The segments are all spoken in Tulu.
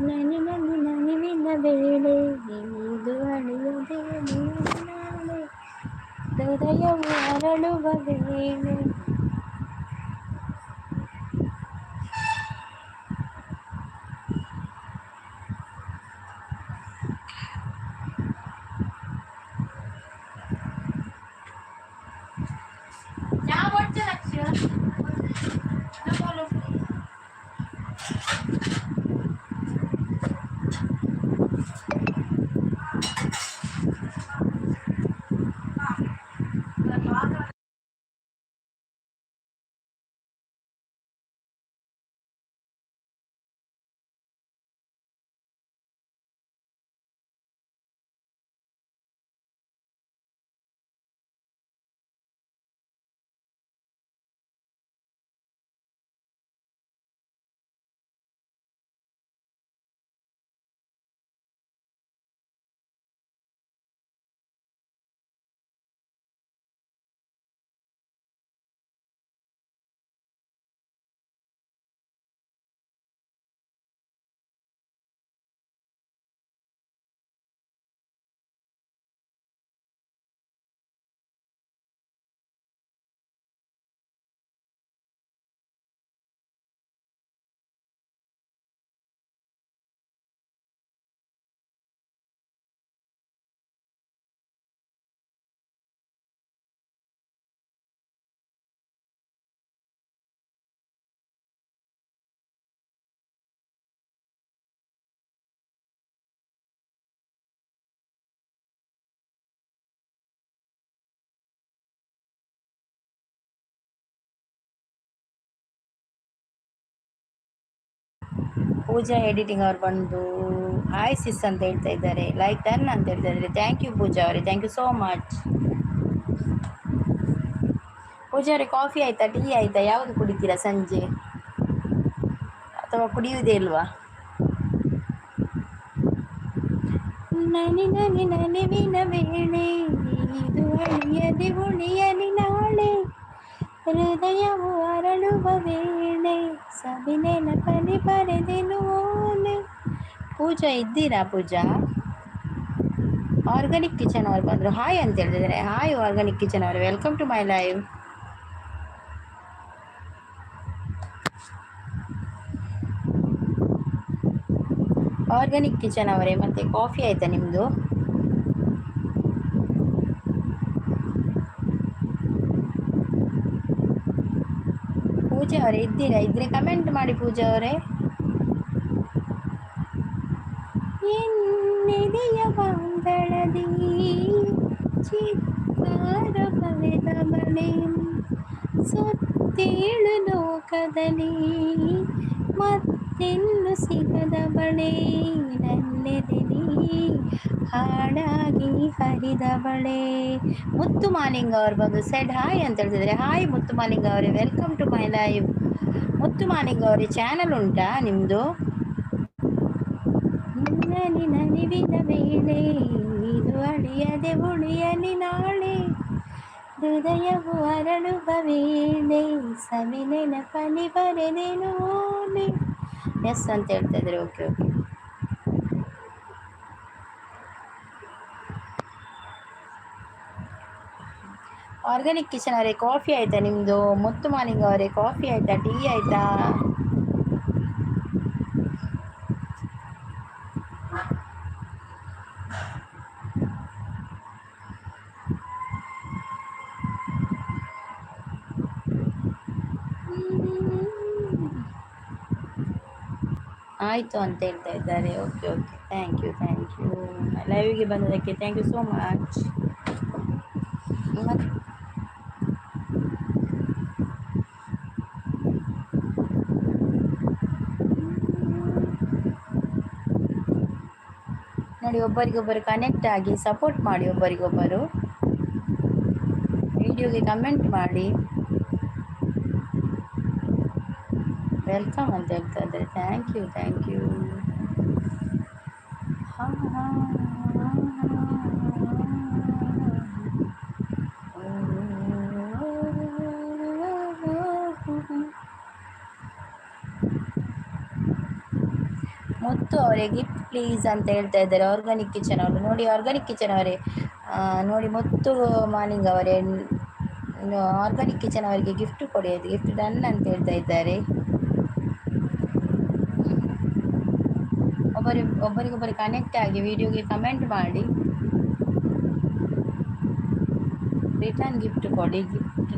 ನನಿ ನನಿ ನನಿವಿನ ವೇಳೆ, ಇದು ಅಳಿಯದೆ ನಾಳೆ, ಹೃದಯವು ಅರಳುವ ವೇಳೆ. ಪೂಜಾ ಎಡಿಟಿಂಗ್ ಅವ್ರು ಬಂದು ಹಾಯ್ ಸಿಸ್ ಅಂತ ಹೇಳ್ತಾ ಇದ್ದಾರೆ. ಲೈಕ್ ಡನ್ ಅಂತ ಹೇಳ್ತಾ ಇದ್ದಾರೆ. Thank you ಪೂಜಾ ಅವರೇ, thank you so much. ಪೂಜಾ ಅವರೇ, ಕಾಫಿ ಆಯಿತಾ, ಟೀ ಆಯಿತಾ? ಯಾವುದು ಕುಡಿತೀರಾ ಸಂಜೆ, ಅಥವಾ ಕುಡಿಯುವುದೇ ಇಲ್ವಾ? ನನಿ ನನಿ ನಲಿವಿನ ವೇಳೆ, ಇದು ಅಳಿಯದೆ ಉಳಿಯಲಿ ನಾಳೆ, ಹೃದಯವು ಅರಳುವ ವೇಳೆ, ಸವಿ ನೆನಪಲಿ ಬರೆದೆನು ಓಲೆ. ಪೂಜಾ ಇದ್ದೀರಾ? ಪೂಜಾ ಆರ್ಗಾನಿಕ್ ಕಿಚನ್ ಅವ್ರು ಬಂದರು, ಹಾಯ್ ಅಂತ ಹೇಳ್ತಿದ್ದಾರೆ. ಹಾಯ್ ಆರ್ಗಾನಿಕ್ ಕಿಚನ್ ಅವರು, welcome to my live. Organic kitchen ಅವರೇ, ಮತ್ತೆ ಕಾಫಿ ಆಯಿತಾ ನಿಮ್ಮದು? ಪೂಜಾ ಅವರೇ ಇದ್ದೀರಾ? ಇದ್ರೆ ಕಮೆಂಟ್ ಮಾಡಿ ಪೂಜಾ ಅವರೇ. ಎನ್ನೆದೆಯ ಬಾಂಧಳದಿ ಚಿತ್ತಾರ ಬರೆದ ಬಳೆ, ಸುತ್ತೇಳು ಲೋಕದಲ್ಲಿ ಮತ್ತೆಲ್ಲು ಸಿಗದ ಬಳೆ, ನನ್ನೆದೆಲಿ ಹಾಡಾಗಿ ಹರಿದ ಬಳೆ. ಮುತ್ತು ಮಾಲಿಂಗ ಅವರು ಬಂದು ಸೆಡ್ ಹಾಯ್ ಅಂತ ಹೇಳ್ತಿದ್ದಾರೆ. ಹಾಯ್ ಮುತ್ತು ಮಾಲಿಂಗ ಅವರೇ, welcome to my live. ಮುತ್ತು ಮಾಲಿಂಗ ಅವರೇ, ಚಾನಲ್ ಉಂಟಾ ನಿಮ್ಮದು? ನನಿ ನನಿವಿನ ವೇಳೆ, ಇದು ಅಳಿಯದೆ ಉಳಿಯಲಿ ನಾಳೆ, ಹೃದಯವು ಅರಳುವ ವೇಳೆ, ಸವಿ ನೆನಪಲಿ ಬರೆದೆನು ಓಲೆ. ಎಸ್ ಅಂತ ಹೇಳ್ತಾ ಇದ್ದಾರೆ. Okay okay. ಆರ್ಗ್ಯಾನಿಕ್ ಕಿಚನ್ ಅವರೇ, ಕಾಫಿ ಆಯಿತಾ ನಿಮ್ಮದು? ಮುತ್ತು ಮಾಲಿಂಗ ಅವರೇ, ಕಾಫಿ ಆಯಿತಾ, ಟೀ ಆಯಿತಾ? ಆಯಿತು ಅಂತ ಹೇಳ್ತಾ ಇದ್ದಾರೆ. Okay okay, thank you thank you. ಲೈವ್ಗೆ ಬಂದದಕ್ಕೆ thank you so much. ಮತ್ತು ನೋಡಿ, ಒಬ್ಬರಿಗೊಬ್ಬರು ಕನೆಕ್ಟ್ ಆಗಿ ಸಪೋರ್ಟ್ ಮಾಡಿ, ಒಬ್ಬರಿಗೊಬ್ಬರು ವಿಡಿಯೋಗೆ ಕಮೆಂಟ್ ಮಾಡಿ. Welcome ಅಂತ ಹೇಳ್ತಾ ಇದ್ದಾರೆ. Thank you thank you. ಹಾಂ ಹಾಂ. ಮುತ್ತು ಅವರೇ, ಗಿಫ್ಟ್ ಪ್ಲೀಸ್ ಅಂತ ಹೇಳ್ತಾ ಇದ್ದಾರೆ ಆರ್ಗಾನಿಕ್ ಕಿಚನ್ ಅವರು. ನೋಡಿ ಆರ್ಗಾನಿಕ್ ಕಿಚನ್ ಅವರೇ, ನೋಡಿ ಮುತ್ತು ಮಾಲಿಂಗ್ ಅವರೇ, ಆರ್ಗಾನಿಕ್ ಕಿಚನ್ ಅವರಿಗೆ ಗಿಫ್ಟ್ ಕೊಡಿ, ಅದು ಗಿಫ್ಟ್ ಡನ್ ಅಂತ ಹೇಳ್ತಾ ಇದ್ದಾರೆ. ಒಬ್ಬರಿಗೊಬ್ಬರು ಕನೆಕ್ಟ್ ಆಗಿ ವಿಡಿಯೋಗೆ ಕಮೆಂಟ್ ಮಾಡಿ, ರಿಟರ್ನ್ ಗಿಫ್ಟ್ ಕೊಡಿ, ಗಿಫ್ಟ್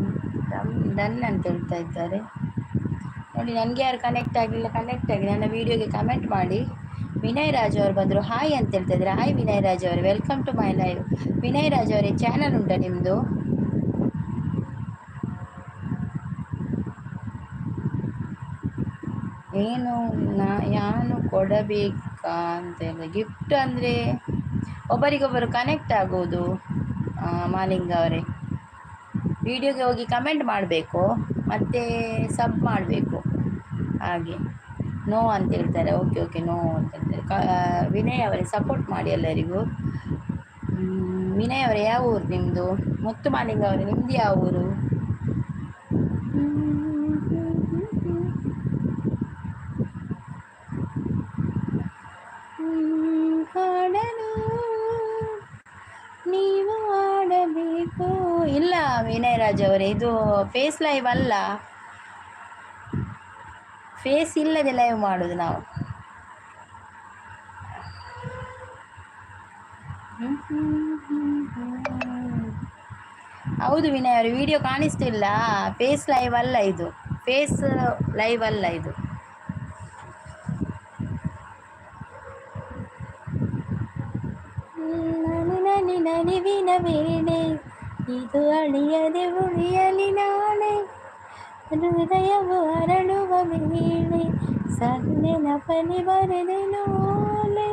ಡನ್ ಅಂತ ಹೇಳ್ತಾ ಇದ್ದಾರೆ. ನೋಡಿ, ನನಗೆ ಯಾರು ಕನೆಕ್ಟ್ ಆಗಲಿಲ್ಲ, ಕನೆಕ್ಟ್ ಆಗಿ ನನ್ನ ವೀಡಿಯೋಗೆ ಕಮೆಂಟ್ ಮಾಡಿ. ವಿನಯ್ ರಾಜ್ ಅವರು ಬಂದರು, ಹಾಯ್ ಅಂತ ಹೇಳ್ತಾ ಇದ್ದಾರೆ. ಹಾಯ್ ವಿನಯ್ ರಾಜ್ ಅವರು, welcome to my live. Vinay Raj ಅವರೇ, ಚಾನಲ್ ಉಂಟಾ ನಿಮ್ಮದು? ಏನು ನಾನು ಕೊಡಬೇಕಾ ಅಂತ ಹೇಳಿ ಗಿಫ್ಟ್ ಅಂದರೆ ಒಬ್ಬರಿಗೊಬ್ಬರು ಕನೆಕ್ಟ್ ಆಗೋದು. ಮಾಲಿಂಗ ಅವರೇ, ವಿಡಿಯೋಗೆ ಹೋಗಿ ಕಮೆಂಟ್ ಮಾಡಬೇಕು ಮತ್ತು ಸಬ್ ಮಾಡಬೇಕು. ಹಾಗೆ ನೋ ಅಂತ ಹೇಳ್ತಾರೆ. ಓಕೆ ಓಕೆ, ನೋ ಅಂತ ಹೇಳ್ತಾರೆ. ವಿನಯ್ ಅವರೇ, ಸಪೋರ್ಟ್ ಮಾಡಿ ಎಲ್ಲರಿಗೂ. ವಿನಯ್ ಅವರೇ, ಯಾವ ಊರು ನಿಮ್ಮದು? ಮುತ್ತು ಮಾಲಿಂಗ ಅವರೇ, ನಿಮ್ಮದು ಯಾವ ಊರು? ಹಾಡಲು ನೀವು ಆಡಬೇಕು. ಇಲ್ಲ ವಿನಯ್ ರಾಜ್ ಅವರೇ, ಇದು ಫೇಸ್ ಲೈವ್ ಅಲ್ಲ, ಫೇಸ್ ಇಲ್ಲದೆ ಲೈವ್ ಮಾಡೋದು ನಾವು. ಹೌದು ವಿನಯ್ ಅವರು, ವಿಡಿಯೋ ಕಾಣಿಸ್ತಿಲ್ಲ, ಫೇಸ್ ಲೈವ್ ಅಲ್ಲ ಇದು, ಫೇಸ್ ಲೈವ್ ಅಲ್ಲ ಇದು. ನನಿವಿನ ವೇಳೆ ಇದು ಅಳಿಯದೆ ಉಳಿಯಲಿ ನಾಳೆ, ಹೃದಯವು ಅರಳುವ ವೇಳೆ ಸನ್ನೆನಪನಿ ಬರೆದೆನೋಲೆ.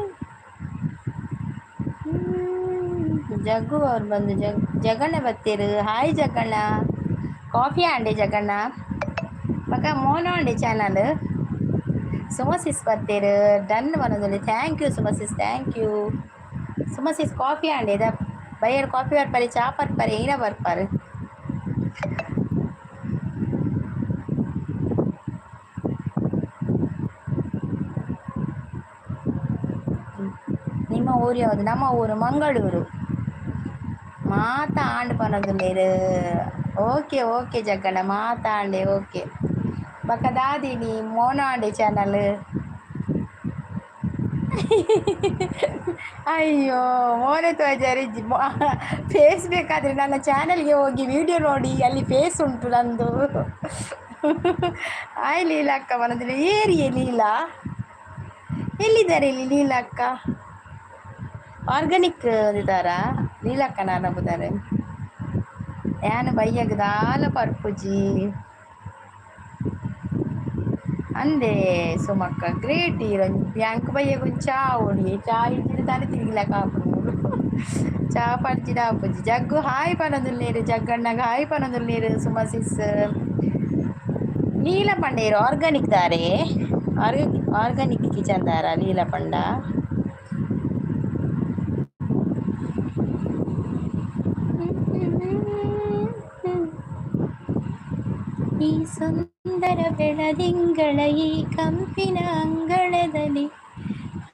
ಜಗ್ಗು ಅವ್ರು ಬಂದು ಜಗಣ್ಣ ಬತ್ತೀರು. ಹಾಯ್ ಜಗ್ಗಣ್ಣ, ಕಾಫಿ ಆಂಡೆ ಜಗಣ್ಣ, ಮಗ ಮೋನೋ ಆಂಡೆ ಚಾನಲ್. ಸುಮಸಿಸ್ ಬತ್ತೀರು, ಡನ್ ಬನ್ನೊಂದಲ್ಲಿ. Thank you Suma sis, thank you Suma sis. Coffee ಆಂಡೆ ಇದ ಬೈಯರ್ ಕಾಫಿ ಬರ್ಪಾರೆ, ಚಾ ಬರ್ಪಾರೆ, ಏನ ಬರ್ಪಾರೆ. ನಿಮ್ಮ ಊರು ಯಾವುದು? ನಮ್ಮ ಊರು ಮಂಗಳೂರು. ಮಾತ ಆಂಡ್ ಪನೊಂದುಲ್ಲೆರ್. ಓಕೆ ಓಕೆ ಜಗ್ಗಣ್ಣ, ಮಾತಾಂಡೆ ಓಕೆ. ಬೊಕ ದಾದಿನಿ ಮೋನಾಂಡೆ ಚಾನಲ್. ಅಯ್ಯೋ ಮೋನೆ ತೋಜಾರಿಜ್ಜಿ, ಫೇಸ್ ಬೇಕಾದರೆ ನನ್ನ ಚಾನಲ್ಗೆ ಹೋಗಿ ವಿಡಿಯೋ ನೋಡಿ, ಅಲ್ಲಿ ಫೇಸ್ ಉಂಟು ನಂದು. ಹಾಯ್ ಲೀಲಕ್ಕ ಮನದಲ್ಲಿ ಏರಿಯೇ ಲೀಲಾ, ಎಲ್ಲಿದ್ದಾರೆ ಇಲ್ಲಿ ಲೀಲಕ್ಕ? ಆರ್ಗಾನಿಕ್ ಇದ್ದಾರಾ ಲೀಲಕ್ಕ? ನಾನು ಯಾನು ಬೈಯಗ್ ದಾಲ ಪರ್ಪುಜಿ ಅಂದೆ ಸುಮಕ್ಕ, ಗ್ರೇಟ್ ಹೀರೋಯಿನ್. ಬ್ಯಾಂಕ್ ಬಯ್ಯಗ್ ಚಾ ಓಡಿ ಚಾ ಇಜ್ಜಿಡ ತಲೆ ತಿರುಗಿಲಕ ಆಪುಂಡು, ಚಾ ಪರ್ಜಿಡ ಆಪುಜಿ. ಜಗ್ಗು ಹಾಯ್ ಪನೊಂದುಲ್ಲೆರ್, ಜಗ್ಗಣ್ಣಗ್ ಹಾಯ್ ಪನೊಂದುಲ್ಲೆರ್. ಸುಮಸಿಸ್ ಲೀಲ ಪಂಡೇರು ಆರ್ಗಾನಿಕ್ ದಾರೆ, ಆರ್ಗಾನಿಕ್ ಕಿಚನ್ ದಾರ ಲೀಲ ಪಂಡ. ಈ ಸುಂದರ ಬೆಳದಿಂಗಳ ಈ ಕಂಪಿನ ಅಂಗಳದಲ್ಲಿ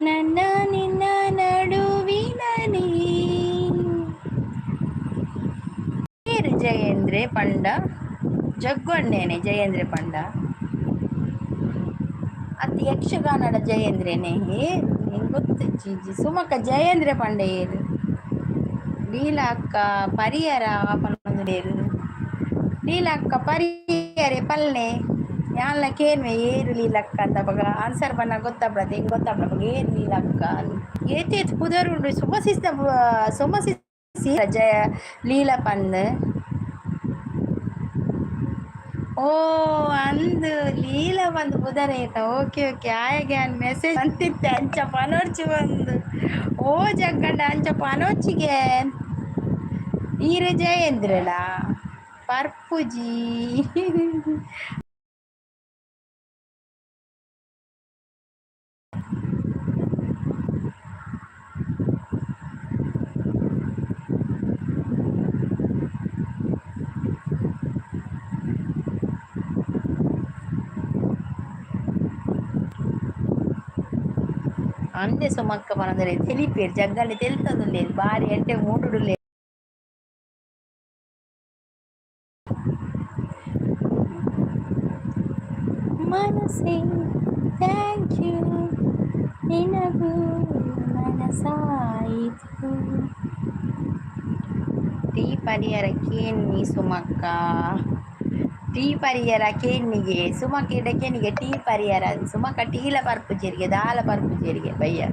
ನನ್ನ ನಿನ್ನ ನಡುವಿನಲ್ಲಿ. ಜಯಣ್ಣ ಜಯೇಂದ್ರೆ ಪಂಡ ಜಗ್ಗೊಂಡೇನೆ ಜಯೇಂದ್ರೆ ಪಂಡ ಅತ್ ಯಕ್ಷಗಾನದ ಜಯೇಂದ್ರೇನೆ. ಏ ನಿಂಗೆ ಗೊತ್ತು ಜಿ ಸುಮಕ್ಕ ಜಯೇಂದ್ರೆ ಪಂಡ ಏರು ಲೀಲಾಕ್ಕ ಪರಿಯರ ಪನೊಂದುಲ್ಲೆರ್. ಲೀಲಕ್ಕ ಪರಿಯರೆ ಪಲ್ಲೆ ಯಾನ್ಲ ಕೇನ್ವೆ ಏರು ಲೀಲಕ್ಕ ಅಂತ. ಅಪಗ ಆನ್ಸರ್ ಬನ್ನ ಗೊತ್ತಾಪುಂಡು ಎಂಕ್ ಗೊತ್ತಾಪುಂಡು ಅಪಗ ಏರು ಲೀಲಕ್ಕ ಏತ್ ಏತ್ ಪುದರ್ ಉಂಡು. ಸುಮಸಿಸ್ನ ಸುಮಸಿಸ್ ಜಯ ಲೀಲ ಪಂದ್. ಓ ಅಂದ್ ಲೀಲ ಪಂದ್ ಪುದರ್ ಐತ. ಓಕೆ ಓಕೆ ಆಯಗ್ ಯಾನ್ ಮೆಸೇಜ್ ಮಂತಿತ್ತೆ ಅಂಚ ಪನೊಡ್ಚಿ ಪಂದ್. ಓ ಜಗ್ಗಂಡ ಅಂಚ ಪನೊಚ್ಚಿಗೆ ಈರ್ ಜಯೇಂದ್ರಲ ಪರ್ಪುಜಿ. ಅಂದೆ ಸುಮಕ್ಕ ಪನೊಂದುಲ್ಲೆರ್ ತೆಲಿಪೆರ್ ಜಗ್ಗಂಡೆ ತೆಲ್ತೊಂದುಲ್ಲೆರ್ ಬಾರಿ ಎಡ್ಡೆ ಮೂಡುಡುಲ್ಲೆರ್. ಮನಸೆ thank you ನಿನಗೂ ಮನಸಾಯಿತು. ಟೀ ಪರಿಯರ ಕೇನ್ನಿ ಸುಮಕ್ಕ, ಟೀ ಪರಿಯರ ಕೇನ್ನಿಗೆ ಸುಮಕ್ಕ ಇಡ ಕೇನಿಗೆ ಟೀ ಪರಿಯರ ಸುಮಕ್ಕ ಟೀಲ ಪರ್ಪುಜೆರಿಗೆ ದಾಲ ಪರ್ಪುಜೆರಿಗೆ ಬಯ್ಯ.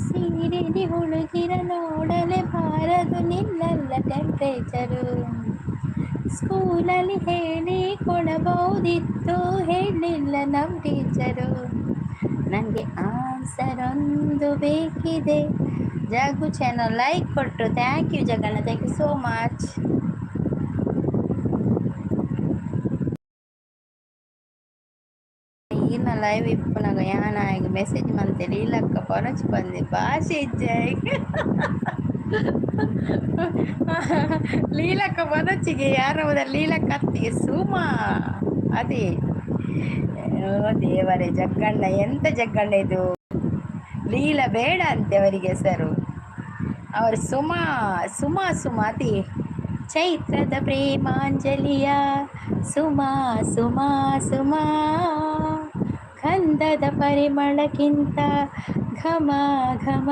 ಸೀರೆಡಿ ಹುಡುಗಿರ ನೋಡಲೆ ಬಾರದು ನಿನ್ನಲ್ಲ ಟೆಂಪ್ರೇಚರು. ಸ್ಕೂಲಲ್ಲಿ ಹೇಳಿ ಕೊಡಬಹುದಿತ್ತು ಹೇಳಿಲ್ಲ ನಮ್ಮ ಟೀಚರು. ನನಗೆ ಆನ್ಸರ್ ಒಂದು ಬೇಕಿದೆ. ಜಗ್ಗು ಚಾನಲ್ ಲೈಕ್ ಕೊಟ್ಟರು thank you Jagganna, thank you so much. ಈರ್ನ ಲೈವ್ ಇಪ್ಪುನಗ ಯಾನ್ ಆಯಗ್ ಮೆಸೇಜ್ ಮಂತೆ ಲೀಲಕ್ಕ ಪನೊಚಿ ಪಂದೆ ಭಾಷೆ ಇಜ್ಜಿ ಲೀಲಕ್ಕ ಪನೊಚ್ಚಿಗೆ ಯಾರ ಲೀಲಕ್ಕ ಅತ್ತಿಗೆ ಸುಮಾ ಅದೇ. ಓ ದೇವರೇ ಜಗ್ಗಣ್ಣ ಎಂತ ಜಗ್ಗಣ್ಣ ಇದು. ಲೀಲ ಬೇಡ ಅಂತೆ ಅವರಿಗೆ ಹೆಸರು. ಅವರು ಸುಮಾ ಸುಮಾ ಸುಮಾ ಅತಿ ಚೈತ್ರದ ಪ್ರೇಮಾಂಜಲಿಯ ಸುಮಾ ಸುಮಾ ಸುಮಾ ಗಂಧದ ಪರಿಮಳಕ್ಕಿಂತ ಘಮ ಘಮ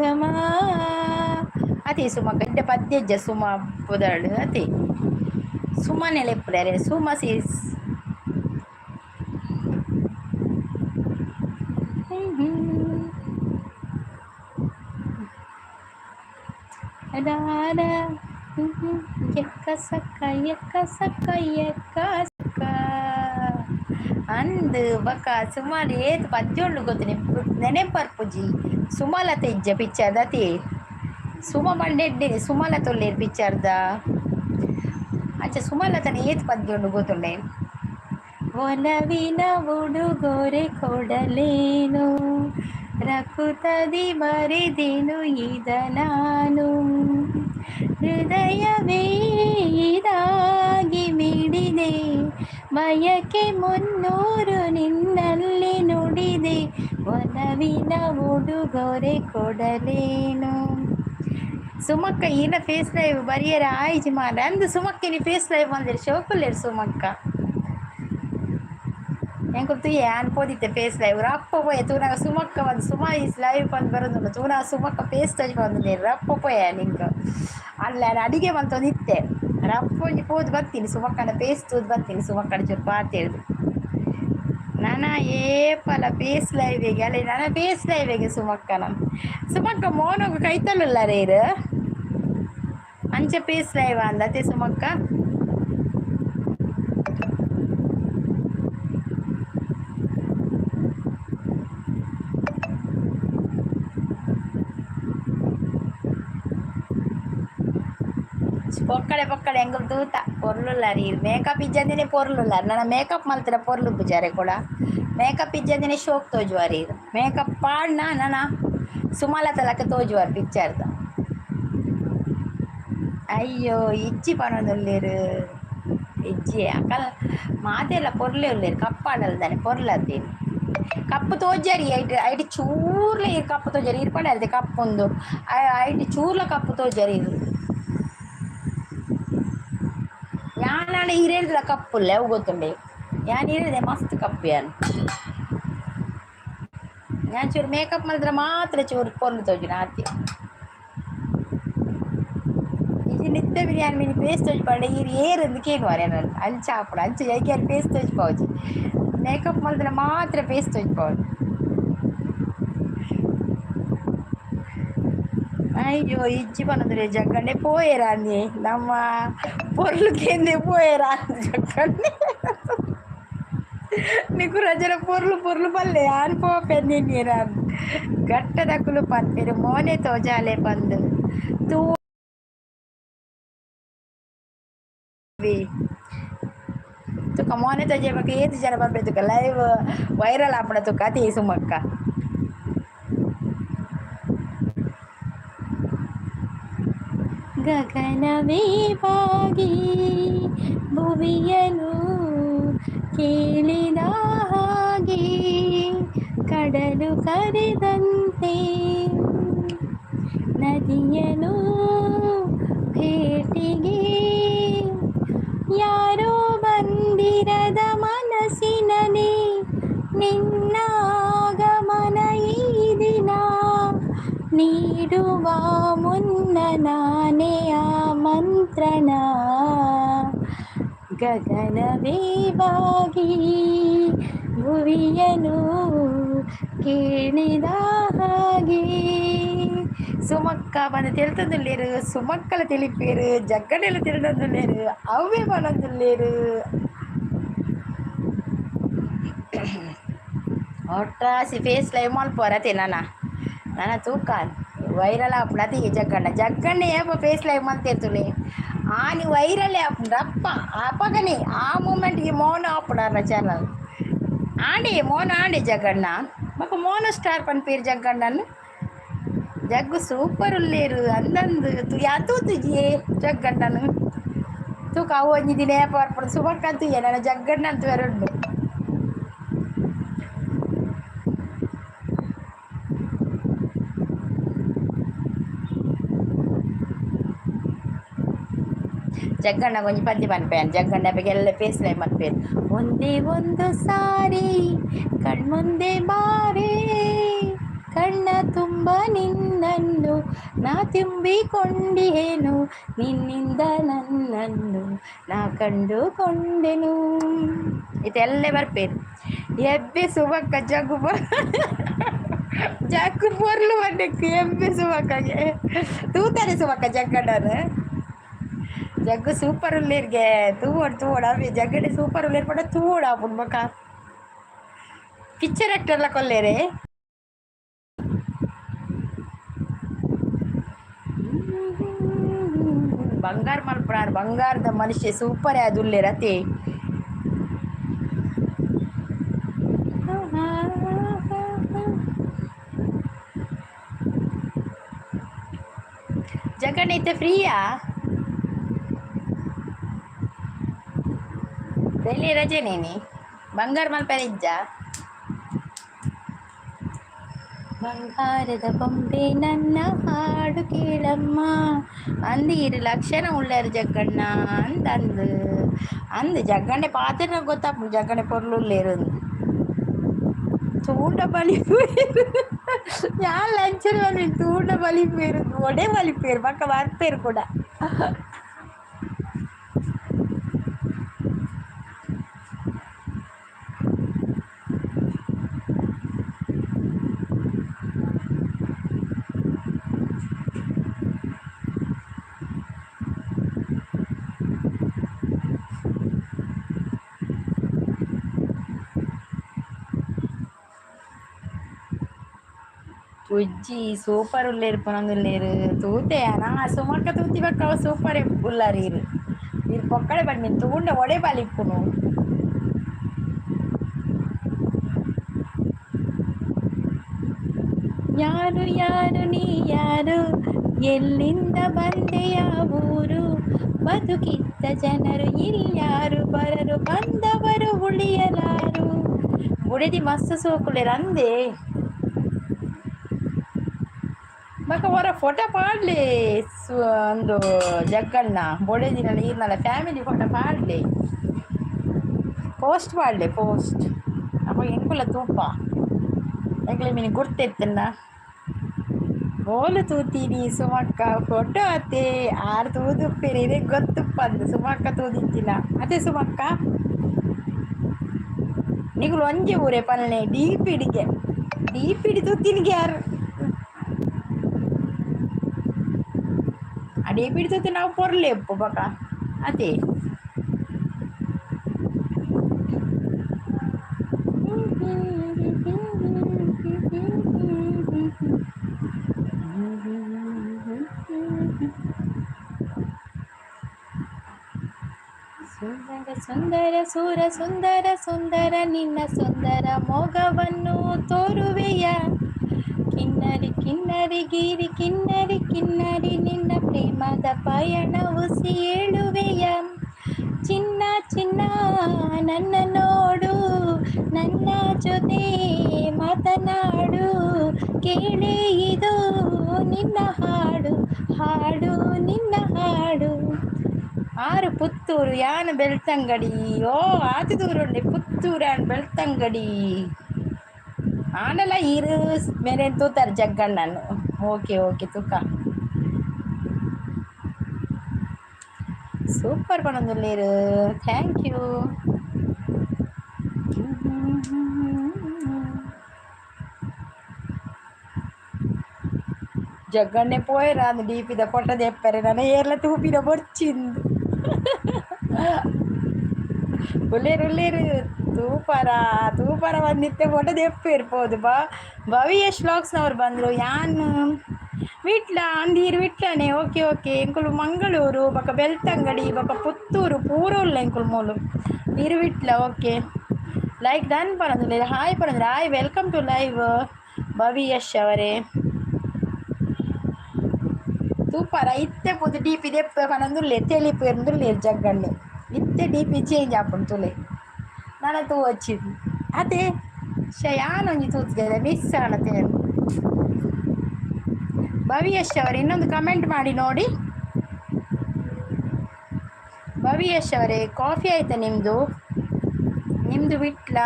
ಘಮ ಅತಿ ಸುಮ ಗಡ್ಡೆ ಪದ್ಯಜ್ಜ ಸುಮ ಪುದರ್ಡ್ ಅತಿ ಸುಮನೆ ಲೆಪ್ಪುಲೆ ಸುಮ ಸೀಸ್. ರಾರ ಎಕ್ಕ ಸಕ್ಕ ಎಕ್ಕ ಸಕ್ಕ ಎಕ್ಕ ಸಕ್ಕ ಅಂದ್ ಬೊಕ ಸುಮಾರು ಏತ್ ಪದ್ಯ ಉಂಡು ಗೊತ್ತುಂಡು ನೆನೆಪರ್ಪುಜಿ. ಸುಮಲತ ಇಜ್ಜ ಪಿಕ್ಚರ್ದ ಅತಿ ಸುಮ ಪಂಡ ಎಡ್ಡೆ ಸುಮಲತ ಉಲ್ಲೆರ್ ಪಿಕ್ಚರ್ದ. ಅಂಚ ಸುಮಲತನ ಏತ್ ಪದ್ಯ ಉಂಡು ಗೊತ್ತುಂಡೆ. ಒಲವಿನ ಉಡುಗೊರೆ ಕೊಡಲೇನು ರಕುತದಿ ಬರೆದೆನು ಇದ ನಾನು. ಹೃದಯವೇ ಇದಾಗಿ ಮಿಡಿದೆ ಬಯಕೆ ಮುನ್ನೂರು ನಿನ್ನಲ್ಲಿ ನುಡಿದೆ. ಒಲವಿನ ಉಡುಗೊರೆ ಕೊಡಲೇನು. ಸುಮಕ್ಕ ಈನ ಫೇಸ್ ಲೈವ್ ಬರಿಯರ ಆಯ್ಜಿ ಮಾರ ಅಂದು ಸುಮಕ್ಕಿನಿ ಫೇಸ್ ಲೈವ್ ಬಂದಿರು ಶೋಕುಲ್ಲೇರು ಸುಮಕ್ಕ. ಎಂಕುಲು ತೂಯೆ ಯಾನ್ ಪೋದಿತ್ತೆ ಫೇಸ್ ಲೈವ್ ರಪ್ಪ ಪೋಯೆ ತೂನಗ ಸುಮಕ್ಕ ಬಂದು ಸುಮ is live ಬಂದು ಬರೋದುಂಡು ತೂನಗ ಸುಮಕ್ಕ ಫೇಸ್ ಟಚ್ ಬಂದು ರಪ್ಪ ಪೋಯೆ ನಿಂಕ್ ಅಲ್ಲ ಅಡಿಗೆ ಮಂತೊಂದಿತ್ತೆ ರಪ್ಪ ಒಂಜಿ ಪೋದು ಬರ್ತೀನಿ ಸುಮಕ್ಕನ ಫೇಸ್ ತೂದು ಬರ್ತೀನಿ ಸುಮಕ್ಕನ ಚೂರು ಪಾತೆರ್ದು. ನನ ಏಪಲ ಫೇಸ್ ಲೈವಿಗೆ ಅಲ್ಲ ನನ ಫೇಸ್ ಲೈವಿಗೆ ಸುಮಕ್ಕನ ಸುಮಕ್ಕ ಮೋನಗು ಕೈತಲುಲ್ಲ ರೇರು ಅಂಚ ಫೇಸ್ ಲೈವ್ ಅಂದತೆ ಸುಮಕ್ಕ. ಪೊಕ್ಕಡೆ ಪೊಕ್ಕಡೆ ಎಂಕುಲು ತೂತ ಪೊರ್ಲುಲ್ಲಾರ್ ಈರ್ ಮೇಕಪ್ ಇಜ್ಜಂದಿನೇ ಪೊರ್ಲುಲ್ಲಾರ್. ನನ ಮೇಕಪ್ ಮಲ್ತಿನ ಪೊರ್ಲು ಪೂಜಾರೆ ಕೂಡ ಮೇಕಪ್ ಇಜ್ಜಂದಿನೇ ಶೋಕ್ ತೋಜುವರ್ ಈರ್. ಮೇಕಪ್ ಪಾಡ್ನ ನನ ಸುಮಲತ ಲಕ ತೋಜುವರ್ ಪಿಕ್ಚರ್ದ. ಅಯ್ಯೋ ಇಜ್ಜಿ ಪನೊಂದುಲ್ಲೆರ್. ಇಜ್ಜಿ ಅಕಲ್ ಮಾತೆಲ್ಲ ಪೊರ್ಲೆ ಉಲ್ಲೇರು ಕಪ್ಪಾಡಲ್ದಾನೆ ಪೊರ್ಲತ್ತೇನು ಕಪ್ಪು ತೋಜಾರಿ ಐಟ್ ಐಟ್ ಚೂರ್ಲ ಇರ್ ಕಪ್ಪು ತೋಜಾರಿ ಇರ್ ಪಂಡ ಕಪ್ಪುಂದು ಐಟ್ ಚೂರ್ಲ ಕಪ್ಪು ತೋಜಾರಿ ಇರು ಯಾನಾಂಡ ಇರೇಳ್ದ ಕಪ್ಪುಲ್ಲ ಅವು ಗೊತ್ತುಂಡೆ ಯಾನ್ ಇರೇಳ್ದೆ ಮಸ್ತ್ ಕಪ್ಪು ಯಾನ್ ಯಾನ್ ಚೂರು ಮೇಕಪ್ ಮಲ್ದ್ರ ಮಾತ್ರ ಚೂರು ಪೊರ್ಲು ತೋಜುನ ಆತೆ ಇಜಿ ನಿತ್ಯ ಬಿರಿಯಾನಿ ಮಿನಿ ಪೇಸ್ಟ್ ತೋಜಿ ಪಂಡ ಈರ್ ಏರಂದು ಕೇನುವಾರೆ ಎನನ್ ಅಂಚ ಆಪುಂಡು ಅಂಚ ಐಕ್ ಪೇಸ್ಟ್ ತೋಜಿಪಾವೊಜಿ ಮೇಕಪ್ ಮಲ್ದ್ರ ಮಾತ್ರ ಪೇಸ್ಟ್ ತೋಜಿಪಾವೊಡು. ಅಯ್ಯೋ ಇಜ್ಜಿ ಪನೊಂದುಲ್ಲೆ ಜಗ್ಗಣ್ಣೆ ಪೋಯೆರಾಂದಿ ನಮ್ಮ ಪೊರ್ಲು ಕೇಂದೆ ಪೋಯೆರಾಂದ್ ಜಗ್ಗಣ್ಣೆ ನಿಕ್ಕು ರಜನ ಪೊರ್ಲು ಪೊರ್ಲು ಬಲ್ಲೆ ಯಾನ್ ಪೋಪೆ ನಿನ್ನೆರಾಂದ್ ಗಟ್ಟದಕುಲು ಪನ್ಪೆರ್ ಮೋನೆ ತೋಜಾಲೆ ಪಂದ್ ತೂ ತುಕ ಮೋನೆ ತೋಜಾಯಿಬೊಕ ಏತ್ ಜನ ಬರ್ಪೆರ್ ತುಕ ಲೈವ್ ವೈರಲ್ ಆಪುಂಡ ತುಕ ಅತೆ ಸುಮಕ್ಕ. ಗಗನವೇ ಬಾಗಿ ಭುವಿಯನು ಕೇಳಿದ ಹಾಗೆ ಕಡಲು ಕರೆದಂತೆ ನದಿಯನು ಭೇಟಿಗೆ ಯಾರೋ ಬಂದಿರದ ಮನಸ್ಸಿನಲ್ಲಿ ನಿನ್ನ ಆಗಮನ ಈ ದಿನ ನೀಡುವ ಮುನ್ನ ನಾನೇ ಆಮಂತ್ರಣ ಗಗನವೇ ಬಾಗಿ ಭುವಿಯನು ಕೇಳಿದ ಹಾಗೆ. ಸುಮಕ್ಕ ಬಂದು ತೆಲ್ತೊಂದುಲ್ಲೆರ್ ಸುಮಕ್ಕಲ ತೆಲಿಪೇರು ಜಗ್ಗಡೆಲ ತೆಲ್ತೊಂದುಲ್ಲೆರ್ ಅವ್ವೆ ಪನೊಂದುಲ್ಲೆರ್ ಒಟ್ರಾಸಿ ಫೇಸ್ ಲೈವ್ ಮಲ್ಪುವರ ಅತೆ ನನ ನನ ತೂಕ ವೈರಲ್ ಆಪುಂಡು ಅತೆ ಜಗ್ಗಣ್ಣ ಜಗ್ಗಣ್ಣೆ ಏಪ ಫೇಸ್ ಲೈವ್ ಮಲ್ತೇರ್ ತೂಲೆ ಆನಿ ವೈರಲ್ ಆಪುಂಡು ಅಪ್ಪ ಅಪಗನೆ ಆ ಮೂಮೆಂಟ್ಗೆ ಮೋನ ಆಪುಂಡು ಅರ್ನ ಚಾನಲ್ ಆಂಡೆ ಮೋನ ಆಂಡೆ ಜಗ್ಗಣ್ಣ ಬೊಕ ಮೋನ ಸ್ಟಾರ್ ಪನ್ಪೇರ್ ಜಗ್ಗಣ್ಣನ್ ಜಗ್ಗು ಸೂಪರ್ ಉಲ್ಲೇರು ಅಂದಂದು ಯಾನ್ ತೂತುಜಿಯೇ ಜಗ್ಗಣ್ಣನ್ ತೂಕ ಅವು ಒಂಜಿ ದಿನ ಏಪ ಬರ್ಪುಂಡು ಸುಮಕ್ಕ ತೂಯೆ ನನ ಜಗ್ಗಣ್ಣನ್ ತೂಯೆರೆ ಉಂಡು. ಜಗ್ಗಣ್ಣ ಒಂಜಿ ಪದ್ಯ ಪನ್ಪೆ ಜಗ್ಗಣ್ಣ ಅಪಗ ಎಲ್ಲ ಫೇಸ್ ಲೈವ್ ಮನ್ಪೇರು ಒಂದೇ ಒಂದು ಸಾರಿ ಕಣ್ಮುಂದೆ ಬಾರೆ ಕಣ್ಣ ತುಂಬ ನಿನ್ನನ್ನು ನಾ ತುಂಬಿಕೊಂಡಿಹೇನು ನಿನ್ನಿಂದ ನನ್ನನ್ನು ನಾ ಕಂಡುಕೊಂಡೆನು. ಇದೆಲ್ಲ ಬರ್ಪೇರು ಎಬ್ಬೆ ಸುಮಕ್ಕ ಜಗ್ಗು ಜಗ್ಗು ಪೊರ್ಲು ಪಂಡೆಕ್ ಎಬ್ಬೆ ಸುಮಕ್ಕಗೆ ತೂತಾರೆ ಸುಮಕ್ಕ ಜಗ್ಗಣ್ಣನ್ ಜಗ್ಗು ಸೂಪರ್ ಉಲ್ಲೇರ್ಗೆ ತೂವೊಡು ತೂವೊಡು ಅವೆ ಜಗ್ಗಡೆ ಸೂಪರ್ ಉಲ್ಲೇರ್ ಪಂಡ ತೂವೊಡು ಆಪುಂಡು ಬೊಕ ಪಿಕ್ಚರ್ ಆಕ್ಟರ್ಲ ಕೊಲ್ಲೇರೆ. ಬಂಗಾರ ಮಲ್ಪುನಾರ್ ಬಂಗಾರದ ಮನುಷ್ಯ ಸೂಪರ್ ಆದ್ ಉಲ್ಲೇರ್ ಅತೆ. ಜಗ್ಗಣ್ಣ ಇತ್ತೆ ಫ್ರೀಯಾ ಡೆಲ್ಲಿ ರಜೆನೇನಿ ಬಂಗಾರ ಮಲ್ಪೆರೆ ಇಜ್ಜಾ? ಬಂಗಾರದ ಬೊಂಬೆ ನನ್ನ ಹಾಡು ಕೇಳಮ್ಮ ಅಂದು ಇರು ಲಕ್ಷಣ ಉಳ್ಳೇರು ಜಗ್ಗಣ್ಣ ಅಂದ್ ಅಂದ್ ಅಂದ್ ಜಗ್ಗಣ್ಣೆ ಪಾತೆರ್ನ ಗೊತ್ತಾಪುಂಡು ಜಗ್ಗಣ್ಣೆ ಪೊರ್ಲು ಉಲ್ಲೇರು ಅಂದ್ ತೂಂಡ ಬಲಿಪೇರು ಯಾನ್ ಲಂಚನ್ ಮಲ್ಪಿನಿ ತೂಂಡ ಬಲಿಪೇರು ಒಡೆ ಬಲಿಪೇರು ಬೊಕ ಬರ್ಪೇರು ಕೂಡ. ಉಜ್ಜಿ ಸೂಪರ್ ಉಲ್ಲೇರು ಪನೊಂದುಲ್ಲೇರು ತೂತೆ ನಾ ಸುಮಕ್ಕ ತೂತಿ ಬೊಕ್ಕ ಅವು ಸೂಪರ್ ಉಲ್ಲಾರ್ ಈರ್ ಈರ್ ಪೊಕ್ಕಡೆ ಪಂಡಿನಿ ತೂಂಡ ಒಡೆ ಬಲಿಪುನು. ಯಾರು ಯಾರು ನೀ ಯಾರು ಎಲ್ಲಿಂದ ಬಂದೆಯ ಊರು ಬದುಕಿತ್ತು ಇಂಥ ಜನರು ಇಲ್ಯಾರು ಬರರು, ಬಂದವರು ಉಳಿಯಲಾರು. ಬುಡೆದಿ ಮಸ್ತ್ ಸೋಕುಲೆ ರಂದೆ ಬಕ ಹೊರ ಫೋಟೋ ಪಾಡ್ಲಿ. ಒಂದು Jagganna ಬೊಡೆದಿನ ಈರ್ನಲ್ಲ family photo ಪಾಡ್ಲಿ, post ಪಾಡ್ಲೆ post. ಅಪ್ಪ ಎಂಕುಲ ತೂಪ ಎಂಕ್ಲೆ ಮೀನು ಗುರ್ತೆತ್ತನ್ನ ಬೋಲು ತೂತೀನಿ. ಸುಮಕ್ಕ ಫೋಟೋ ಅತ್ತೆ ಆರು ತೂದುಪ್ಪೇರಿ ಇದೇ ಗೊತ್ತುಪ್ಪಂದು ಸುಮಕ್ಕ ತೂದಿತ್ತಿಲ್ಲ ಅದೇ. ಸುಮಕ್ಕ, ನಿಗುಲು ಒಂಜಿ ಊರೆ ಪಲ್ನೆ. ಡಿ ಪಿಡಿಗೆ ಡಿ ಪಿಡಿ ತೂತಿನಿಗೆ ಯಾರು ಆ ಡಿ ಪಿಡಿ ತೂತಿ ನಾವು ಪೊರ್ಲೆ ಉಪ್ಪು ಬಕ ಅದೇ. ಸುಂದರ ಸುಂದರ ಸುರ ಸುಂದರ ಸುಂದರ ನಿನ್ನ ಸುಂದರ ಮೋಗವನ್ನು ತೋರುವೆಯ. ಕಿನ್ನರಿ ಕಿನ್ನರಿ ಗಿರಿ ಕಿನ್ನರಿ ಕಿನ್ನರಿ ನಿನ್ನ ಪ್ರೇಮದ ಪಯಣವು ಏಳುವೆಯ. ಚಿನ್ನ ಚಿನ್ನ ನನ್ನ ನೋಡು, ನನ್ನ ಜೊತೆ ಮಾತನಾಡು, ಕೇಳಿ ಇದು ನಿನ್ನ ಹಾಡು, ಹಾಡು ನಿನ್ನ ಹಾಡು. ಆರು ಪುತ್ತೂರು, ಯಾನ ಬೆಳ್ತಂಗಡಿ. ಓ, ಆತಿ ದೂರ ಉಂಡೆ ಪುತ್ತೂರು ಆ್ಯಂಡ್ ಬೆಳ್ತಂಗಡಿ. ಆಂಡಲ ಈರು ಮೇರೆ ತೂತಾರ ಜಗ್ಗಣ್ಣನು. ಓಕೆ ಓಕೆ, ತೂಕ ಸೂಪರ್ ಪಣೊಂದುಲ್ಲೇರು. Thank you. ಜಗ್ಗಣ್ಣೆ ಪೋಯರ ಅಂದ್ ಡಿಪಿದ ಫೋಟೋ ದೆಪ್ಪರೆ, ನನ ಏರ್ಲ ತೂಪಿನ ಬೊರ್ಚಿಂದು. ಉಲ್ಲೇರು ಉಲ್ಲೇರು ತೂಪರ ತೂಪರ ಬಂದಿತ್ತೆ ಫೋಟೋ ದೆಪ್ಪಿರ್ಬೋದು ಬಾ. ಭವಿಯಶ್ ವ್ಲಾಗ್ಸ್ನವ್ರು ಬಂದರು. ಯಾನ್ ವಿಟ್ಲ ಅಂದೀರು ವಿಟ್ಲನೆ. ಓಕೆ ಓಕೆ, ಎಂಕುಲು ಮಂಗಳೂರು ಬೊಕ ಬೆಳ್ತಂಗಡಿ ಬೊಕ ಪುತ್ತೂರು ಪೂರ ಉಲ್ಲ ಎಂಕುಲು ಮೂಲು. ಇರು ವಿಟ್ಲ. ಓಕೆ, ಲೈಕ್ ಡನ್ ಪನೊಂದುಲ್ಲೆರ್. ಹಾಯ್ ಪನೊಂದುಲ್ಲೆರ್. Hi, welcome to live Bhaviyash ಅವರೇ. ತೂಪರ ಇತ್ತೆ ಪೂತ ಡಿ ಪಿ ದೆಪ್ಪೆ ಪನೊಂದುಲ್ಲೆರ್, ತೆಲಿಪುವೆರ್ ಜಗ್ಗಣ್ಣೆ. ಇತ್ತೆ ಡಿ ಪಿ ಚೇಂಜ್ ಆಪುಂಡು ತೂಲೆ, ನನ ತೂವೊಚ್ಚಿ ಅತೆ. ಶಯಾನ್ ಒಂಜಿ ತೂತುಗೆದ ಮಿಸ್ ಆಣತೆ. ಭವಿಯಶ್ ಅವರೇ, ಇನ್ನೊಂದು ಕಮೆಂಟ್ ಮಾಡಿ ನೋಡಿ. ಭವಿಯಶ್ ಅವರೇ, ಕಾಫಿ ಆಯ್ತಾ ನಿಮ್ಮದು? ನಿಮ್ಮದು ವಿಟ್ಲ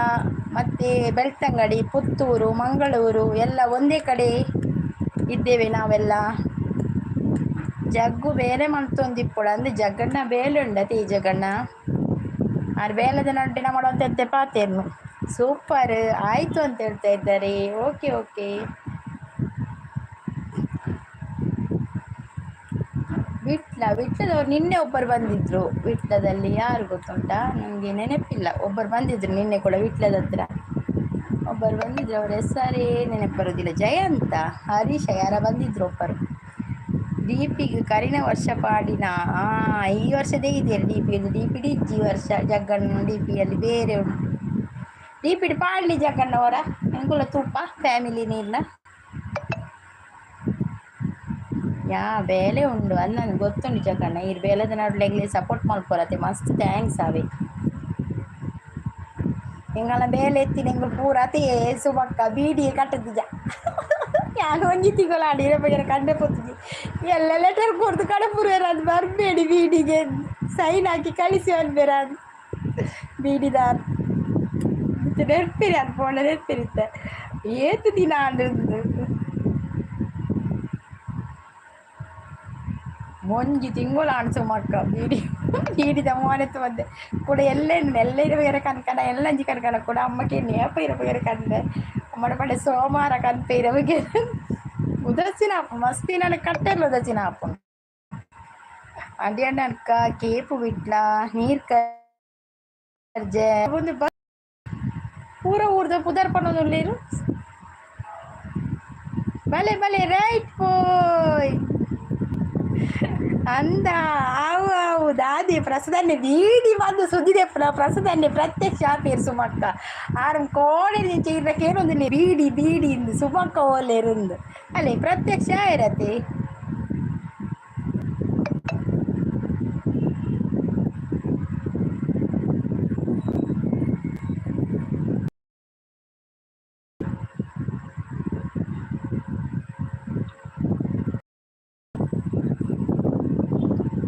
ಮತ್ತು ಬೆಳ್ತಂಗಡಿ, ಪುತ್ತೂರು, ಮಂಗಳೂರು ಎಲ್ಲ ಒಂದೇ ಕಡೆ ಇದ್ದೇವೆ ನಾವೆಲ್ಲ. ಜಗ್ಗು ಬೇಲೆ ಮಲ್ತೊಂದಿಪ್ಪೊಡು ಅಂದ್ ಜಗ್ಗಣ್ಣ ಬೇಲೆ ಉಂಡತೆ. ಈ ಜಗ್ಗಣ್ಣ ಆರ್ ಬೇಲೆದ ನಡ್ಡಿನ ಮಾಡುವಂತ ಪಾತೆರ್ನು. ಸೂಪರ್ ಆಯಿತು ಅಂತ ಹೇಳ್ತಾ ಇದ್ದಾರೆ. Okay okay. Vitla, ವಿಟ್ಲದವ್ರು ನಿನ್ನೆ ಒಬ್ಬರು ಬಂದಿದ್ರು. ವಿಟ್ಲದಲ್ಲಿ ಯಾರು ಗೊತ್ತುಂಟಾ? ನನಗೆ ನೆನಪಿಲ್ಲ. ಒಬ್ಬರು ಬಂದಿದ್ರು ನಿನ್ನೆ ಕೂಡ. ವಿಟ್ಲದ ಹತ್ರ ಒಬ್ಬರು ಬಂದಿದ್ರು, ಅವರ ಹೆಸರೇ ನೆನಪು ಬರೋದಿಲ್ಲ. ಜಯಂತ, ಹರೀಶ, ಯಾರ ಬಂದಿದ್ರು ಒಬ್ಬರು. ಡಿ ಪಿಗೆ ಕರಿನ ವರ್ಷ ಪಾಡಿನ ಈ ವರ್ಷದೇ ಇದೆಯಲ್ಲ ಡಿ ಪಿ. ಡಿ ಪಿ ಇಜ್ಜಿ ಈ ವರ್ಷ ಜಗ್ಗಣ್ಣ ಡಿ ಪಿಯಲ್ಲಿ ಬೇರೆ ಉಂಟು. ಡಿ ಪಿಡ್ ಪಾಡ್ಲಿ ಜಗ್ಗಣ್ಣವರ, ಎಂಕುಲ ತೂಪ ಫ್ಯಾಮಿಲಿ ನೀರ್ನ. ಯಾ ಬೇಲೆ ಉಂಡು ಅದು ನನಗೆ ಗೊತ್ತುಂಟು ಜಗ್ಗಣ್ಣ. ಇರ್ ಬೇಲೆದ ನಡುಲೆಗ್ಲಿ ಸಪೋರ್ಟ್ ಮಲ್ಪೊರತೆ, ಮಸ್ತ್ thanks ಅವೆ. ಎಂಗಳ ಬೇಲೆ ಎತ್ತಿನ ಎಂಗುಲು ಪೂರ ಅತೇ ಸುಮಕ್ಕ ಬೀಡಿ ಕಟ್ಟುತ್ತಿಜ. ಯಾನ್ ಒಂಜಿ ತಿಂಗಳು ಆಡಿರ ಬಗ್ಗೆ ಕಂಡೆ ಪೊತ್ತಿಜಿ. ಎಲ್ಲ ಲೆಟರ್ ಕೊಡ್ದು ಕಡಪುರೇರ ಅದು ಬರಬೇಡಿ ಬೀಡಿಗೆ, ಸೈನ್ ಹಾಕಿ ಕಳಿಸಿ ಅನ್ಬೇರ ಅದು ಬೀಡಿದಾರ್ ನೆನಪಿರಿ. ಅದು ಪೋಣ ನೆನಪಿರುತ್ತೆ ಏತು ದಿನ ಅಂದು ಒಂಜಿ ತಿಂಗಳು ಆಂಡ್ ಸುಮಕ್ಕ ಬೀಡಿ ಬೀಡಿದ ಮೋನೆತ್ತು ಬಂದೆ ಕೂಡ ಎಲ್ಲ ಎಲ್ಲ ಇರಬೇರೆ ಕನ್ಕನ ಎಲ್ಲ ಅಂಜಿ ಕನ್ಕನ ಕೂಡ ಅಮ್ಮಕ್ಕೆ ನೇಪ ಇರಬೇರೆ ಕಂಡೆ ಅಮ್ಮಡ ಪಡೆ ಸೋಮವಾರ ಕನ್ಪೆ ಇರಬೇಕೆ. ಉದಾಸೀನ ಆಪುಂಡು ಮಸ್ತ್ ನನಗೆ ಕಟ್ಟೆಲ್ಲ ಉದಾಸೀನ ಆಪುಂಡು. ಅಡ್ಯಂಡಕ್ಕ ಕೇಪು ವಿಟ್ಲ ನೀರ್ ಕರ್ಜೆ ಒಂದು ಪೂರ ಊರ್ದ ಪುದರ್ ಪನ್ನೊಂದುಲ್ಲೇರು. ಬಲೆ ಬಲೆ ರೈಟ್ ಪೋಯ್ ಅಂದ ಆವು ಆವು ದಾದಿ ಪ್ರಸದನ್ನೆ ಬೀಡಿ ಬಂದು ಸುದ್ದಿದೆಪ್ಪನ ಪ್ರಸದನ್ನೆ ಪ್ರತ್ಯಕ್ಷ ಆಪೇರ್ ಸುಮಕ್ಕ. ಆರಂ ಕೋಡೆ ನಿಂಚೆ ಇರಕ್ಕೆ ಬೀಡಿ ಬೀಡಿ ಇಂದು ಸುಮಕ್ಕ ಓಲೇರುಂದು ಅಲ್ಲೇ ಪ್ರತ್ಯಕ್ಷ ಆಯಿರತೆ.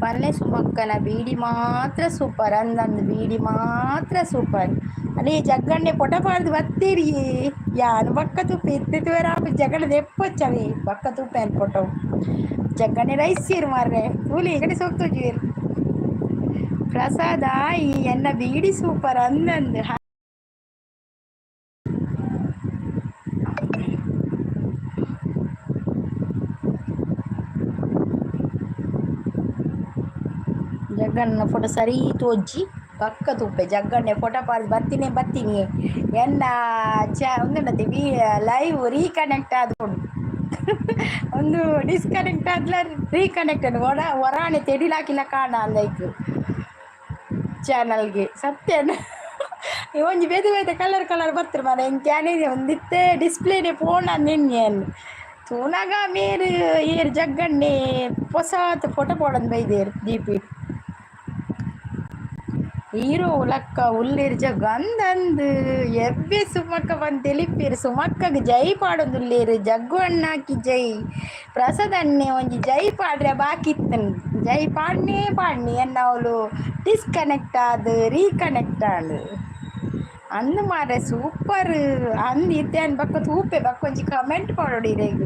ಪನ್ನೆ ಸುಮಕ್ಕನ ಬೀಡಿ ಮಾತ್ರ ಸೂಪರ್ ಅಂದಂದು ಬೀಡಿ ಮಾತ್ರ ಸೂಪರ್. ಅಲ್ಲೇ ಜಗ್ಗಣ್ಣೆ ಪೊಟ ಪಾಡ್ದು ಬತ್ತೀರಿ ಯಾನು ಬಕ್ಕ ತುಪ್ಪೆ ಇತ್ತಿತ್ತು ಜಗಳ ದೆಪ್ಪೊಚ್ಚವಿ ಬಕ್ಕ ತುಪ್ಪೆ ಅಲ್ಲಿ ಫೋಟೋ ಜಗ್ಗಣ್ಣೆ ರೈಸೀರು ಮಾರ್ರೆ ತೂಲಿ ಈ ಕಡೆ ಸೋಕ್ತೋಜೀರು. ಪ್ರಸಾದ ಈ ಎನ್ನ ಬೀಡಿ ಸೂಪರ್ ಅಂದಂದು. ಜಗ್ಗಣ್ಣ ಫೋಟೋ ಸರಿ ತೋಜಿ ಪಕ್ಕ ತೂಪೆ ಜಗ್ಗಣ್ಣೆ ಫೋಟೋ ಪಾಡ್ದು ಬತ್ತೀನಿ ಬತ್ತೀನಿ ಎನ್ನ ಚ ಉಂದುಂಡತೆ ವಿ ಲೈವ್ ರೀಕನೆಕ್ಟ್ ಆದುಂಡು ಒಂದು ಡಿಸ್ಕನೆಕ್ಟ್ ಆದ್ಲ ರೀಕನೆಕ್ಟ್ ಒಡ ಒರಾಣೆ ತೆಡಿಲಾಕಿಲ್ಲ ಕಾಣ ಅಂದೈಕ್ ಚಾನಲ್ಗೆ ಸತ್ಯನ. ಒಂಜಿ ಬೇತೆ ಬೇತೆ ಕಲರ್ ಕಲರ್ ಬತ್ತರ ಮಾರ್ರೆ ಎಂಕ್ ಒಂದಿತ್ತೆ ಡಿಸ್ಪ್ಲೇನೆ ಪೋಣ ನಿನ್ನೆ ತೂನಗ ಮೇರ್ ಏರ್ ಜಗ್ಗಣ್ಣೆ ಪೊಸಾತ್ ಫೋಟೋ ಪೋಡೊಂದು ಬೈದೇರ್ ದೀಪಿ ಹೀರೋ ಲಕ್ಕ ಉಲ್ಲೇರ್ ಜಗ್ಗ ಅಂದಂದು ಎವ್ವೆ ಸುಮಕ್ಕ ಬಂದು ತೆಲಿಪೇರು ಸುಮಕ್ಕಗ್ ಜೈ ಪಾಡೊಂದುಲ್ಲೇರು ಜಗ್ಗು ಅಣ್ಣಾಕಿ ಜೈ ಪ್ರಸಾದ್ ಅಣ್ಣೆ ಒಂಜಿ ಜೈ ಪಾಡ್ರೆ ಬಾಕಿ ಇತ್ತನ್ ಜೈ ಪಾಡ್ನೇ ಪಾಡ್ನಿ ಎನ್ನ ಅವಳು ಡಿಸ್ಕನೆಕ್ಟ್ ಆದ್ ರೀಕನೆಕ್ಟ್ ಆಂಡ್ ಅಂದ್ ಮಾರ್ರೆ ಸೂಪರ್ ಅಂದ್ ಇತ್ತೆ ಅನ್ ಬೊಕ್ಕ ತೂಪೆ ಬೊಕ್ಕ ಒಂಜಿ ಕಮೆಂಟ್ ಪಾಡೊಡು ಇರೆಗ್.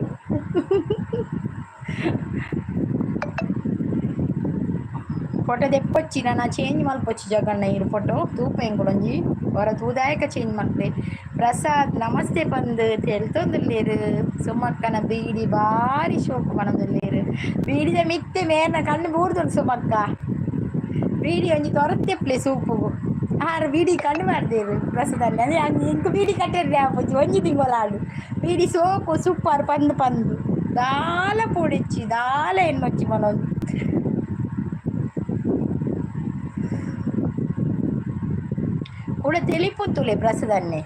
ಫೋಟೋ ದೆಪ್ಪೊಚ್ಚಿ ನನ ಚೇಂಜ್ ಮಲ್ಪೊಚ್ಚಿ ಜಗಣ್ಣ ಈರ್ ಫೋಟೋ ತೂಪೆ ಎಂಕುಲೊಂಜಿ ಒರ ತೂದಾಯಕ ಚೇಂಜ್ ಮಲ್ಪೆ. ಪ್ರಸಾದ್ ನಮಸ್ತೆ ಪಂದ್ ತೆಲ್ತೊಂದುಲ್ಲೇರು ಸುಮಕ್ಕನ ಬೀಡಿ ಬಾರಿ ಶೋಕು ಪನೊಂದುಲ್ಲೇರು ಬೀಡಿದ ಮಿತ್ತೆ ಮೇರ್ನ ಕಣ್ಣು ಬೂರ್ದುಂಡು ಸುಮಕ್ಕ ಬೀಡಿ ಒಂಜಿ ತೊರತ್ತೆಪ್ಲೆ ಸೂಪುಗು ಆರ್ ಬೀಡಿ ಕಣ್ಣು ಮಾಡ್ದೇರು ಪ್ರಸಾದ್ ಅಣ್ಣೆ ಅದೇ ಎಂಕ್ ಬೀಡಿ ಕಟ್ಟೆರ್ರೆ ಆಪುಜಿ ಒಂಜಿ ತಿಂಗೊಲಾಂಡ್ ಬೀಡಿ ಸೋಕು ಸೂಪರ್ ಪಂದ್ ಪಂದ್ ದಾಲ ಪೋಡಿಚ್ಚಿ ದಾಲ ಎನ್ನೊಚ್ಚಿ ಪನೊಂದು. ಕೂಡ ತೆಲಿಪುತ್ತುಲೆ ಪ್ರಸಾದನ್ನೇ.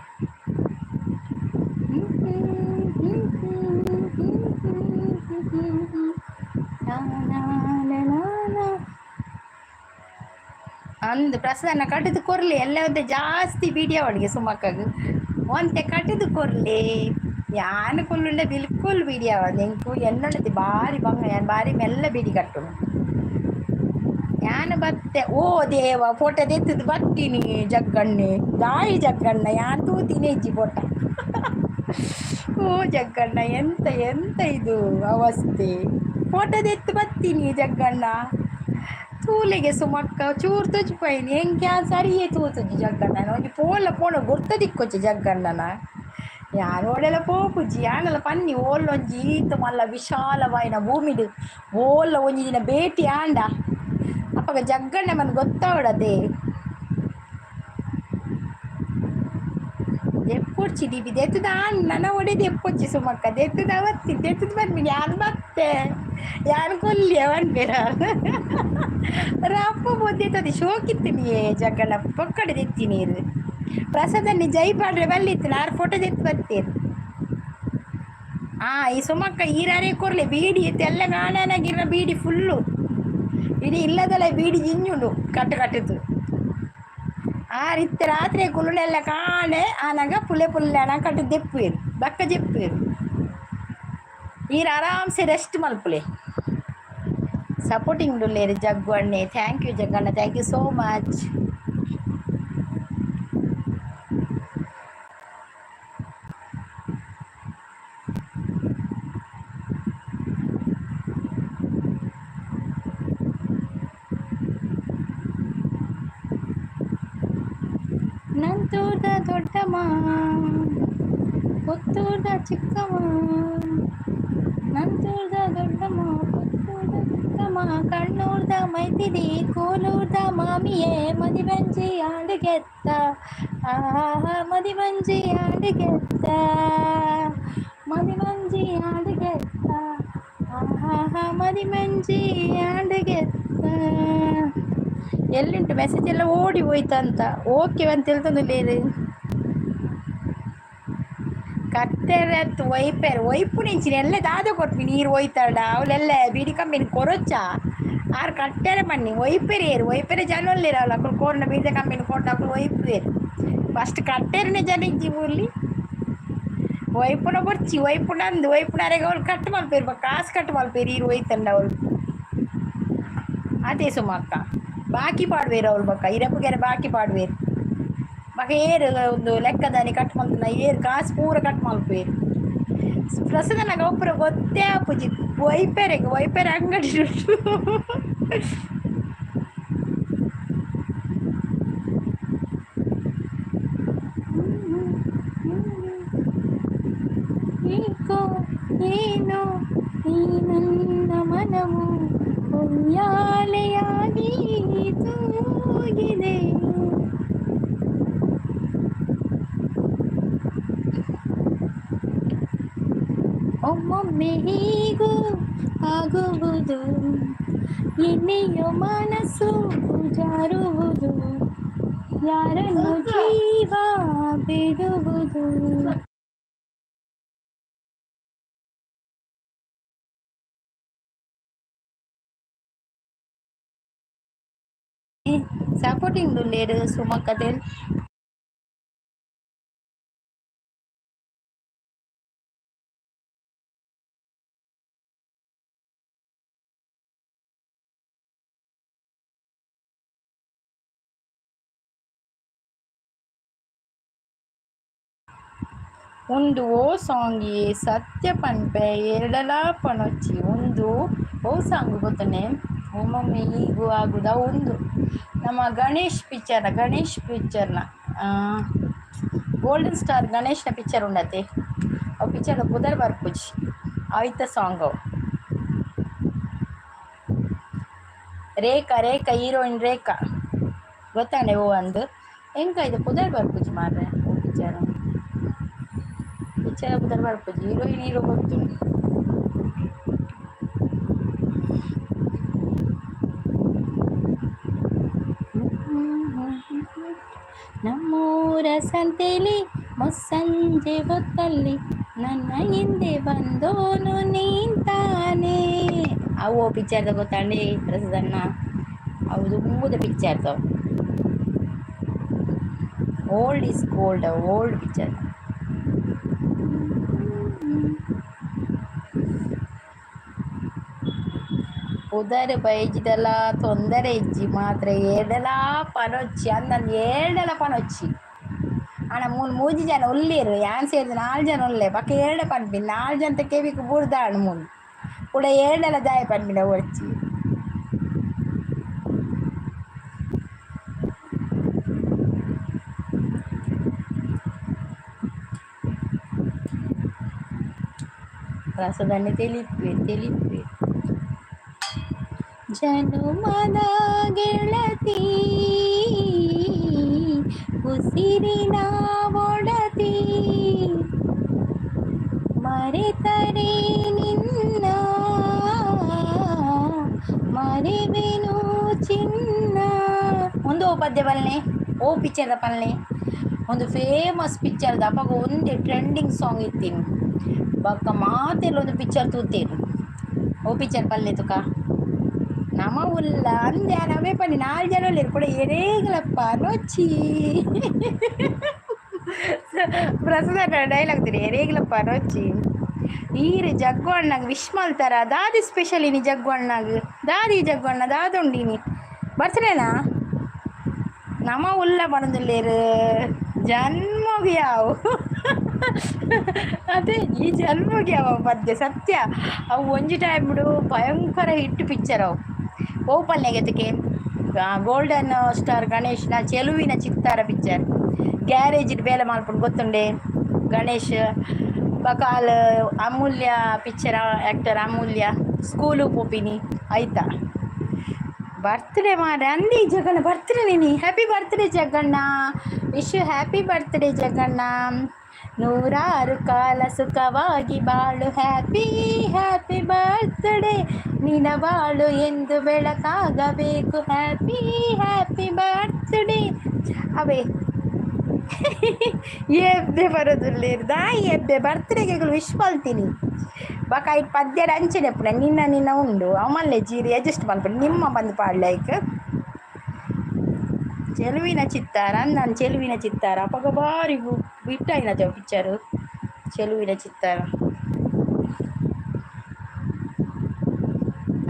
ಅಂದ್ ಪ್ರಸಾದನ್ನ ಕಟ್ಟದು ಕೊರ್ಲಿ ಎಲ್ಲ ಒಂತೆ ಜಾಸ್ತಿ ಬೀಡಿ ಅವಳಿಗೆ ಸುಮಕ್ಕಗ್ ಒಂತೆ ಕಟ್ಟದು ಕೊರ್ಲಿ ಯಾನ್ ಕುಲ್ಲುಂಡ ಬಿಲ್ಕುಲ್ ಬೀಡಿ ಅವ ಎಂಕು ಎನ್ನೊಂಡತಿ ಬಾರಿ ಬಂಗ ಯಾನ್ ಬಾರಿ ಮೆಲ್ಲ ಬೀಡಿ ಕಟ್ಟುನು ಯಾನ್ ಬತ್ತೆ ಓ ದೇವ ಫೋಟೋ ದೆತ್ತದು ಬತ್ತೀನಿ ಜಗ್ಗಣ್ಣೆ ದಾಯಿ ಜಗ್ಗಣ್ಣ ಯಾನ್ ತೂತಿನಿ ಇಜ್ಜಿ ಫೋಟೋ. ಓ ಜಗ್ಗಣ್ಣ ಎಂತ ಎಂತ ಇದು ಅವಸ್ಥೆ ಫೋಟೋ ದೆತ್ತು ಬತ್ತೀನಿ ಜಗ್ಗಣ್ಣ ತೂಲೆಗೆ ಸುಮಕ್ಕ ಚೂರು ತೊಜ್ಪೈನಿ ಎಂಕ್ ಯಾನ್ ಸರಿಯೇ ತೂತುಜಿ ಜಗ್ಗಣ್ಣನ ಒಂಜಿ ಪೋಲ ಪೋಣ ಗುರ್ತ ದಿಕ್ಕೊಚ್ಚಿ ಜಗ್ಗಣ್ಣನ ಯಾನ್ ಓಡೆಲ ಪೋಪುಜಿ ಯಾನಲ ಪನ್ನಿ ಓಲೊಂಜಿ ಈತ್ ಮಲ್ಲ ವಿಶಾಲವಾಯಿನ ಭೂಮಿಡ್ ಓಲ್ಲ ಒಂಜಿ ದಿನ ಭೇಟಿ ಆಂಡ ಅಪಗ ಜಗ್ಗಣ್ಣ ಮನ್ ಗೊತ್ತಾವಡದೆ ದೆಪ್ಪೊಡ್ಚಿ ದೀಪಿ ದೆತ್ತದ ಆನ್ ನನ ಒಡೆ ದೆಪ್ಪೊಚ್ಚಿ ಸುಮಕ್ಕ ದೆತ್ತದ ಅವತ್ತಿ ದೆತ್ತದ ಬರ್ಮಿನಿ ಯಾನ್ ಬತ್ತೆ ಯಾನ್ ಕೊಲ್ಲಿಯ ಪನ್ಪೆರ್ ರಪ್ಪ ಬೊದ್ದೆತ್ತದೆ ಶೋಕಿತ್ತಿನಿಯೇ ಜಗ್ಗಣ್ಣ ಪೊಕ್ಕಡೆ ದೆತ್ತಿ ನೀರು ಪ್ರಸಾದನ್ನಿ ಜೈ ಪಾಡ್ರೆ ಬಲ್ಲಿತ್ತು ಆರ್ ಫೋಟೋ ದೆತ್ತು ಬತ್ತೀರು. ಆ ಈ ಸುಮಕ್ಕ ಈರಾರೇ ಕೊರ್ಲೆ ಬೀಡಿ ಇತ್ತು ಎಲ್ಲ ಗಾಣನಾಗಿರ್ನ ಬೀಡಿ ಫುಲ್ಲು ಇಡೀ ಇಲ್ಲದಲ್ಲ ಬೀಡಿ ಜಿಂಜುಂಡು ಕಟ್ಟು ಕಟ್ಟಿತು ಆರ್ ಇತ್ತೆ ರಾತ್ರಿ ಕುಲ್ಲುನೆಲ್ಲ ಕಾಣೆ ಆನಗ ಪುಲೆ ಪುಲ್ಲೆ ಅನ ಕಟ್ಟು ದೆಪ್ಪುವೆರು ಬಕ್ಕ ಜೆಪ್ಪುವೆರು ಈರ್ ಆರಾಮ್ಸೆ ರೆಸ್ಟ್ ಮಲ್ಪುಲೆ. ಸಪೋರ್ಟಿಂಗ್ ಉಲ್ಲೇರು ಜಗ್ಗು ಅಣ್ಣೆ thank you Jagganna thank you so much. ನಂತೂರ್ದ ದೊಡ್ಡಮ್ಮ ಪುತ್ತೂರ್ದ ಚಿಕ್ಕಮ್ಮ ನಂತೂರ್ದ ದೊಡ್ಡಮ್ಮ ಪುತ್ತೂರ್ದ ಚಿಕ್ಕಮ್ಮ ಕಣ್ಣೂರ್ದ ಮೈತಿದಿ ಕೋಲೂರ್ದ ಮಾಮಿಯೇ ಮದಿಮಂಜಿ ಆಂಡುಗೆತ್ತ ಆಹಾ ಮದಿಮಂಜಿ ಆಂಡುಗೆತ್ತ ಮದಿಮಂಜಿ ಆಂಡುಗೆತ್ತ ಆಹಾ ಮದಿಮಂಜಿ ಆಂಡುಗೆತ್ತ. ಎಲ್ಲಿಂಟು ಮೆಸೇಜ್ ಎಲ್ಲ ಓಡಿ ಹೋಯ್ತಂತ ಓಕೆ ಅಂತ ಹೇಳ್ತಂದಿಲ್ಲೇರು ಕತ್ತೆರತ್ ಒಯ್ಪೆರ್ ಒಯ್ಪು ನಿಂಚಿನ ಎಲ್ಲ ದಾದ ಕೊಟ್ವಿ ನೀರು ಒಯ್ತಾಡ ಅವಳೆಲ್ಲ ಬೀಡಿ ಕಂಬೆನಿ ಕೊರೊಚ್ಚ ಆರ್ ಕಟ್ಟೆರೆ ಬನ್ನಿ ಒಯ್ಪೆರೆ ಏರು ಒಯ್ಪೆರೆ ಜನ ಅವಳು ಅಕುಲು ಕೋರ್ನ ಬೀಡಿದ ಕಂಬೆನಿ ಕೊಟ್ಟ ಅಕುಲು ಒಯ್ಪುವೇರು ಫಸ್ಟ್ ಕಟ್ಟೆರನೆ ಜನ ಇಜ್ಜಿ ಊರ್ಲಿ ಒಯ್ಪುನ ಬೊರ್ಚಿ ಒಯ್ಪುನ ಅಂದು ಒಯ್ಪುನ ಅರೆಗೆ ಅವಳು ಕಟ್ ಮಲ್ಪೇರು ಕಾಸು ಕಟ್ ಮಲ್ಪೇರು ಈರು ಒಯ್ತಂಡ ಅವಳು. ಅದೇ ಸುಮಕ್ಕ ಬಾಕಿ ಪಾಡ್ವೇರು ಅವ್ರು ಬಕ್ಕ ಇರಪ್ಪುಗೆರೆ ಬಾಕಿ ಪಾಡ್ವೇರು ಬಕ ಏರು ಒಂದು ಲೆಕ್ಕದಾನಿ ಕಟ್ ಮಲ್ತನ ಏರು ಕಾಸು ಪೂರ ಕಟ್ ಮಲ್ಪೇರು ಪ್ರಸನ್ನ ಒಬ್ಬರು ಗೊತ್ತೇ ಆಪುಜಿ ವೈಪೆರೆಗ್ ವೈಪೆರೆ ಅಂಗಡಿ ಉಂಟು. ಏಕೋ ಏನೋ ಈ ನನ್ನ ಮನವು ಉಯ್ಯಾಲೆಯಾಗಿ ತೂಗಿದೆ. ಒಮ್ಮೊಮ್ಮೆ ಹೀಗೂ ಆಗುವುದು, ಎನ್ನೆಯ ಮನಸ್ಸು ಜಾರುವುದು, ಯಾರನ್ನು ಜೀವ ಬಿಡುವುದು. ಸಪೋರ್ಟಿಂಗ್ ದುಲ್ಲೇರು ಸುಮಕ್ಕತೆಲ್. ಉಂದು ಓ ಸಾಂಗ್ ಏ ಸತ್ಯ ಪನ್ಪೆ ಎರಡಲಾ ಪನೊಚ್ಚಿ. ಉಂದು ಓ ಸಾಂಗ್ ಗೊತ್ತನೆ? ಒಮ್ಮೊಮ್ಮೆ ಹೀಗೂ ಆಗುದ ಉಂದು ನಮ್ಮ ಗಣೇಶ್ ಪಿಕ್ಚರ್ನ, ಗಣೇಶ್ ಪಿಕ್ಚರ್ನ ಗೋಲ್ಡನ್ ಸ್ಟಾರ್ ಗಣೇಶ್ನ ಪಿಕ್ಚರ್ ಉಂಡತೆ. ಅವು ಪಿಕ್ಚರ್ದ ಪುದರ್ ಬರ್ಪುಜಿ, ಆಯ್ತ ಸಾಂಗ್ ಅವು. ರೇಖಾ, ರೇಖಾ ಹೀರೋಯಿನ್ ರೇಖಾ ಗೊತ್ತಾಂಡೆ ಓ ಅಂದು ಎಂಕ ಇದು ಪುದರ್ ಬರ್ಪುಜಿ ಮಾರ್ರೆ. ಓ ಪಿಕ್ಚರ್ ಪಿಕ್ಚರ್ ಪುದರ್ ಬರ್ಪುಜಿ, ಹೀರೋಯಿನ್ ಹೀರೋ ಗೊತ್ತುಂಡು. ನಮ್ಮೂರ ಸಂತೆಲಿ ಮುಸ್ಸಂಜೆ ಹೊತ್ತಲ್ಲಿ ನನ್ನ ಹಿಂದೆ ಬಂದೋನು ನಿಂತಾನೆ. ಅವು ಪಿಕ್ಚರ್ದ ಗೊತ್ತಾಂಡೆ ಪ್ರಸದಣ್ಣ? ಅವು ದುಂಬುದ ಪಿಕ್ಚರ್ದವು. Old is gold, old picture. ಪುದರ್ ಬೈಜಿದಲ ತೊಂದರೆ ಇಜ್ಜಿ ಮಾತ್ರ ಏಡಲ ಪನೊಚ್ಚಿ ಅಂದಂದು ಏಡಲ ಪನೊಚ್ಚಿ. ಆಣ ಮೂಲು ಮೂಜಿ ಜನ ಉಳ್ಳೇರು ಯಾನ್ ಸೇರಿದ ನಾಲ್ ಜನ ಉಲ್ಲೆ ಬಕ್ಕ ಏಡ ಪನ್ಪಿನ ನಾಲ್ ಜನತ ಕೆವಿಕ್ ಬೂರ್ದಾಣ್ ಮೂಲು ಕುಡ ಏಡಲ ದಾಯ ಪನ್ಪಿನ ಒಚ್ಚಿ. ರಸದನ್ನೇ ತೆಲಿಪೆ ತೆಲಿಪೆ. ಜನುಮದ ಗೆಳತಿ ಉಸಿರಿನ ಒಡತಿ ಮರೆತರೆ ನಿನ್ನ ಮರೆವೆನು ಚಿನ್ನ. ಒಂದು ಪದ್ಯ ಬಲ್ನೆ ಓ ಪಿಕ್ಚರ್ದ ಪಲ್ನೆ ಒಂದು ಫೇಮಸ್ ಪಿಕ್ಚರ್ದ ಅಪಗ ಒಂದೇ ಟ್ರೆಂಡಿಂಗ್ ಸಾಂಗ್ ಇತ್ತೀನಿ ಬೊಕ್ಕ ಮಾತೆಲ್ಲ ಒಂದು ಪಿಕ್ಚರ್ ತೂತೇನು. ಓ ಪಿಕ್ಚರ್ ಪಲ್ಲೆ ತುಕ ನಮ ಉಲ್ಲ ಅಂದೆ ನವೇ ಪನ್ನಿ ನಾಲ್ ಜನ ಉಲ್ಲೆರ್ ಕೂಡ ಎರೇಗ್ಲಪ್ಪ ನೊಚ್ಚಿ. ಪ್ರಸಾದ ಡೈಲಾಗ್ ತಿರಿ ಎರೇಗ್ಲಪ್ಪ ನೊಚ್ಚಿ. ಈರ್ ಜಗ್ಗು ಅಣ್ಣಗ್ ವಿಶ್ ಮಲ್ತಾರ ದಾದಿ ಸ್ಪೆಷಲ್ ಇನಿ ಜಗ್ಗು ಅಣ್ಣಗ್ ದಾದಿ ಜಗ್ಗು ಅಣ್ಣ ದಾದುಂಡಿನಿ ಬರ್ತ್ಡೇನಾ? ನಮ ಉಲ್ಲ ಪನೊಂದುಲ್ಲೆರ್ ಜನ್ಮೊಗು ಯಾವು ಅದೇ ಈ ಜನ್ಮೊಗು ಯಾವ ಪದ್ಯ ಸತ್ಯ. ಅವು ಒಂಜಿ ಟೈಮ್ ಭಯಂಕರ ಹಿಟ್ ಪಿಕ್ಚರ್ ಅವು. ಓ ಪಲ್ಲೆಗೆತಕ್ಕೆ ಗೋಲ್ಡನ್ ಸ್ಟಾರ್ ಗಣೇಶ್ನ ಚೆಲುವಿನ ಚಿತ್ತಾರ ಪಿಕ್ಚರ್. ಗ್ಯಾರೇಜ್ ಬೇಲೆ ಮಲ್ಪುಂಡು ಗೊತ್ತುಂಡೆ ಗಣೇಶ್ ಬಕಾಲ್ ಅಮೂಲ್ಯ ಪಿಕ್ಚರ್ ಆ್ಯಕ್ಟರ್ ಅಮೂಲ್ಯ ಸ್ಕೂಲು ಪೋಪಿನಿ ಆಯ್ತಾ. ಬರ್ತ್ಡೇ ಮಾರ್ರೆ ಅಂದಿ Jaganna birthday ನೀನಿ. Happy birthday Jagganna, wish you happy birthday Jagganna. ನೂರಾರು ಕಾಲ ಸುಖವಾಗಿ ಬಾಳು, ಹ್ಯಾಪಿ ಹ್ಯಾಪಿ ಬರ್ತ್ಡೇ. ನಿನ ಬಾಳು ಎಂದು ಬೆಳಕಾಗಬೇಕು, ಹ್ಯಾಪಿ ಹ್ಯಾಪಿ ಬರ್ತ್ಡೇ. ಅವೇ ಎಬ್ಬೆ ಬರೋದುಲ್ಲೇರ್ ದಾಯಿ ಎಬ್ಬೆ ಬರ್ತ್ಡೇಗೆ ವಿಶ್ ಮಲ್ತೀನಿ. ಬೊಕ ಐಟ್ ಪದ್ಯಡ್ ಅಂಚನೆ ಪುನ ನಿನ್ನ ನಿನ್ನ ಉಂಡು ಅವು ಮಲ್ಲೆ ಜೀರಿ ಅಡ್ಜಸ್ಟ್ ಮಲ್ಪುಂಡು ನಿಮ್ಮ ಬಂದು ಪಾಡ್ಲೈಕ್. ಚೆಲುವಿನ ಚಿತ್ತಾರ ಅಂದನ್ ಚೆಲುವಿನ ಚಿತ್ತಾರ ಅಪಗ ಬಾರಿ ಹಿಟ್ ಆಯಿನ ಪಿಕ್ಚರ್ ಚೆಲುವಿನ ಚಿತ್ತಾರ.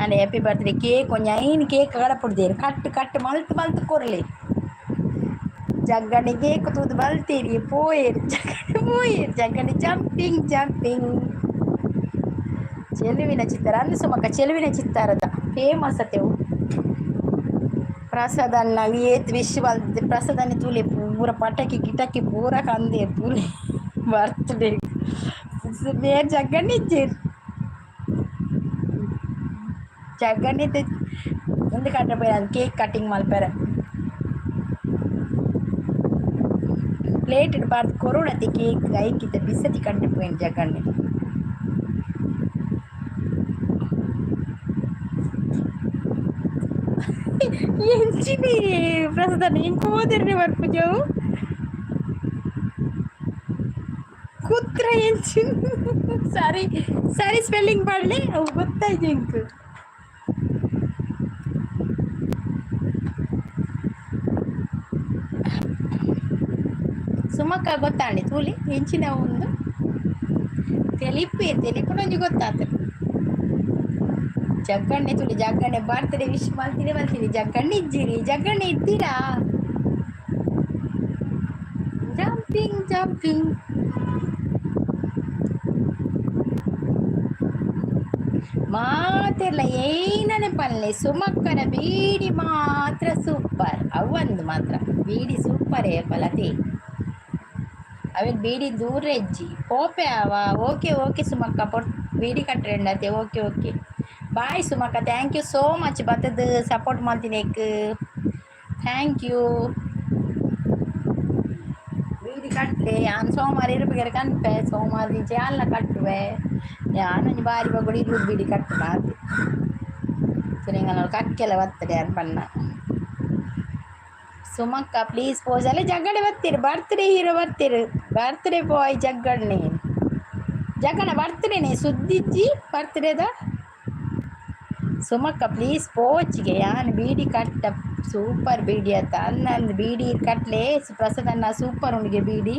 ಅಂಡ್ ಹ್ಯಾಪಿ ಬರ್ತ್ಡೇ ಕೇಕ್ ಒಂಜಿ 5 ಕೇಕ್ ಕಡಪುಡ್ದೇರು ಕಟ್ ಕಟ್ ಮಲ್ತ್ ಮಲ್ತ್ ಕೊರ್ಲೆ ಜಗ್ಗಣಿ ಕೇಕ್ ತೂದು ಬಲ್ತೀರಿ ಪೋಯೇರು ಜಗ್ಗಣಿ ಪೋಯೇರು ಜಗ್ಗಣಿ ಜಂಪಿಂಗ್ ಜಂಪಿಂಗ್ ಚೆಲುವಿನ ಚಿತ್ತಾರ ಅಂದು ಸುಮಕ್ಕ ಚೆಲುವಿನ ಚಿತ್ತಾರದ ಫೇಮಸ್ ಅತೆವು ಪ್ರಸಾದನ್ನ ಏತ್ ವಿಶ್ ಮಲ್ತ್ ಪ್ರಸಾದನ್ನೇ ತೂಲೆ ಪೂರ ಪಟಕಿ ಗಿಟಕಿ ಪೂರ ಕಂದೇರ್ ತೂಲೆ ಬರ್ತ್ಡೇ ಬೇರೆ ಜಗ್ಗಣ್ಣೆ ಇಜ್ಜೆರ್ ಜಗ್ಗಣ್ಣೆ ಉಂದು ಕಟ್ಟ ಪೋಯ್ ಕೇಕ್ ಕಟ್ಟಿಂಗ್ ಮಲ್ಪೆರೆ ಪ್ಲೇಟ್ ಪಾಡ್ದ್ ಕೊರೊಡತೆ ಕೇಕ್ ಐಕಿತ ಬಿಸತಿ ಕಂಡು ಪೋಯಿನ್ ಜಗ್ಗಣ್ಣೆ ಎಂಚಿನಿ ಪ್ರಸಾದಣ್ಣ ಎಂಕ್ ಓದೆರ್ನೆ ಬರ್ಪುಜವು ಕುತ್ರ ಎಂಚಿನ ಸಾರಿ ಸಾರಿ ಸ್ಪೆಲ್ಲಿಂಗ್ ಪಾಡ್ಲೆ ಅವು ಗೊತ್ತಾಯ್ತು ಎಂಕ್ ಸುಮಕ್ಕ ಗೊತ್ತಾಂಡಿ ತೂಲಿ ಎಂಚಿನ ಉಂದು ತೆಲಿಪೆ ತೆಲಿಪುನೊಂಜಿ ಗೊತ್ತಾತು ಜಗ್ಗಣ್ಣೆ ತುಳಿ ಜಗ್ಗಣ್ಣೆ ಬರ್ತ್ಡೇ ವಿಶ್ ಮಲ್ತೀನಿ ಮಲ್ತೀನಿ ಜಗ್ಗಣ್ಣೆ ಇಜ್ಜಿರಿ ಜಗ್ಗಣ್ಣೆ ಇದ್ದೀರಾ ಜಂಪಿಂಗ್ ಜಂಪಿಂಗ್ ಮಾತೆರ್ಲ ಏನನೆ ಪಲ್ಲೆ ಸುಮಕ್ಕನ ಬೀಡಿ ಮಾತ್ರ ಸೂಪರ್ ಅವೊಂದು ಮಾತ್ರ ಬೀಡಿ ಸೂಪರ್ ಪಲತಿ ಅವೆನ್ ಬೀಡಿ ದೂರ ಹೆಜ್ಜಿ ಪೋಪೆ ಅವ ಓಕೆ ಓಕೆ ಸುಮಕ್ಕ ಪೊಟ್ ಬೀಡಿ ಕಟ್ರೆಂಡತೆ ಓಕೆ ಓಕೆ ಬಾಯ್ ಸುಮಕ್ಕ thank you so much ಬತ್ತದ ಸಪೋರ್ಟ್ ಮಲ್ತಿನೇಕ್ thank you ಬೀಡಿ ಕಟ್ಲೆ ಯಾನ್ ಸೋಮವಾರ ಇರುಪಗೆರೆ ಕನ್ಪೆ ಸೋಮವಾರ ದಿಂಚ ಯಾನ್ಲ ಕಟ್ಟುವೆ ಯಾನೊಂಜಿ ಬಾರಿ ಬಗುಡು ಇರುದು ಬೀಡಿ ಕಟ್ಟುನ ಆತೆ ಸುರಿಂಗನ ಕಕ್ಕೆಲ ಬರ್ತಡೆ ಯಾನ್ ಪನ್ನ ಸುಮಕ್ಕ ಪ್ಲೀಸ್ ಪೋಸ್ ಅಲ್ಲ ಜಗ್ಗಡೆ ಬರ್ತೀರಿ ಬರ್ತ್ಡೇ ಹೀರೋ ಬರ್ತೀರಿ ಬರ್ತ್ಡೇ ಬಾಯ್ ಜಗ್ಗಣ್ಣೆ ಜಗ್ಗಣ ಬರ್ತ್ಡೇನೆ ಸುದ್ದಿಜ್ಜಿ ಬರ್ತ್ಡೇದ ಸುಮಕ್ಕ ಪ್ಲೀಸ್ ಪೋಚಿಗೆ ಯಾನ್ ಬೀಡಿ ಕಟ್ಟ ಸೂಪರ್ ಬೀಡಿ ಆತ ಅನ್ನಂದು ಬೀಡಿ ಕಟ್ಲೆ ಪ್ರಸಾದಣ್ಣ ಸೂಪರ್ ಉಂಡಿಗೆ ಬೀಡಿ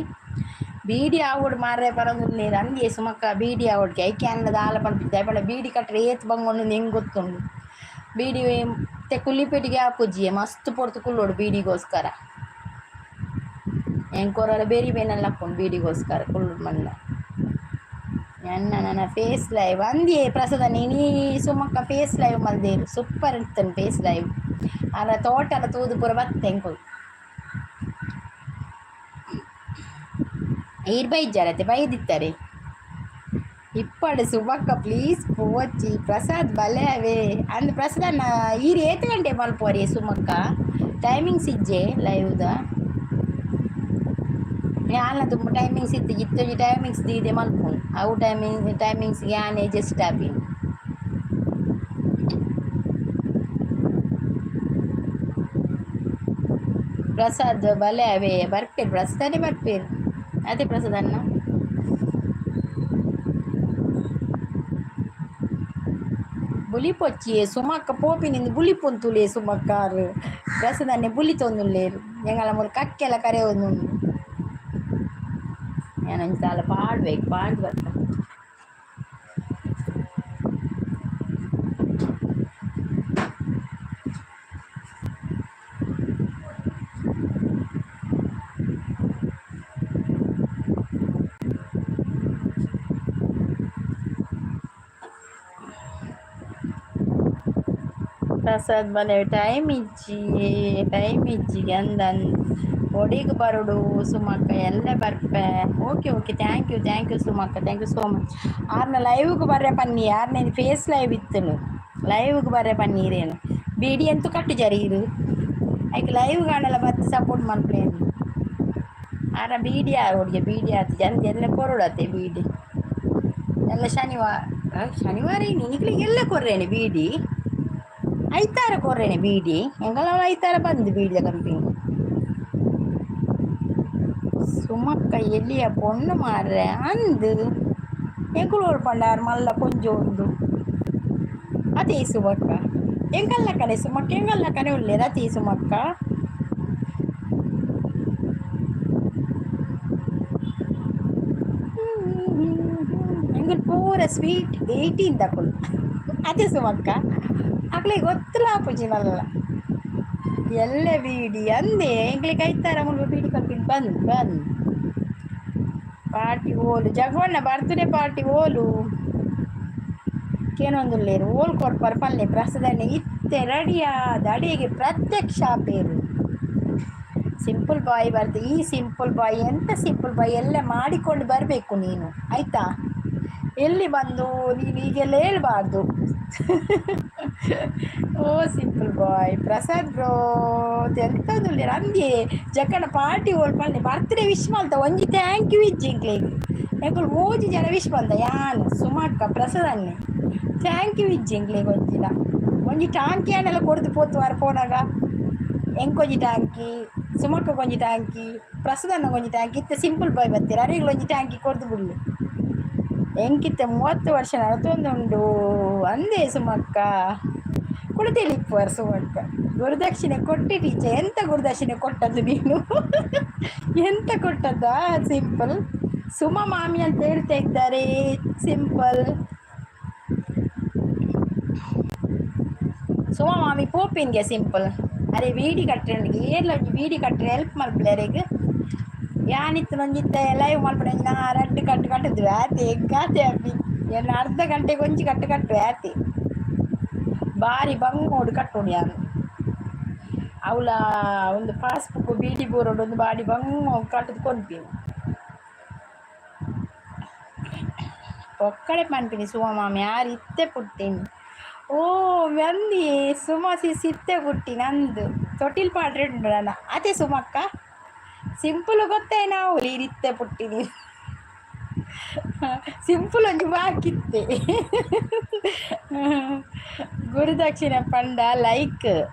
ಬೀಡಿ ಆವೊಡು ಮಾರ್ರೆ ಪರೊಂದುಲ್ಲೆರ್ ಅಂದ್ಯೆ ಸುಮಕ್ಕ ಬೀಡಿ ಆವೊಡ್ಗೆ ಐಕೆ ಅನ್ನ ದಾಲ ಪನ್ಪಿಜ್ಜಿ ದಾಯೆ ಪಂಡ ಬೀಡಿ ಕಟ್ರೆ ಏತ್ ಬಂಗುಂಡು ಎಂಕ್ ಗೊತ್ತುಂಡು ಬೀಡಿ ಇತ್ತೆ ಕುಲ್ಲಿಪೇಟಿಗೆ ಆಪುಜ್ಜಿಯೆ ಮಸ್ತ್ ಪೊರ್ತು ಕುಲ್ಲೊಡು ಬೀಡಿಗೋಸ್ಕರ ಎಂಕ್ ಒರಲ ಬೆರಿ ಬೇನಲ್ಲ ಆಪುಂಡು ಬೀಡಿಗೋಸ್ಕರ ಕುಲ್ಲುಡು ಮಲ್ಲ ಎನ್ನ ನನ್ನ ಫೇಸ್ ಲೈವ್ ಅಂದ್ಯೆ ಪ್ರಸಾದಣ್ಣ ಇನಿ ಸುಮಕ್ಕ ಫೇಸ್ ಲೈವ್ ಮಲ್ದೇರು ಸೂಪರ್ ಇತ್ತನ್ ಫೇಸ್ ಲೈವ್ ಆರ ತೋಟಲ ತೂದು ಪೂರ ಬತ್ತೆ ಎಂಕುಲು ಈರ್ ಬೈಜಾರತೆ ಬೈದಿತ್ತಾರೆ ಇಪ್ಪಡು ಸುಮಕ್ಕ ಪ್ಲೀಸ್ ಪೋಚಿ ಪ್ರಸಾದ್ ಬಲೆ ಅವೇ ಅಂದ್ ಪ್ರಸಾದಣ್ಣ ಈರ್ ಏತ್ ಗಂಟೆ ಮಲ್ಪುವರೆ ಸುಮಕ್ಕ ಟೈಮಿಂಗ್ಸ್ ಇಜ್ಜೆ ಲೈವ್ದ ಯಾನ್ಲ ದುಂಬು ಟೈಮಿಂಗ್ಸ್ ಇತ್ತು ಇತ್ತೊಂಜಿ ಟೈಮಿಂಗ್ಸ್ ದೀದೆ ಮಲ್ಪುನು ಅವು ಟೈಮಿಂಗ್ ಟೈಮಿಂಗ್ಸ್ ಯಾನ್ ಅಡ್ಜಸ್ಟ್ ಆಪಿನಿ ಪ್ರಸಾದ್ ಬಲೆ ಅವೇ ಬರ್ಪೇರು ಪ್ರಸಾದನೇ ಬರ್ಪೇರು ಅದೇ ಪ್ರಸಾದ್ ಅಣ್ಣ ಬುಲಿಪೊಚ್ಚಿ ಸುಮಕ್ಕ ಪೋಪಿನಿಂದ ಬುಲಿಪೊಂತುಲೆ ಸುಮಕ್ಕಾರು ಪ್ರಸಾದನ್ನೇ ಬುಲಿತೊಂದುಲ್ಲೇರು ಎಂಗಲ ಮೂಲು ಕಕ್ಕೆಲ ಕರೆಯೊಂದುಂಡು ಯಾನೊಂಜಿ ದಾಲ ಪಾಡ್ಬೇಕು ಪಾಡ್ದ್ ಬರ್ಪ ಪ್ರಸಾದ್ ಬಲೆ ಟೈಮ್ ಇಜ್ಜಿ ಟೈಮ್ ಇಜ್ಜಿ ಅಂದನ್ ಒಡಿಗ್ ಬರೋಡು ಸುಮಕ್ಕ ಎಲ್ಲ ಬರ್ಪೆ okay okay thank you thank you ಸುಮಕ್ಕ thank you so much ಆರ್ನ ಲೈವ್ಗೆ ಬರ್ರೆ ಪನ್ನಿ ಆರ್ನ ಫೇಸ್ ಲೈವ್ ಇತ್ತನು ಲೈವ್ಗೆ ಬರ್ರೆ ಪನ್ನಿ ಇರೇನು ಬೀಡಿ ಅಂತೂ ಕಟ್ಟು ಜರಿ ಇರು ಐಕ್ ಲೈವ್ ಕಾಣಲ್ಲ ಬತ್ತು ಸಪೋರ್ಟ್ ಮನ್ಪುಲೇನು ಆರ ಬೀಡಿ ಆವೊಡಿಗೆ ಬೀಡಿ ಆತು ಜನ ಎಲ್ಲ ಕೊರೊಡತ್ತೆ ಬೀಡಿ ಎಲ್ಲ ಶನಿವಾರ ಶನಿವಾರ ನಿಕ್ಲಿಗೆ ಎಲ್ಲ ಕೊರ್ರೇನೆ ಬೀಡಿ ಐತಾರ ಕೊರ್ರೇನೆ ಬೀಡಿ ಎಂಕಲ್ನ ಐತಾರ ಬಂದು ಬೀಡಿದ ಕಂಪನಿ ಸುಮಕ್ಕ ಎಲ್ಲಿಯ ಪೊಣ್ಣು ಮಾರ್ರೆ ಅಂದ್ ಎಂಕುಲು ಪಂಡಾರ್ ಮಲ್ಲ ಪೊಂಜೊಂದು ಅದೇ ಸುಮಕ್ಕ ಎಂಕಲ್ನ ಕಡೆ ಸುಮಕ್ಕ ಎಂಕಲ್ನ ಕಡೆ ಉಲ್ಲೇರ್ ಅದೇ ಸುಮಕ್ಕ ಎಂಕುಲು ಪೂರ ಸ್ವೀಟ್ 18 ದಕುಲು ಅದೇ ಸುಮಕ್ಕ, ಅಕ್ಲೆ ಗೊತ್ತಲ ಆಪುಜಿ ಮಲ್ಲ ಎಲ್ಲ ಬೀಡಿ ಅಂದೆ. ಎಂಕ್ಲೆ ಕೈತಾರ ಮುಲ್ಪ ಬೀಡಿ ಕಲ್ಪಿನ ಬಂದ್ ಬಂದ್ ಪಾರ್ಟಿ ಓಲು ಜಗವಣ್ಣ ಬರ್ತ್ಡೇ ಪಾರ್ಟಿ ಓಲು ಕೇನೊಂದುಲ್ಲೇರು ಓಲ್ ಕೊರ್ಪರ್ ಪಲ್ಲೆ. ಪ್ರಸದನೆ ಇತ್ತೆ ರೆಡಿಯಾದ ಅಡಿಗೆ ಪ್ರತ್ಯಕ್ಷ ಪೇರು. ಸಿಂಪಲ್ ಬಾಯ್ ಬರ್ತೆ. ಈ ಸಿಂಪಲ್ ಬಾಯ್ ಎಂತ ಸಿಂಪಲ್ ಬಾಯ್? ಎಲ್ಲ ಮಾಡಿಕೊಂಡು ಬರಬೇಕು ನೀನು, ಆಯ್ತಾ? ಎಲ್ಲಿ ಬಂದು ನೀನು ಈಗೆಲ್ಲ ಹೇಳ್ಬಾರ್ದು. ಓ ಸಿಂಪಲ್ ಬಾಯ್ ಪ್ರಸಾದ್ ಬ್ರೋ, ಎಂತದುಲ್ಲೇರು ಅಂದ್ಯೆ ಜಕ್ಕನ ಪಾರ್ಟಿ ಓಲ್ ಪಲ್ಲೆ? ಬರ್ತ್ಡೇ ವಿಶ್ ಮಲ್ತ ಒಂಜಿ thank you ಇಜ್ಜಿ ಎಂಕ್ಲೆಗ್. ಎಂಕುಲು ಮೂಜಿ ಜನ ವಿಶ್ ಮಲ್ತ, ಯಾನ್, ಸುಮಕ್ಕ, ಪ್ರಸಾದ್ ಅಣ್ಣೆ. Thank you ಇಜ್ಜಿ ಎಂಕ್ಲೆಗ್ ಒಂಜಿಲ. ಒಂಜಿ ಟಾಂಕಿ ಆಂಡಲ ಕೊರ್ದು ಪೋತು ವಾರ ಪೋನಾಗ. ಎಂಕೊಂಜಿ ಟ್ಯಾಂಕಿ, ಸುಮಕ್ಕ ಒಂಜಿ ಟ್ಯಾಂಕಿ, ಪ್ರಸಾದ್ ಒಂಜಿ ಟ್ಯಾಂಕಿ. ಇತ್ತೆ ಸಿಂಪಲ್ ಬಾಯ್ ಬತ್ತೀರ, ಅರೆಗ್ಲ ಒಂಜಿ ಟ್ಯಾಂಕಿ ಕೊರ್ದು ಬುಡ್ಲೆ. ಎಂಕಿತ್ತೆ 30 ವರ್ಷ ನಡತೊಂದುಂಡು ಅಂದೇ ಸುಮಕ್ಕ. ಕುಡಿತೇಲಿಪ್ಪುವರ್ ಸುಮಕ್ಕ. ಗುರುದಕ್ಷಿಣೆ ಕೊಟ್ಟಿ ಟೀಚರ್. ಎಂತ ಗುರುದಕ್ಷಿಣೆ ಕೊಟ್ಟದ್ದು ನೀನು? ಎಂತ ಕೊಟ್ಟದ್ದಾ? ಸಿಂಪಲ್ ಸುಮ ಮಾಮಿ ಅಂತ ಹೇಳ್ತಾ ಇದ್ದಾರೆ. ಸಿಂಪಲ್ ಸುಮ ಮಾಮಿ ಪೋಪಿನ್ಗೆ. ಸಿಂಪಲ್ ಅರೆ ಬೀಡಿ ಕಟ್ಟೆ ಏರ್ಲ ಒಂಜಿ ಬೀಡಿ ಕಟ್ಟರೆ ಹೆಲ್ಪ್ ಮಲ್ಪಲೆ ಅರೆಗ್. ಯಾನಿತ್ತು ಒಂಜಿತ್ತೆ ಲೈವ್ ಮಲ್ಪಡೆ ನಾ ರಡ್ಡ್ ಕಟ್ಟು ಕಟ್ಟುದು ಆತೆ ಗಾತೆ ಅಪ್ಪಿ. ಎನ್ನ ಅರ್ಧ ಗಂಟೆಗೆ ಒಂಜಿ ಕಟ್ಟು ಕಟ್ಟು ಆತೆ. ಬಾರಿ ಬಂಗೋಡು ಕಟ್ಟುಂಡು ಯಾನ್. ಅವಳ ಒಂದು ಪಾಸ್ಬುಕ್ ಬೀಡಿ ಬೋರೋಡು ಒಂದು ಬಾಡಿ ಬಂಗ ಕಟ್ಟುದು ಕೊನ್ಪಿನಿ. ಒಕ್ಕಡೆ ಪನ್ಪಿನಿ ಸುಮ ಮಾಮಿ ಯಾರು ಇತ್ತೆ ಪುಟ್ಟಿನಿ. ಓ ಮಂದಿ ಸುಮ ಸಿಸ್ ಇತ್ತೆ ಪುಟ್ಟಿ ನಂದು ತೊಟ್ಟಿಲ್ ಪಾಡ್ರೆ ಉಂಡು ನನ್ನ ಅದೇ ಸುಮಕ್ಕ. ಸಿಂಪಲ್ ಗೊತ್ತೇ ನಾವು ಇತ್ತೆ ಪುಟ್ಟಿನಿ. ಸಿಂಪಲ್ ಒಂಜಿ ಬಾಕಿತ್ತೆ. ಗುರುದಕ್ಷಿಣೆ ಪಂಡ ಲೈಕ್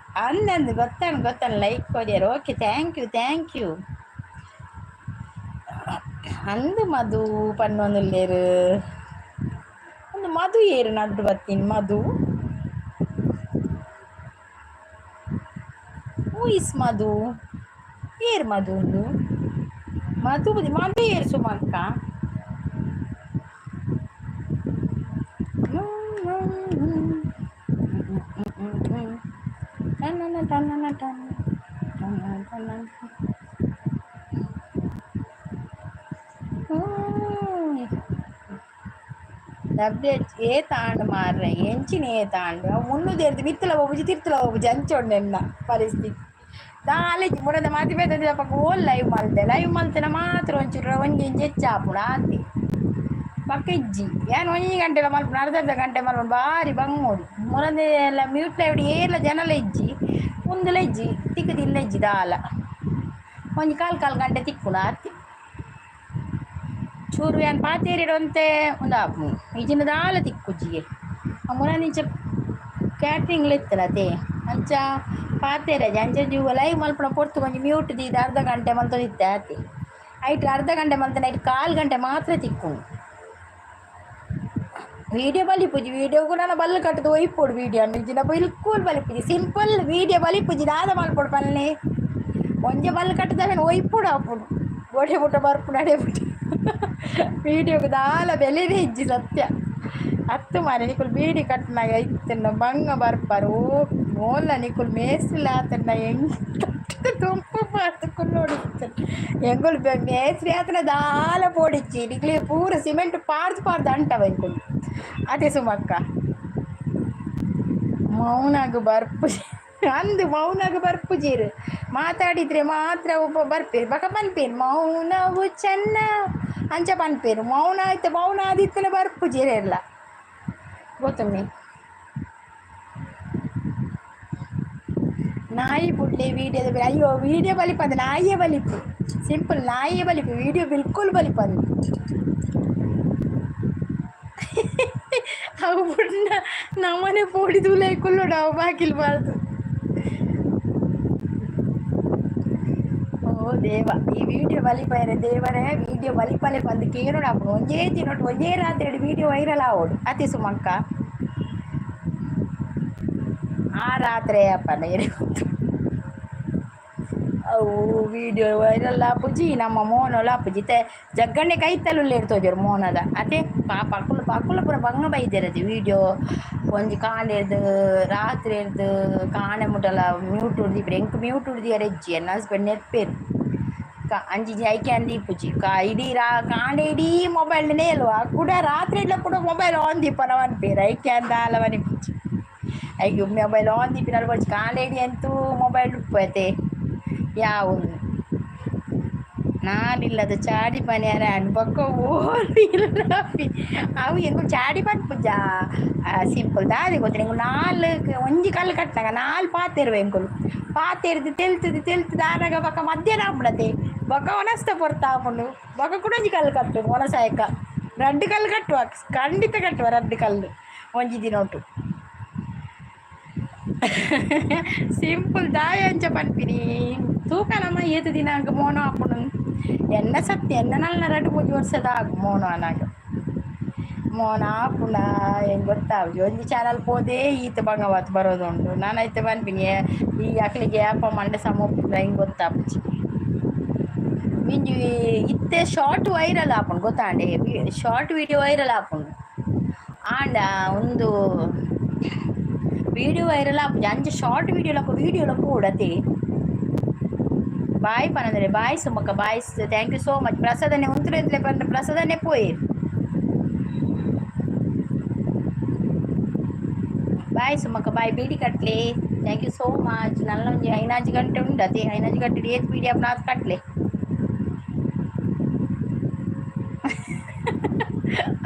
ಅಂದಂದು ಗೊತ್ತಾನ ಗೊತ್ತಾನ ಲೈಕ್ ಕೊರಿಯರ್. Okay, thank you, thank you. ಅಂದು ಮಧು ಪನ್ನೊಂದುಲ್ಲೇರು. ಒಂದು ಮಧು ಏರು ನಡ್ಡು ಬತ್ತೀನಿ. ಮಧು, who is Madhu? ಏರು ಮಧು ಉಂದು? ಮಧು ಮಧು ಏರು ಸುಮಕ್ಕ? ಡಬ್ಲ್ಯೂ ಎಚ್ ಏತಾಂಡ್ ಮಾರ್ರೆ, ಎಂಚಿನ ಏತಾಂಡ್? ಅವು ಮುನ್ನೂರು ಮಿತ್ತಲ ಹೋಗುಜಿ ತಿರ್ತಲ ಹೋಗುಜಿ ಅಂಚೊಂಡು ಎನ್ನ ಪರಿಸ್ಥಿತಿ. ದಾಲೇಜಿ ಮುರದ ಮಾತಿ ಬೇತದ ಪಕ್ಕ ಓಲ್ ಲೈವ್ ಮಲ್ತೆ. ಲೈವ್ ಮಲ್ತೆನ ಮಾತ್ರ ಒಂಚೂರು ಒಂಜಿ ಒಂಜಿ ಹೆಚ್ಚಾಪುಂಡು ಆತೆ, ಪಕ್ಕ ಇಜ್ಜಿ. ಏನ್ ಒಂಜಿ ಗಂಟೆಲ ಮಲ್ಪುಂಡು, ಅರ್ಧ ಅರ್ಧ ಗಂಟೆ ಮಲ್ಪುಂಡು. ಬಾರಿ ಬಂಗೋಡು ಮುರಂದೆ ಎಲ್ಲ ಮ್ಯೂಟ್ ಲೈವ್ ಏರ್ಲ ಜನಲ ಇಜ್ಜಿ, ಉಂದುಲ ಇಜ್ಜಿ, ತಿಕ್ಕುದಿಲ್ಲ ಇಜ್ಜಿ ದಾಲ. ಒಂಜಿ ಕಾಲ್ ಕಾಲ್ ಗಂಟೆ ತಿಕ್ಕುಂಡು ಆತೆ. ಚೂರು ಯಾನ್ ಪಾತೇರಿಡೊಂತೆ ಉಂದಾಪು ಇಜಿನ ದಾಲ ತಿಕ್ಕುಜಿಗೆ. ಮುರಂದಿಂಚ ಕ್ಯಾಟ್ರಿಂಗ್ಲ ಇತ್ತಲ್ಲ ಅಂಚ ಪಾತೆರಜಿ. ಅಂಚ ಜೀವ ಲೈವ್ ಮಲ್ಪುನ ಪೊರ್ತು ಒಂಜಿ ಮ್ಯೂಟ್ ದೀದ್ ಅರ್ಧ ಗಂಟೆ ಮಲ್ತೊಂದಿತ್ತೆ ಆತೆ. ಐಟ್ ಅರ್ಧ ಗಂಟೆ ಮಲ್ತನ ಐಟ್ ಕಾಲ್ ಗಂಟೆ ಮಾತ್ರ ತಿಕ್ಕುಂಡು. ವೀಡಿಯೋ ಬಲಿಪುಜಿ. ವೀಡಿಯೋ ಕೂಡ ಬಲ್ಲು ಕಟ್ಟದು ಒಯ್ಪೊಡು. ವೀಡಿಯೋ ಇಜ್ಜಿನ ಬಿಲ್ಕುಲ್ ಬಲಿಪುಜಿ. ಸಿಂಪಲ್ ವೀಡಿಯೋ ಬಲಿಪುಜಿ. ದಾದ ಮಲ್ಪೊಡು ಪನ್ನೆ? ಒಂಜೆ ಬಲ್ಲು ಕಟ್ಟದವೇನು ಒಯ್ಪೊಡು ಆಪುಂಡು. ಗೋಡೆ ಪುಟ್ಟ ಬರ್ಪುಂಡು ಅಡೆ ಪುಟ್ಟ. ವೀಡಿಯೋಗೆ ದಾಲ ಬೆಲೆನೇ ಇಜ್ಜಿ ಸತ್ಯ. ಹತ್ತು ಮಾರೆ ನಿಕುಲು ಬೀಡಿ ಕಟ್ಟನಾಗ ಇತ್ತನ್ನ ಬಂಗ ಬರ್ಪಾರು. ಓ ಮೋಲ ನಿಕುಲು ಮೇಸ್ತ್ರಿಲ ಆತನ ಹೆಂಗ್ ತುಂಪು ಪಾತು ಕುಲ್ಲೋಡಿತ್ತು. ಎಂಗುಲು ಮೇಸ್ತ್ರಿ ಆತನ ದಾಲ ಪೋಡಿಚ್ಚಿ. ನಿಕ್ಲೆ ಪೂರ ಸಿಮೆಂಟ್ ಪಾರ್ದು ಪಾರ್ದು ಅಂಟವ ಎಂಕುಲು. ಅದೇ ಸುಮಕ್ಕ, ಮೌನಾಗ ಬರ್ಪು ಅಂದು ಮೌನಾಗ ಬರ್ಪುಜೀರು. ಮಾತಾಡಿದ್ರೆ ಮಾತ್ರ ಒಬ್ಬ ಬರ್ಪೇರು. ಬಕ ಪನ್ಪೇರು ಮೌನವು ಚೆನ್ನ ಅಂಚ ಪನ್ಪೇರು. ಮೌನ ಆಯ್ತು, ಮೌನ ಆದಿತ್ತನ ಬರ್ಪುಜೀರೆಲ್ಲ ಗೊತ್ತಮ್ಮಿ. ನಾಯಿ ಬುಡ್ಲೆ ವೀಡಿಯೋದ. ಅಯ್ಯೋ, ವೀಡಿಯೋ ಬಲಿಪಂದು ನಾಯಿಯೇ ಬಲಿಪು. ಸಿಂಪಲ್ ನಾಯಿಯೇ ಬಲಿಪು, ವೀಡಿಯೋ ಬಿಲ್ಕುಲ್ ಬಲಿಪಂದು. ಅವು ಬುಡ್ನ ನಮ್ಮನೆ ಪೋಡಿ ತೂಲೆ ಕುಲ್ಲೋಡು ಅವು ಬಾಕಿಲ್ ಬಾರ್ದು. ಓ ದೇವ, ಈ ವಿಡಿಯೋ ಬಲಿಪೈರೆ ದೇವರೇ, ವಿಡಿಯೋ ಬಲಿಪಲೆ ಬಂದು ಕೇಳೋಣ. ಒಂಜೇ ದಿನೊಟ್ಟು ಒಂಜೇ ರಾತ್ರಿ ವಿಡಿಯೋ ವೈರಲ್ ಆವೋಡು ಅತಿ ಸುಮಕ್ಕ. ಆ ರಾತ್ರಿ ಅಪ್ಪ ಗೊತ್ತು. ಅವು ವಿಡಿಯೋ ವೈರಲ್ ಆಪುಜಿ, ನಮ್ಮ ಮೋನೊಲ ಆಪುಜಿ. ಇತ್ತೆ ಜಗ್ಗಣ್ಣೆ ಕೈತಲುಲ್ಲೇರು ತೋಜರು ಮೋನದ. ಅತೆ ಪಾಪ ಅಕುಲು ಅಕುಲು ಪೂರ ಬಂಗ ಬೈದೆರದು ವಿಡಿಯೋ ಒಂಜಿ ಕಾಂಡೆರ್ದ್ ರಾತ್ರಿರ್ದ್ ಕಾಂಡೆ ಮುಟಲ ಮ್ಯೂಟ್ ಉರ್ದಿಪ್ಪೆರ್ ಎಂಕ್ ಮ್ಯೂಟ್ ಉರ್ದಿಯರ ಇಜ್ಜಿ ಎನ್ನ ಹಸ್ಬೆಂಡ್ ನೆರ್ಪೇರು ಅಂಚಿ ಐಕೆ ಅಂದಿಪ್ಪುಜಿ ಕಾ ಇಡೀ ರಾ ಕಾಂಡೆ ಇಡೀ ಮೊಬೈಲ್ ನೇಲ್ವ ಕುಡ ರಾತ್ರಿ ಇಲ್ಲ ಕೂಡ ಮೊಬೈಲ್ ಆನ್ ದೀಪನ ಪನ್ಪೇರು ಐಕೆ ಅಂದ ದಾಲ ಪನಿಪುಜಿ ಐಕ್ ಮೊಬೈಲ್ ಆನ್ ದೀಪಿನಲ್ಪ ಬೊರ್ಚಿ ಕಾಂಡೆ ಇಡೀ ಅಂತೂ ಮೊಬೈಲ್ ಉಪ್ಪತೆ ಯಾವು ನಾನಿಲ್ಲದ ಚಾಡಿ ಪನಿಯಾರ ಆಂಡ್ ಬೊಕ್ಕ ಓಲು ಇಲ್ಲ ಅವು ಎಂಕುಲು ಚಾಡಿ ಪನ್ಪುಜ ಸಿಂಪಲ್ ದಾದೆ ಗೊತ್ತಿಲ್ಲ ಎಂಕುಲು ನಾಲ್ ಒಂಜಿ ಕಲ್ಲು ಕಟ್ಟಾಗ ನಾಲ್ ಪಾತೆರುವ ಎಂಕುಲು ಪಾತೆರ್ದು ತೆಲ್ತುದು ತೆಲ್ತುದು ಆನಗ ಬೊಕ್ಕ ಮಧ್ಯಾಹ್ನ ಆಪುಂಡತೆ ಬೊಕ್ಕ ಒನಸ್ತ ಪೊರ್ತು ಆಪುಂಡು ಬೊಕ್ಕ ಕುಡ ಒಂಜಿ ಕಲ್ಲು ಕಟ್ಟು ಒನಸಾಯಕ ರಡ್ಡ್ ಕಲ್ಲು ಕಟ್ಟುವ ಖಂಡಿತ ಕಟ್ಟುವ ರಡ್ಡ್ ಕಲ್ಲು ಒಂಜಿ ದಿನೊಟು ಸಿಂಪಲ್ ದಾಯ ಅಂಚ ಪನ್ಪಿನಿ ತೂಕನಮ್ಮ ಏತ್ ದಿನ ಅಂಕ ಮೋನ ಆಪುಂಡು ಎನ್ನ ಸತ್ಯ ಎನ್ನ ನಲ್ಲ ರಡ್ಡ್ ಮೂಜಿ ವರ್ಷದ ಆಗು ಮೋನ ಆನಾಗ ಮೋನ ಆಪುಂಡ ಎಂಕ್ ಗೊತ್ತಾವುಜಿ ಒಂಜಿ ಚಾನಲ್ ಪೋದೇ ಈತ್ ಬಂಗವಾತ್ ಬರೋದುಂಡು ನಾನ್ ಐತೆ ಪನ್ಪಿನಿ ಈ ಅಕ್ಲೆಗ್ ಯಾಪ ಮಂಡೆ ಸಮ ಉಪ್ಪುಂಡ ಎಂಕ್ ಗೊತ್ತಾಪುಜಿ ಮಿಂಜಿ ಇತ್ತೆ ಶಾರ್ಟ್ ವೈರಲ್ ಆಪುಂಡು ಗೊತ್ತಾಂಡೆ ಶಾರ್ಟ್ ವೀಡಿಯೋ ವೈರಲ್ ಆಪುಂಡು ಆಂಡ ಉಂದು ವೀಡಿಯೋ ವೈರಲ್ ಆಪುಜಿ ಅಂಚ ಶಾರ್ಟ್ ವೀಡಿಯೋ ಲಕ ವೀಡಿಯೋಲ ಪೋಡತೆ ಬಾಯ್ ಪನಂದ್ರೆ ಬಾಯ್ ಸುಮಕ್ಕ bye thank you so much ಪ್ರಸಾದನೆ ಉಂತುಲೆ ಪಂಡ ಪ್ರಸಾದನೆ ಪೋಯೆ ಬಾಯ್ ಸುಮಕ್ಕ ಬಾಯ್ ಬೀಡಿ ಕಟ್ಲೆ thank you so much ನಲ್ಲ ಒಂಜಿ ಐನಾಜಿ ಗಂಟೆ ಉಂಡು ಅದೇ ಐನಾಜಿ ಗಂಟೆ ಏತ್ ಬೀಡಿ ಆಪುನ ಆತ್ ಕಟ್ಲೆ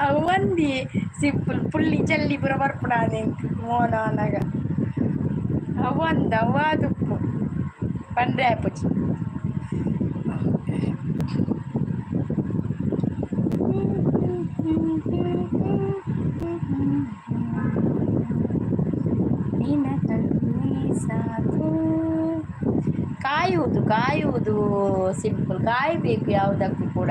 ಅವು ಒಂದಿ ಸಿಂಪಲ್ ಪುಳ್ಳಿ ಚಲ್ಲಿ ಪೂರ ಬರ್ಪುಣ ಎಂಕ್ ಮೋನ ಆನಗ ಅವು ಅಂದ್ ಅವು ಆದುಪ್ಪು ಪಂಡ್ರೆ ಆಪುಜಿ ನಿನ್ನ ಕಣ್ಣೇ ಸಾಕು ಕಾಯುವುದು ಕಾಯುವುದು ಸಿಂಪಲ್ ಕಾಯಬೇಕು ಯಾವುದಕ್ಕೂ ಕೂಡ.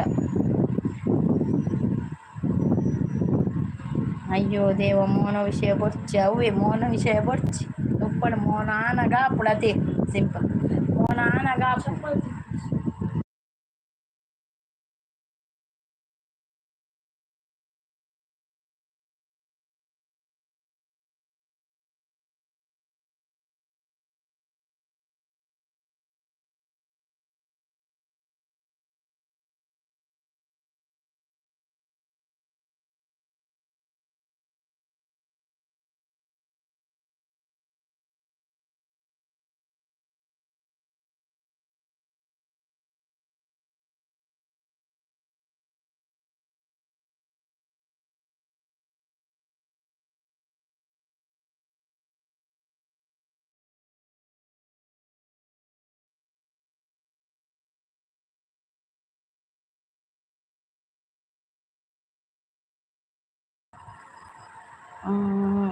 ಅಯ್ಯೋ ದೇವ ಮೋನ ವಿಷಯ ಬೊರ್ಚಿ ಅವೇ ಮೋನ ವಿಷಯ ಬೊರ್ಚಿ ಉಪ್ಪಡು ಮೋನ ಆನಗ ಆಪುಂಡು ಸಿಂಪಲ್ ಮೋನ ಆನಗ ಆಪುಂಡು.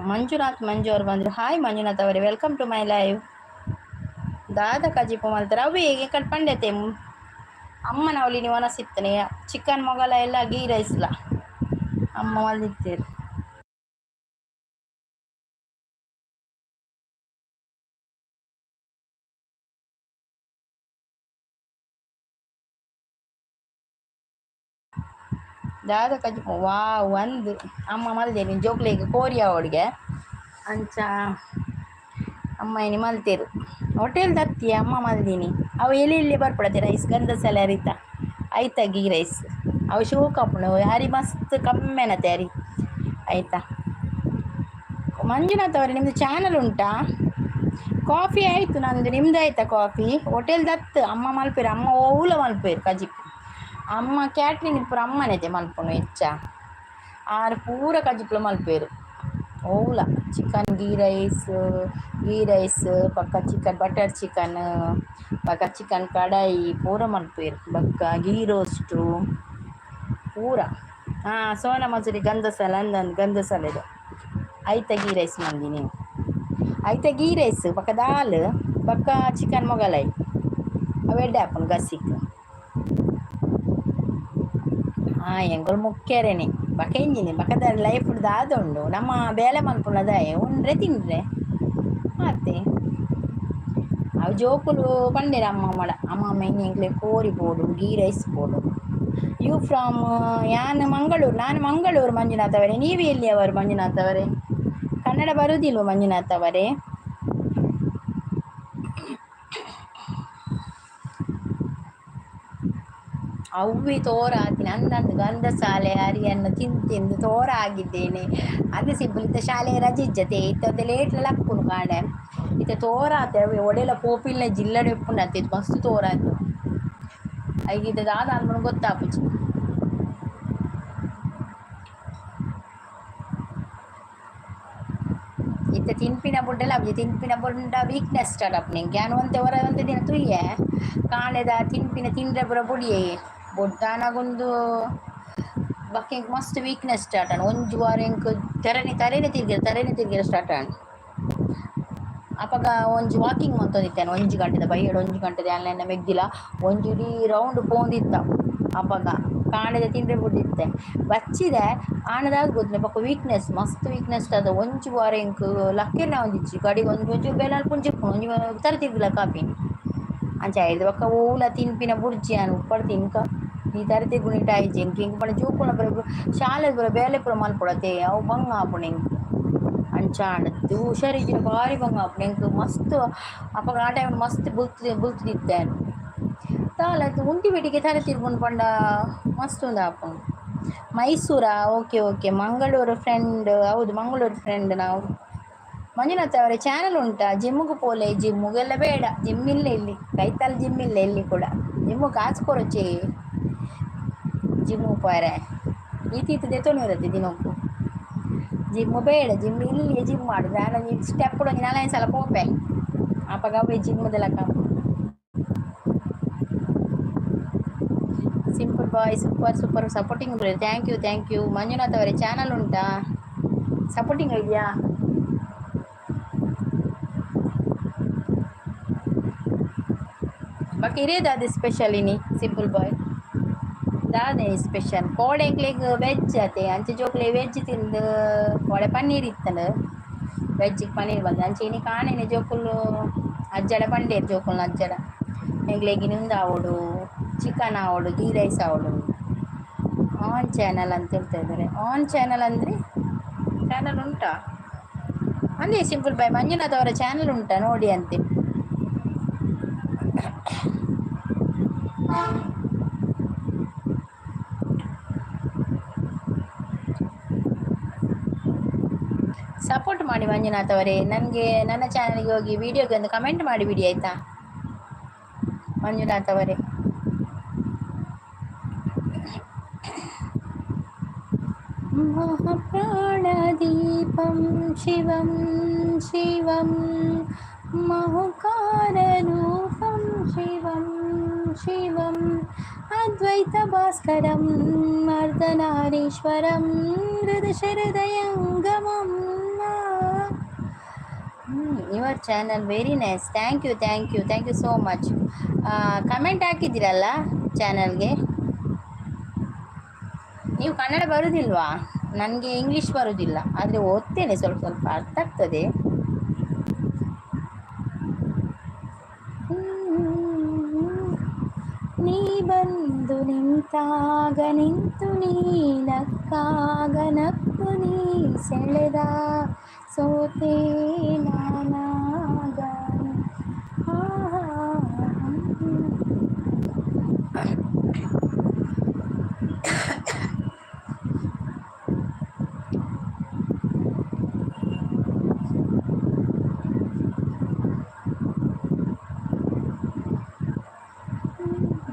ಮಂಜುನಾಥ್ ಮಂಜು ಅವರು ಬಂದರು. ಹಾಯ್ ಮಂಜುನಾಥ್ ಅವರೇ, welcome to my live. ದಾದ ಕಜಿಪು ಮಲ್ತಾರೆ ಅವು ಹೇಗೆ ಕಟ್ ಪಂಡತೆ ಅಮ್ಮನ ಅವಳಿ ನೀವು ಒನಸಿತ್ತನೆ ಚಿಕನ್ ಮೊಗಲ ಎಲ್ಲ ಗೀ ರೈಸ್ಲ ಅಮ್ಮ ಮಲ್ದಿತ್ತೇರು. ದಾದ ಕಜಿಪು ವಾ ಒಂದು ಅಮ್ಮ ಮಲ್ದೇನಿ ಜೋಕ್ಲೆಗ್ ಕೋರಿಯ ಅವಳಿಗೆ ಅಂಚ ಅಮ್ಮ ಇನಿ ಮಲ್ತೇರು ಹೋಟೆಲ್ ದತ್ತಿ ಅಮ್ಮ ಮಲ್ದಿನಿ ಅವು ಎಲ್ಲಿ ಎಲ್ಲಿ ಬರ್ಪಡತೆ ರೈಸ್ ಗಂಧಸಲ ಅರಿತ ಐತ ಗೀ ರೈಸ್ ಅವು ಶೋಕ್ ಆಪುಂಡು ಅರಿ ಮಸ್ತ್ ಕಮ್ಮೆನತೆ ಅರಿ ಆಯ್ತಾ. ಮಂಜುನಾಥ್ ಅವರೇ ನಿಮ್ಮದು ಚಾನಲ್ ಉಂಟಾ? ಕಾಫಿ ಆಯಿತು ನಂದು, ನಿಮ್ದು ಆಯ್ತಾ ಕಾಫಿ? ಹೋಟೆಲ್ ದತ್ತು ಅಮ್ಮ ಮಲ್ಪೇರು ಅಮ್ಮ ಓಲ ಮಲ್ಪೇರು ಕಜಿಪು ಅಮ್ಮ ಕ್ಯಾಟ್ರಿಂಗ್ ಪೂರ ಅಮ್ಮನೈತೆ ಮಲ್ಪುನು ಹೆಚ್ಚ ಆರು ಪೂರ ಕಜಿಪುಲ ಮಲ್ಪೇರು ಓಲ chicken ghee rice ghee rice ಬೊಕ್ಕ ಚಿಕನ್ ಬಟರ್ ಚಿಕನ್ ಬೊಕ್ಕ ಚಿಕನ್ ಕಡಾಯಿ ಪೂರ ಮಲ್ಪೇರು ಬೊಕ್ಕ ಗೀ ರೋಸ್ಟು ಪೂರ. ಹಾಂ ಸೋನಾ ಮಸೂರಿ ಗಂಧಸಲ ಅಂದಂದು ಗಂಧಸಲ ಇದು ಐತ ಗೀ ರೈಸ್ ಮಂದಿನಿ ಐತ ಗೀ ರೈಸ್ ಬೊಕ್ಕ ದಾಲ್ ಬೊಕ್ಕ ಚಿಕನ್ ಮೊಗಲಾಯಿ ಅವು ಎಡ್ಡೆ ಆಪುಂಡು ಗಸಿಕ್. ಹಾಂ ಎಂಕುಲು ಮುಖ್ಯರೇನೆ ಬೊಕ ಎಂಜಿನಿ ಬೊಕದ ಲೈಫ್ ದಾದ ಉಂಡು ನಮ್ಮ ಬೇಲೆ ಮಲ್ಪುನದಾಯೆ ಉಂಡ್ರೆ ತಿಂಡ್ರೆ ಆತೆ. ಅವು ಜೋಕುಲು ಪಂಡೇರು ಅಮ್ಮಮ್ಮಡ ಅಮ್ಮಮ್ಮ ಇನಿ ಎಂಕ್ಲೆ ಕೋರಿ ಬೋಡು ಗೀ ರೈಸ್ ಬೋಡು. You from ಯಾನ್ ಮಂಗಳೂರು, ನಾನು ಮಂಗಳೂರು ಮಂಜುನಾಥ್ ಅವರೇ, ನೀವು ಎಲ್ಲಿಯವರು ಮಂಜುನಾಥ್ ಅವರೇ? ಕನ್ನಡ ಬರುವುದಿಲ್ವ ಮಂಜುನಾಥ್ ಅವರೇ? ಅವ್ವೆ ತೋರ ಆತಿನ ಅಂದಂದು ಗಂಧಸಾಲೆ ಅರಿಯನ್ನು ತಿಂದು ತಿಂದು ತೋರ ಆಗಿದ್ದೇನೆ. ಅಂದೆ ಸಿಂಪಲ್ ಇತ್ತ ಶಾಲೆ ರಜೆ ಇಜ್ಜತೆ ಇತ್ತೊಂದು ಲೇಟ್ ಲಕ್ಕುನು ಕಾಂಡೆ ಇತ್ತೆ ತೋರಾತೆ ಅವೆ ಒಡೆಲ ಪೋಪಿಲ್ನ ಜಿಲ್ಲಡೆ ಉಪ್ಪುಂಡತ್ತೆ ಮಸ್ತ್ ತೋರಾತು. ಐಗಿತ ದಾದ ಅನ್ಕೊಂಡು ಗೊತ್ತಾಪುಜಿ. ಇತ್ತೆ ತಿನ್ಪಿನ ಬುಡ್ಡೆಲ ಆಪುಜಿ ತಿನ್ಪಿನ ಬುಡ್ಡ ವೀಕ್ನೆಸ್ ಸ್ಟಾರ್ಟ್ ಆಪುಂಡು ಎಂಕ್. ಯಾನ್ ಒಂತೆ ಒರ ಒಂತೆ ದಿನ ತೂಯೆ ಕಾಂಡೆದ ತಿನ್ಪಿನ ತಿಂಡ್ರೆ ಪೂರ ಬುಡಿಯೆ ಬೊಡ್ಡಾನಗೊಂದು ಬೊಕ್ಕ ಎಂಕ್ ಮಸ್ತ್ ವೀಕ್ನೆಸ್ ಸ್ಟಾರ್ಟ್ ಆಂಡ್. ಒಂಜಿ ವಾರ ಎಂಕ್ ತೆರನೆ ತರೆನೆ ತಿರ್ಗೆರೆ ತರೆನೆ ತಿರ್ಗೆರೆ ಸ್ಟಾರ್ಟ್ ಆಂಡ್. ಅಪಗ ಒಂಜಿ ವಾಕಿಂಗ್ ಮಂತೊಂದಿತ್ತೆ ಒಂಜಿ ಗಂಟೆದ ಬಯ್ಯಡ್ ಒಂಜಿ ಗಂಟೆದ ಯಾನ್ ಮೆಗ್ದಿಲ ಒಂಜಿ ಇಡೀ ರೌಂಡ್ ಪೋವೊಂದಿತ್ತ. ಅಪಗ ಕಾಂಡೆದ ತಿಂಡ್ರೆ ಬುಡ್ಡಿತ್ತೆ ಬಚ್ಚಿದೆ ಆಂಡದಾಗ ಗೊತ್ತಿಲ್ಲ ಬೊಕ್ಕ ವೀಕ್ನೆಸ್ ಮಸ್ತ್ ವೀಕ್ನೆಸ್ ಆದ. ಒಂಜಿ ವಾರ ಎಂಕ್ ಲಕ್ಕೆರ್ನ ಆವೊಂದಿಜ್ಜಿ ಕಡೆಗ್ ಒಂಜಿ ಒಂಜಿ ಬೇಲೆ ಅಲ್ಪುಂಡು ಜೆಪ್ಪುನು ಒಂಜಿ ತರೆ ತಿರ್ಗುಲಕ ಆಪಿನಿ. ಅಂಚ ಐಡ್ದ್ ಬೊಕ್ಕ ಒವುಲ ತಿನ್ಪಿನ ಬುಡ್ಜಿ ಯಾನ್ ಉಪ್ಪಡ್ ತಿನ್ಕ ಈ ತರೆ ತಿರ್ಗುನಿಟ್ ಆಯಿಜಿ ಎಂಕ್. ಎಂಕ್ ಪಂಡ ಜೋಕುಲ್ನ ಪೂರ ಶಾಲೆದ ಪೂರ ಬೇಲೆ ಪೂರ ಮಲ್ಪೊಡತೆ ಅವು ಬಂಗ ಆಪುಂಡು ಎಂಕ್. ಅಂಚ ಆಂಡ್ ಹುಷಾರಿಜ್ಜಿಂಡ ಬಾರಿ ಬಂಗ ಆಪುಂಡು ಎಂಕ್ ಮಸ್ತ್. ಅಪಗ ಆ ಟೈಮ್ ಮಸ್ತ್ ಬುಲ್ತು ಬುಲ್ತುದಿತ್ತೆ ಯಾನ್. ದಾಲ ಉಂತಿ ಬೆಟಿಗೆ ತರೆ ತಿರ್ಗುಂಡು ಪಂಡ ಮಸ್ತ್ ಉಂದಾಪುಂಡು. ಮೈಸೂರಾ? Okay okay, Mangaluru friend. ಹೌದು, ಮಂಗಳೂರು ಫ್ರೆಂಡ್ ನಾವು. ಮಂಜುನಾಥ್ ಅವರೇ ಚಾನಲ್ ಉಂಟಾ? ಜಿಮ್ಗೆ ಪೋಲೆ. ಜಿಮ್ಮುಗೆಲ್ಲ ಬೇಡ, ಜಿಮ್ ಇಲ್ಲ ಇಲ್ಲಿ ಕೈತಲ್, ಜಿಮ್ ಇಲ್ಲ ಎಲ್ಲಿ ಕೂಡ. ಜಿಮ್ಮು ಕಾಸು ಕೊರೊಚಿ ಜಿಮ್ಮು ಪೋರೆ ಈತ್ ಈತ್ ದೆತೊನುವೆರತ್ತೆ ದಿನೊಕ್ಕು. ಜಿಮ್ಮು ಬೇಡ, ಜಿಮ್ ಇಲ್ಲಿ ಜಿಮ್ ಮಾಡುದು. ನಾನು ಸ್ಟೆಪ್ ಒಂಜಿ ನಾಲೈದು ಸಲ ಪೋಪೆ, ಅಪಗ ಅವೇ ಜಿಮ್ಮುದ ಲೆಕ್ಕ. Simple boy super super supporting. Thank you, thank you. Manjunath ಅವರೇ ಚಾನಲ್ ಉಂಟಾ? ಸಪೋರ್ಟಿಂಗ್ ಇದೆಯಾ? ಬಾಕಿ ಇರೇದಾದ ಸ್ಪೆಷಲ್ ಇನಿ ಸಿಂಪಲ್ ಬಾಯ್? ದಾದೆ ಸ್ಪೆಷಲ್? ಕೋಡೆ ಎಂಕ್ಲೆಗ್ ವೆಜ್ ಅತೆ, ಅಂಚೆ ಜೋಕ್ಲೆ ವೆಜ್ ತಿಂದು ಕೋಡೆ ಪನ್ನೀರ್ ಇತ್ತಂಡ್. ವೆಜ್ ಪನ್ನೀರ್ ಬಂದ ಅಂಚೆ ಇನಿ ಕಾಣೆನೆ ಜೋಕುಲು ಅಜ್ಜಡ ಪಂಡೇರು ಜೋಕುಲ್ನ ಅಜ್ಜಡ ಎಂಕ್ಲೆಗ್ ಇನಿ ಉಂದು ಆವೊಡು, ಚಿಕನ್ ಆವೊಡು, ಗೀ ರೈಸ್ ಆವೊಡು. ಆನ್ ಚಾನಲ್ ಅಂತ ಹೇಳ್ತಾ ಇದ್ದಾರೆ. ಆನ್ ಚಾನಲ್ ಅಂದರೆ ಚಾನಲ್ ಉಂಟಾ ಅಂದೇ? ಸಿಂಪಲ್ ಬಾಯ್ ಮಂಜುನಾಥ್ ಅವರ ಚಾನಲ್ ಉಂಟಾ ನೋಡಿ ಅಂತೆ. ಸಪೋರ್ಟ್ ಮಾಡಿ ಮಂಜುನಾಥ್ ಅವರೇ ನನಗೆ. ನನ್ನ ಚಾನಲ್ಗೆ ಹೋಗಿ ವಿಡಿಯೋಗೆ ಒಂದು ಕಮೆಂಟ್ ಮಾಡಿ ಬಿಡಿ, ಆಯಿತಾ ಮಂಜುನಾಥ್ ಅವರೇ? ಮಹಾಪ್ರಾಣದೀಪಂ ಶಿವಂ ಶಿವಂ ಮಹುಕಾರರೂಪಂ ಶಿವಂ ಶಿವಂ ಅದ್ವೈತಭಾಸ್ಕರಂ ಅರ್ಧನಾರೀಶ್ವರಂ ಹೃದಯಂಗಮಂ. Your channel very nice. Thank you, thank you, thank you so much. Comment ಹಾಕಿದ್ದೀರಲ್ಲ ಚಾನಲ್ಗೆ. ನೀವು ಕನ್ನಡ ಬರುವುದಿಲ್ವಾ? ನನಗೆ ಇಂಗ್ಲೀಷ್ ಬರುವುದಿಲ್ಲ, ಆದರೆ ಓದ್ತೇನೆ, ಸ್ವಲ್ಪ ಸ್ವಲ್ಪ ಅರ್ಥ ಆಗ್ತದೆ. ನೀ ಬಂದು ನಿಂತಾಗ ನಿಂತು ನೀ ನಕ್ಕಾಗ ನಕ್ಕು ನೀ ಸೆಳೆದ ಸೋತೆ ನಾನಾಗ.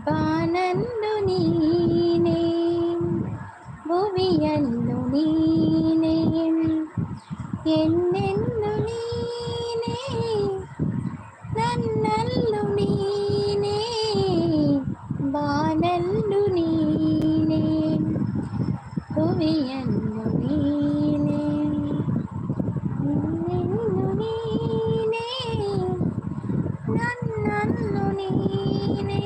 ಬಾನಲ್ಲು ನೀನೇ, ಭುವಿಯಲ್ಲು ನೀನೇ, ಎಂದೆಂದು ನೀನೇ, ನನ್ನಲ್ಲು ನೀನೇ. ಬಾನಲ್ಲು ನೀನೇ, ಭುವಿಯಲ್ಲು ನೀನೇ, ಎಂದೆಂದು ನೀನೇ, ನನ್ನಲ್ಲು ನೀನೇ,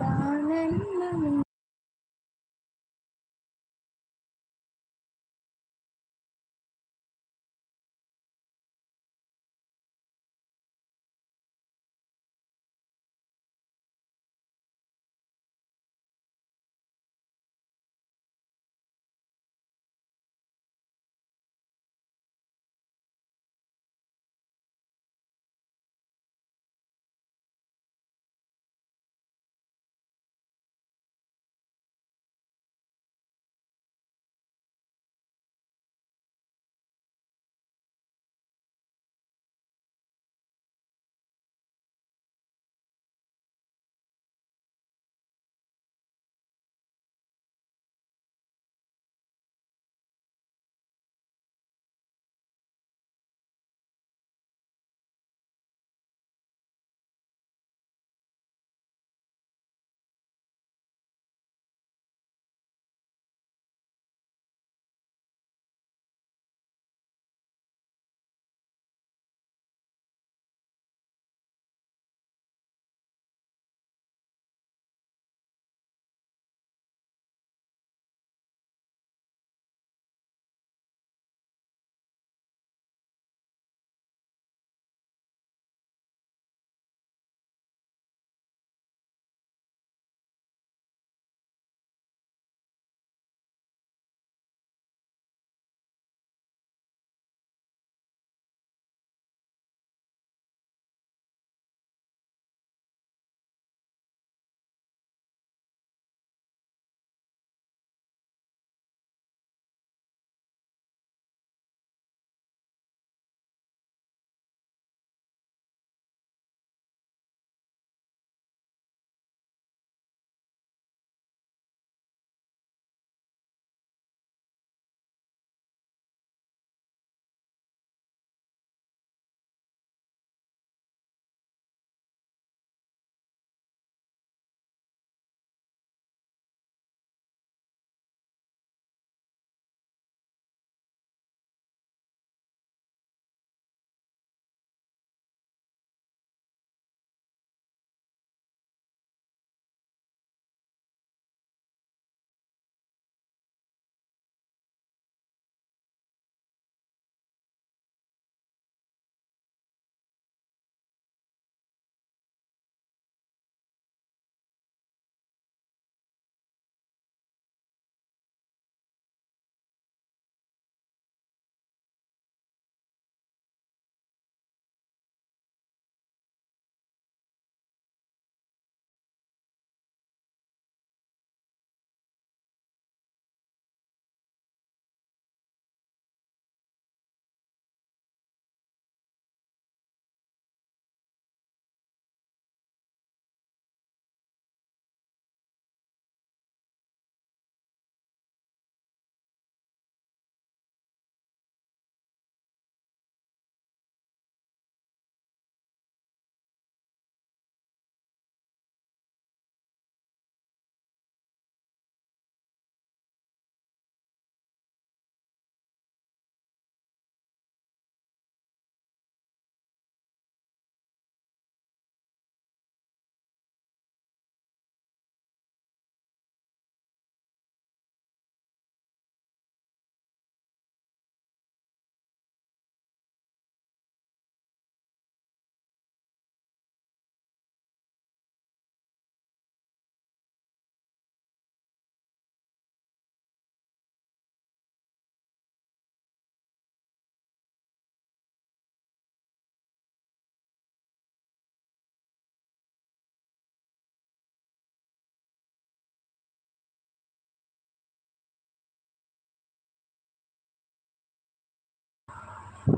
ಬಾನಲ್ಲು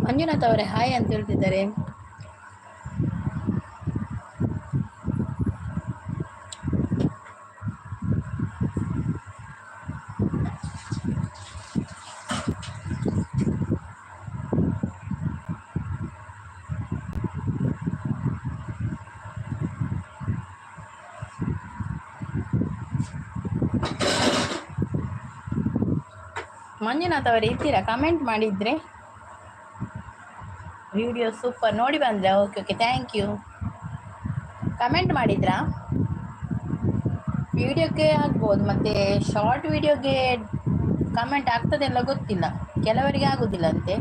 ಮಂಜುನಾಥ್ ಅವರೇ ಹಾಯ್ ಅಂತ ಹೇಳ್ತಿದ್ದಾರೆ. ಮಂಜುನಾಥ್ ಅವರು ಇರ್ತೀರಾ? ಕಮೆಂಟ್ ಮಾಡಿದರೆ. ವಿಡಿಯೋ ಸೂಪರ್ ನೋಡಿ ಬಂದ್ರೆ. Okay okay, thank you. Comment ಮಾಡಿದ್ರಾ? ವಿಡಿಯೋಕ್ಕೆ ಆಗ್ಬೋದು, ಮತ್ತು ಶಾರ್ಟ್ ವಿಡಿಯೋಗೆ ಕಮೆಂಟ್ ಆಗ್ತದೆಲ್ಲ ಗೊತ್ತಿಲ್ಲ, ಕೆಲವರಿಗೆ ಆಗೋದಿಲ್ಲ ಅಂತೆ.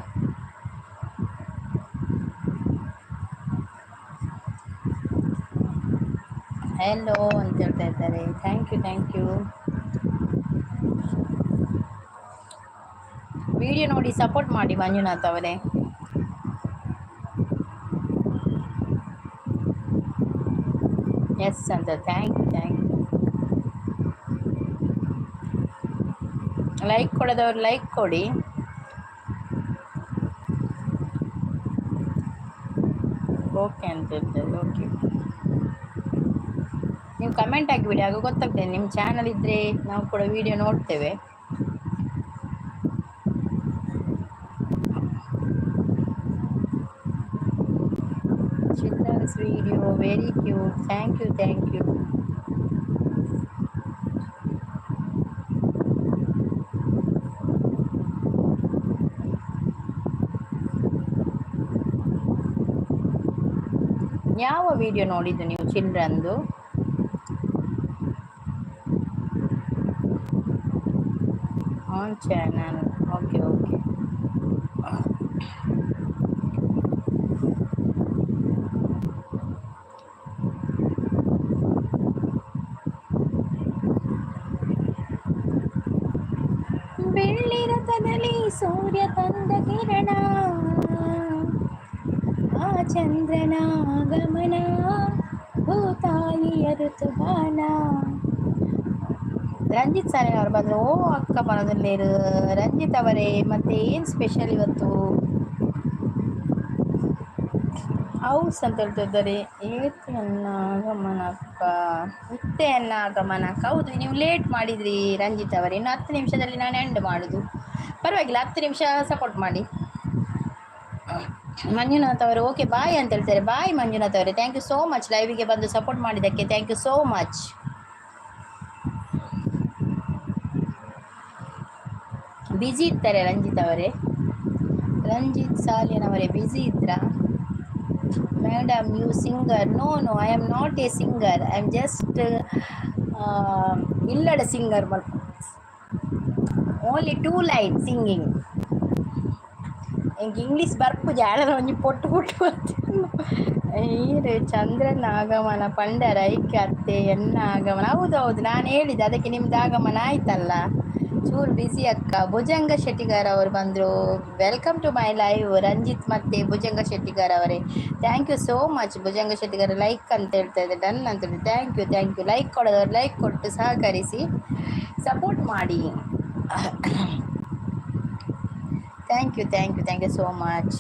ಹೆಲೋ ಅಂತ ಹೇಳ್ತಾ ಇದ್ದಾರೆ. Thank you, thank you. Video ನೋಡಿ ಸಪೋರ್ಟ್ ಮಾಡಿ ಮಂಜುನಾಥ್ ಅವರೇ. ಎಸ್ ಅಂತ, thank you, thank you. Like ಕೊಡೋದವ್ರು ಲೈಕ್ ಕೊಡಿ. ಓಕೆ ಅಂತ ಹೇಳ್ತಾರೆ. ಓಕೆ, ನೀವು ಕಮೆಂಟ್ ಹಾಕಿಬಿಡಿ, ಆಗ ಗೊತ್ತಾಗ್ತದೆ. ನಿಮ್ಮ ಚಾನಲ್ ಇದ್ದರೆ ನಾವು ಕೂಡ ವಿಡಿಯೋ ನೋಡ್ತೇವೆ. Children's video very cute. Thank you, thank you. ಯಾವ ವಿಡಿಯೋ ನೋಡಿದ್ದು ನೀವು ಚಿಲ್ಡ್ರನ್ದು? On channel. Okay okay. ಬೆಳ್ಳಿ ರಥದಲ್ಲಿ ಸೂರ್ಯ ತಂದ ಕಿರಣ, ಆ ಚಂದ್ರನ ಆಗಮನ, ಭೂತಾಯಿಯ ಋತುಗಾನ. ರಂಜಿತ್ ಸಾಲಿನ್ ಅವರು ಬಂದರು. ಓ ಅಕ್ಕ ಬರೋದಲ್ಲೇರು ರಂಜಿತ್ ಅವರೇ, ಮತ್ತೆ ಏನು ಸ್ಪೆಷಲ್ ಇವತ್ತು? ಹೌಸ್ ಅಂತ ಹೇಳ್ತಿದ್ದಾರೆ. ಏತೆಯನ್ನ ಆಗಮನಕ್ಕ, ಇತ್ತೆಯನ್ನ ಆಗಮನಕ್ಕ. ಹೌದು, ನೀವು ಲೇಟ್ ಮಾಡಿದ್ರಿ ರಂಜಿತ್ ಅವರೇ. ಇನ್ನು 10 ನಿಮಿಷದಲ್ಲಿ ನಾನು ಎಂಡ್ ಮಾಡೋದು. ಪರವಾಗಿಲ್ಲ, 10 ನಿಮಿಷ ಸಪೋರ್ಟ್ ಮಾಡಿ. ಮಂಜುನಾಥ್ ಅವರು ಓಕೆ ಬಾಯ್ ಅಂತ ಹೇಳ್ತಾರೆ. ಬಾಯ್ ಮಂಜುನಾಥ್ ಅವರೇ, thank you so much ಲೈವಿಗೆ ಬಂದು ಸಪೋರ್ಟ್ ಮಾಡಿದ್ದಕ್ಕೆ. Thank you so much. Busy ಇರ್ತಾರೆ ರಂಜಿತ್ ಅವರೇ. ರಂಜಿತ್ ಸಾಲಿಯನ್ ಅವರೇ ಬ್ಯುಸಿ ಇದ್ರಾ? Madam you singer? No no, I am not a singer. I am just ಇಲ್ಲಡ singer ಮಲ್ಪ. Only 2 line singing. ಎಂಕ್ ಇಂಗ್ಲೀಷ್ ಬರ್ಪುಜಿ, ಆಡಲ ಒಂಜಿ ಪೊಟ್ಟು ಪೊಟ್ಟು ಬರ್ತುಂಡು. ಈರು ಚಂದ್ರನ ಆಗಮನ ಪಂಡರ ಐಕ್ಕೆ ಅತ್ತೆ ಎನ್ನ ಆಗಮನ. ಹೌದು ಹೌದು, ನಾನು ಹೇಳಿದೆ, ಅದಕ್ಕೆ ನಿಮ್ದು ಆಗಮನ ಆಯ್ತಲ್ಲ. ಚೂರು ಬ್ಯುಸಿ ಅಕ್ಕ. ಭುಜಂಗ ಶೆಟ್ಟಿಗಾರ್ ಅವರು ಬಂದರು. Welcome to my live Ranjith ಮತ್ತು ಭುಜಂಗ ಶೆಟ್ಟಿಗಾರ್ ಅವರೇ. Thank you so much Bhujanga Shettigar. Like ಅಂತ ಹೇಳ್ತಾ ಇದ್ದೆ, ಡನ್ ಅಂತ ಹೇಳಿ. Thank you, thank you. Like ಕೊಡೋದವ್ರು like ಕೊಟ್ಟು ಸಹಕರಿಸಿ ಸಪೋರ್ಟ್ ಮಾಡಿ. Thank you, thank you, thank you so much.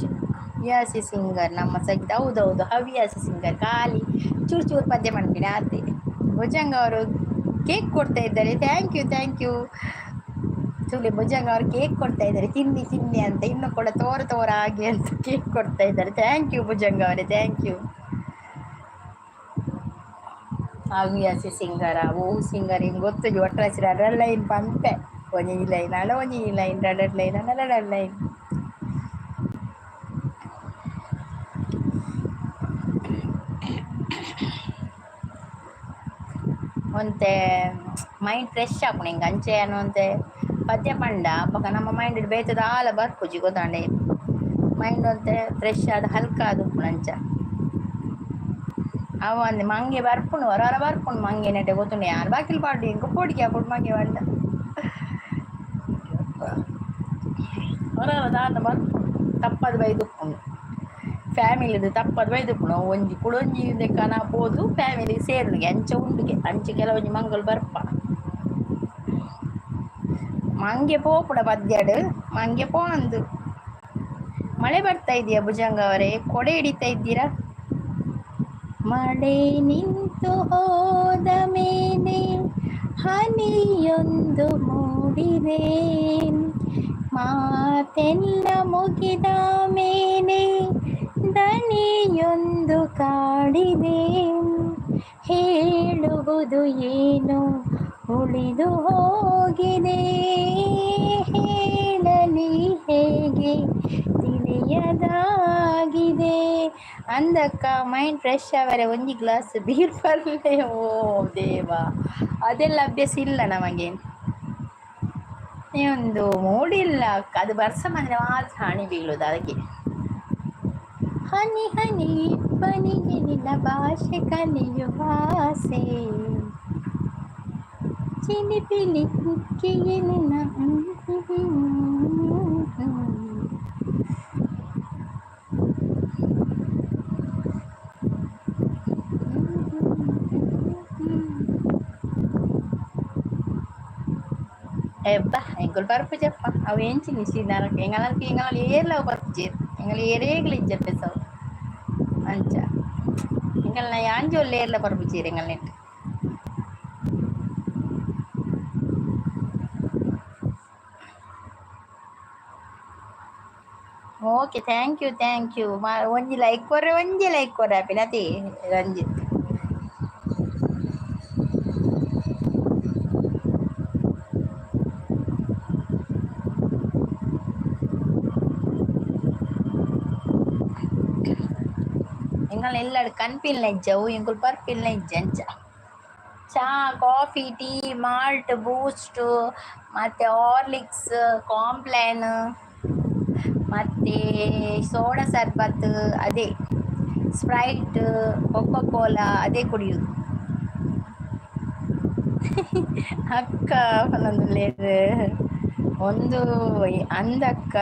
ಹವ್ಯಾಸಿ ಸಿಂಗರ್ ನಮ್ಮ ಸಹಿತ. ಹೌದೌದು, ಹವ್ಯಾಸಿ ಸಿಂಗರ್. ಖಾಲಿ ಚೂರು ಚೂರು ಪದ್ಯ ಮಾಡ್ತೀನಿ ಅದೇ. ಭುಜಂಗ ಅವರು ಕೇಕ್ ಕೊಡ್ತಾ ಇದ್ದಾರೆ. Thank you, thank you. ಚೂಲಿ Bhujanga ಅವರು ಕೇಕ್ ಕೊಡ್ತಾ ಇದ್ದಾರೆ, ತಿನ್ನಿ ತಿನ್ನಿ ಅಂತ. ಇನ್ನು ಕೂಡ ತೋರ ತೋರ ಆಗಿ ಅಂತ ಕೇಕ್ ಕೊಡ್ತಾ ಇದ್ದಾರೆ. Thank you Bhujanga ಅವರೇ, thank you. ಹವ್ಯಾಸಿ ಸಿಂಗರ, ಓ ಸಿಂಗರ್ ಹಿಂಗೆ ಗೊತ್ತು. ಒಟ್ಟರಾಸಿ ರಡರ್ ಲೈನ್ ಪಂಪೆ ಒಂಜಿ ಈ ಲೈನ್ ಅಲ್ಲ, ಒಂಜಿ ಈ ಲೈನ್ ರಡರ್ ಲೈನ್ ಅಲ್ಲ, ರಡರ್ ಲೈನ್. ಒಂತೆ ಮೈಂಡ್ ಫ್ರೆಶ್ ಆಪುಂಡು ಹಿಂಗೆ ಅಂಚೆ ಅಂತೆ ಪದ್ಯ ಪಂಡ. ಬೊಕ ನಮ್ಮ ಮೈಂಡ್ ಬೇತೆ ದಾಲ ಬರ್ಪುಜಿ ಗೊತ್ತಾಂಡೆ. ಮೈಂಡ್ ಒಂತೆ ಫ್ರೆಶ್ ಆದ್ ಹಲ್ಕ ಆದ್ ಉಪ್ಪುಂಡು ಅಂಚ. ಅವು ಅಂದೆ ಮಂಗೆ ಬರ್ಪುಂಡು, ಹೊರ ಹೊರ ಬರ್ಪುಂಡು ಮಂಗೆ ನೆಟೆ ಗೊತ್ತುಂಡು. ಯಾರು ಬಾಕಿಲ್ ಪಾಡು ಇಂಕ ಪೋಡಿಗೆ ಆಪುಂಡು ಮಂಗೆ ಪಂಡ. ಹೊರ ಹೊರ ದಾದ ಬರ್ಪುಂಡು, ತಪ್ಪದು ಬೈದುಪ್ಪುಂಡು. ಫ್ಯಾಮಿಲಿದು ತಪ್ಪದು ಬೈದುಪ್ಪುಂಡು. ಒಂಜಿ ಕುಡೊಂಜಿ ಕನ ಪೋದು ಫ್ಯಾಮಿಲಿ ಸೇರುನಿಗೆ ಅಂಚ ಉಂಡುಗೆ. ಅಂಚೆ ಕೆಲವೊಂಜಿ ಮಂಗಲ್ ಬರ್ಪ. ಮಂಗೆ ಪೋಪುಡ ಪದ್ಯಡು ಮಂಗೆ ಪೋಂದು ಮಳೆ ಬರ್ತಾ ಇದೆಯಾ ಭುಜಂಗ ಅವರೇ? ಕೊಡೆ ಹಿಡಿತಾ ಇದ್ದೀರಾ? ಮಳೆ ನಿಂತು ಹೋದ ಮೇಲೆ ಹನಿಯೊಂದು ಮೂಡಿದೆ, ಮಾತೆಲ್ಲ ಮುಗಿದ ಮೇಲೆ ದನಿಯೊಂದು ಕಾಡಿದೆ, ಹೇಳುವುದು ಏನು ಉಳಿದು ಹೋಗಿದೆ, ಹೇಳಲಿ ಹೇಗೆ ತಿಳಿಯದಾಗಿದೆ. ಅಂದಕ್ಕ ಮೈಂಡ್ ಫ್ರೆಶ್ ಅವರೇ ಒಂಜಿ ಗ್ಲಾಸ್ ಬೀರ್ ಪರ್ಲೆ. ಓ ದೇವಾ, ಅದೆಲ್ಲ ಅಭ್ಯಾಸ ಇಲ್ಲ ನಮಗೆ. ಒಂದು ಮೂಡಿಲ್ಲ ಅಕ್ಕ, ಅದು ಬರ್ಸ ಬಂದರೆ ಮಾತ್ರ ಹನಿ ಬೀಳುದು ಅದಕ್ಕೆ. ಹನಿ ಹನಿ ಇಬ್ಬನಿಗೆ ನಿನ್ನ ಭಾಷೆ ಕಲಿಯುವ ಆಸೆ, ಚಿಲಿಪಿಲಿ ಕುಕ್ಕಿಗೆ ನಿನ್ನ. ಎಬ್ಬ ಎಂಕುಲು ಪರ್ಪುಜಪ್ಪ ಅವು ಎಂಚಿನಿ ನರಕ ಎಂಗಲ ಎಂಗಲ ಏರ್ಲ ಅವು ಪರ್ಪುಜೇರು ಎಂಗಲ ಏರೇಗ್ಲ ಇಜ್ಜಪ್ಪೆ ಸವು ಅಂಚ ಎಂಗಲ್ನ ಯಾಂಜೋಲ್ ಏರ್ಲ ಪರ್ಪುಜೇರು ಎಂಗಲ್ net. Okay, thank you thank you. ಒಂಜಿ ಲೈಕ್ ಕೊರ್ರೆ, ಒಂಜಿ ಲೈಕ್ ಕೊರ್ರೆ ಅಪಿನತಿ ರಂಜಿತ್. ಎಂಗಲ್ ಎಲ್ಲಾಡು ಕನ್ಪಿಲ್ನ ಇಜ್ಜವು, ಎಂಕುಲು ಪರ್ಪಿಲ್ನ ಇಜ್ಜ ಅಂಚ. ಚಾ, ಕಾಫಿ, ಟೀ, ಮಾಲ್ಟ್, ಬೂಸ್ಟ್, ಮತ್ತು ಹಾರ್ಲಿಕ್ಸ್, ಕಾಂಪ್ಲಾನ್, ಮತ್ತು ಸೋಡಾ ಸರ್ಬತ್, ಅದೇ ಸ್ಪ್ರೈಟ್, ಕೊಕೊ ಕೋಲಾ ಅದೇ ಕುಡಿಯೋದು. ಅಕ್ಕ ಪನೊಂದುಲ್ಲೆರ್ ಒಂದು ಅಂದಕ್ಕ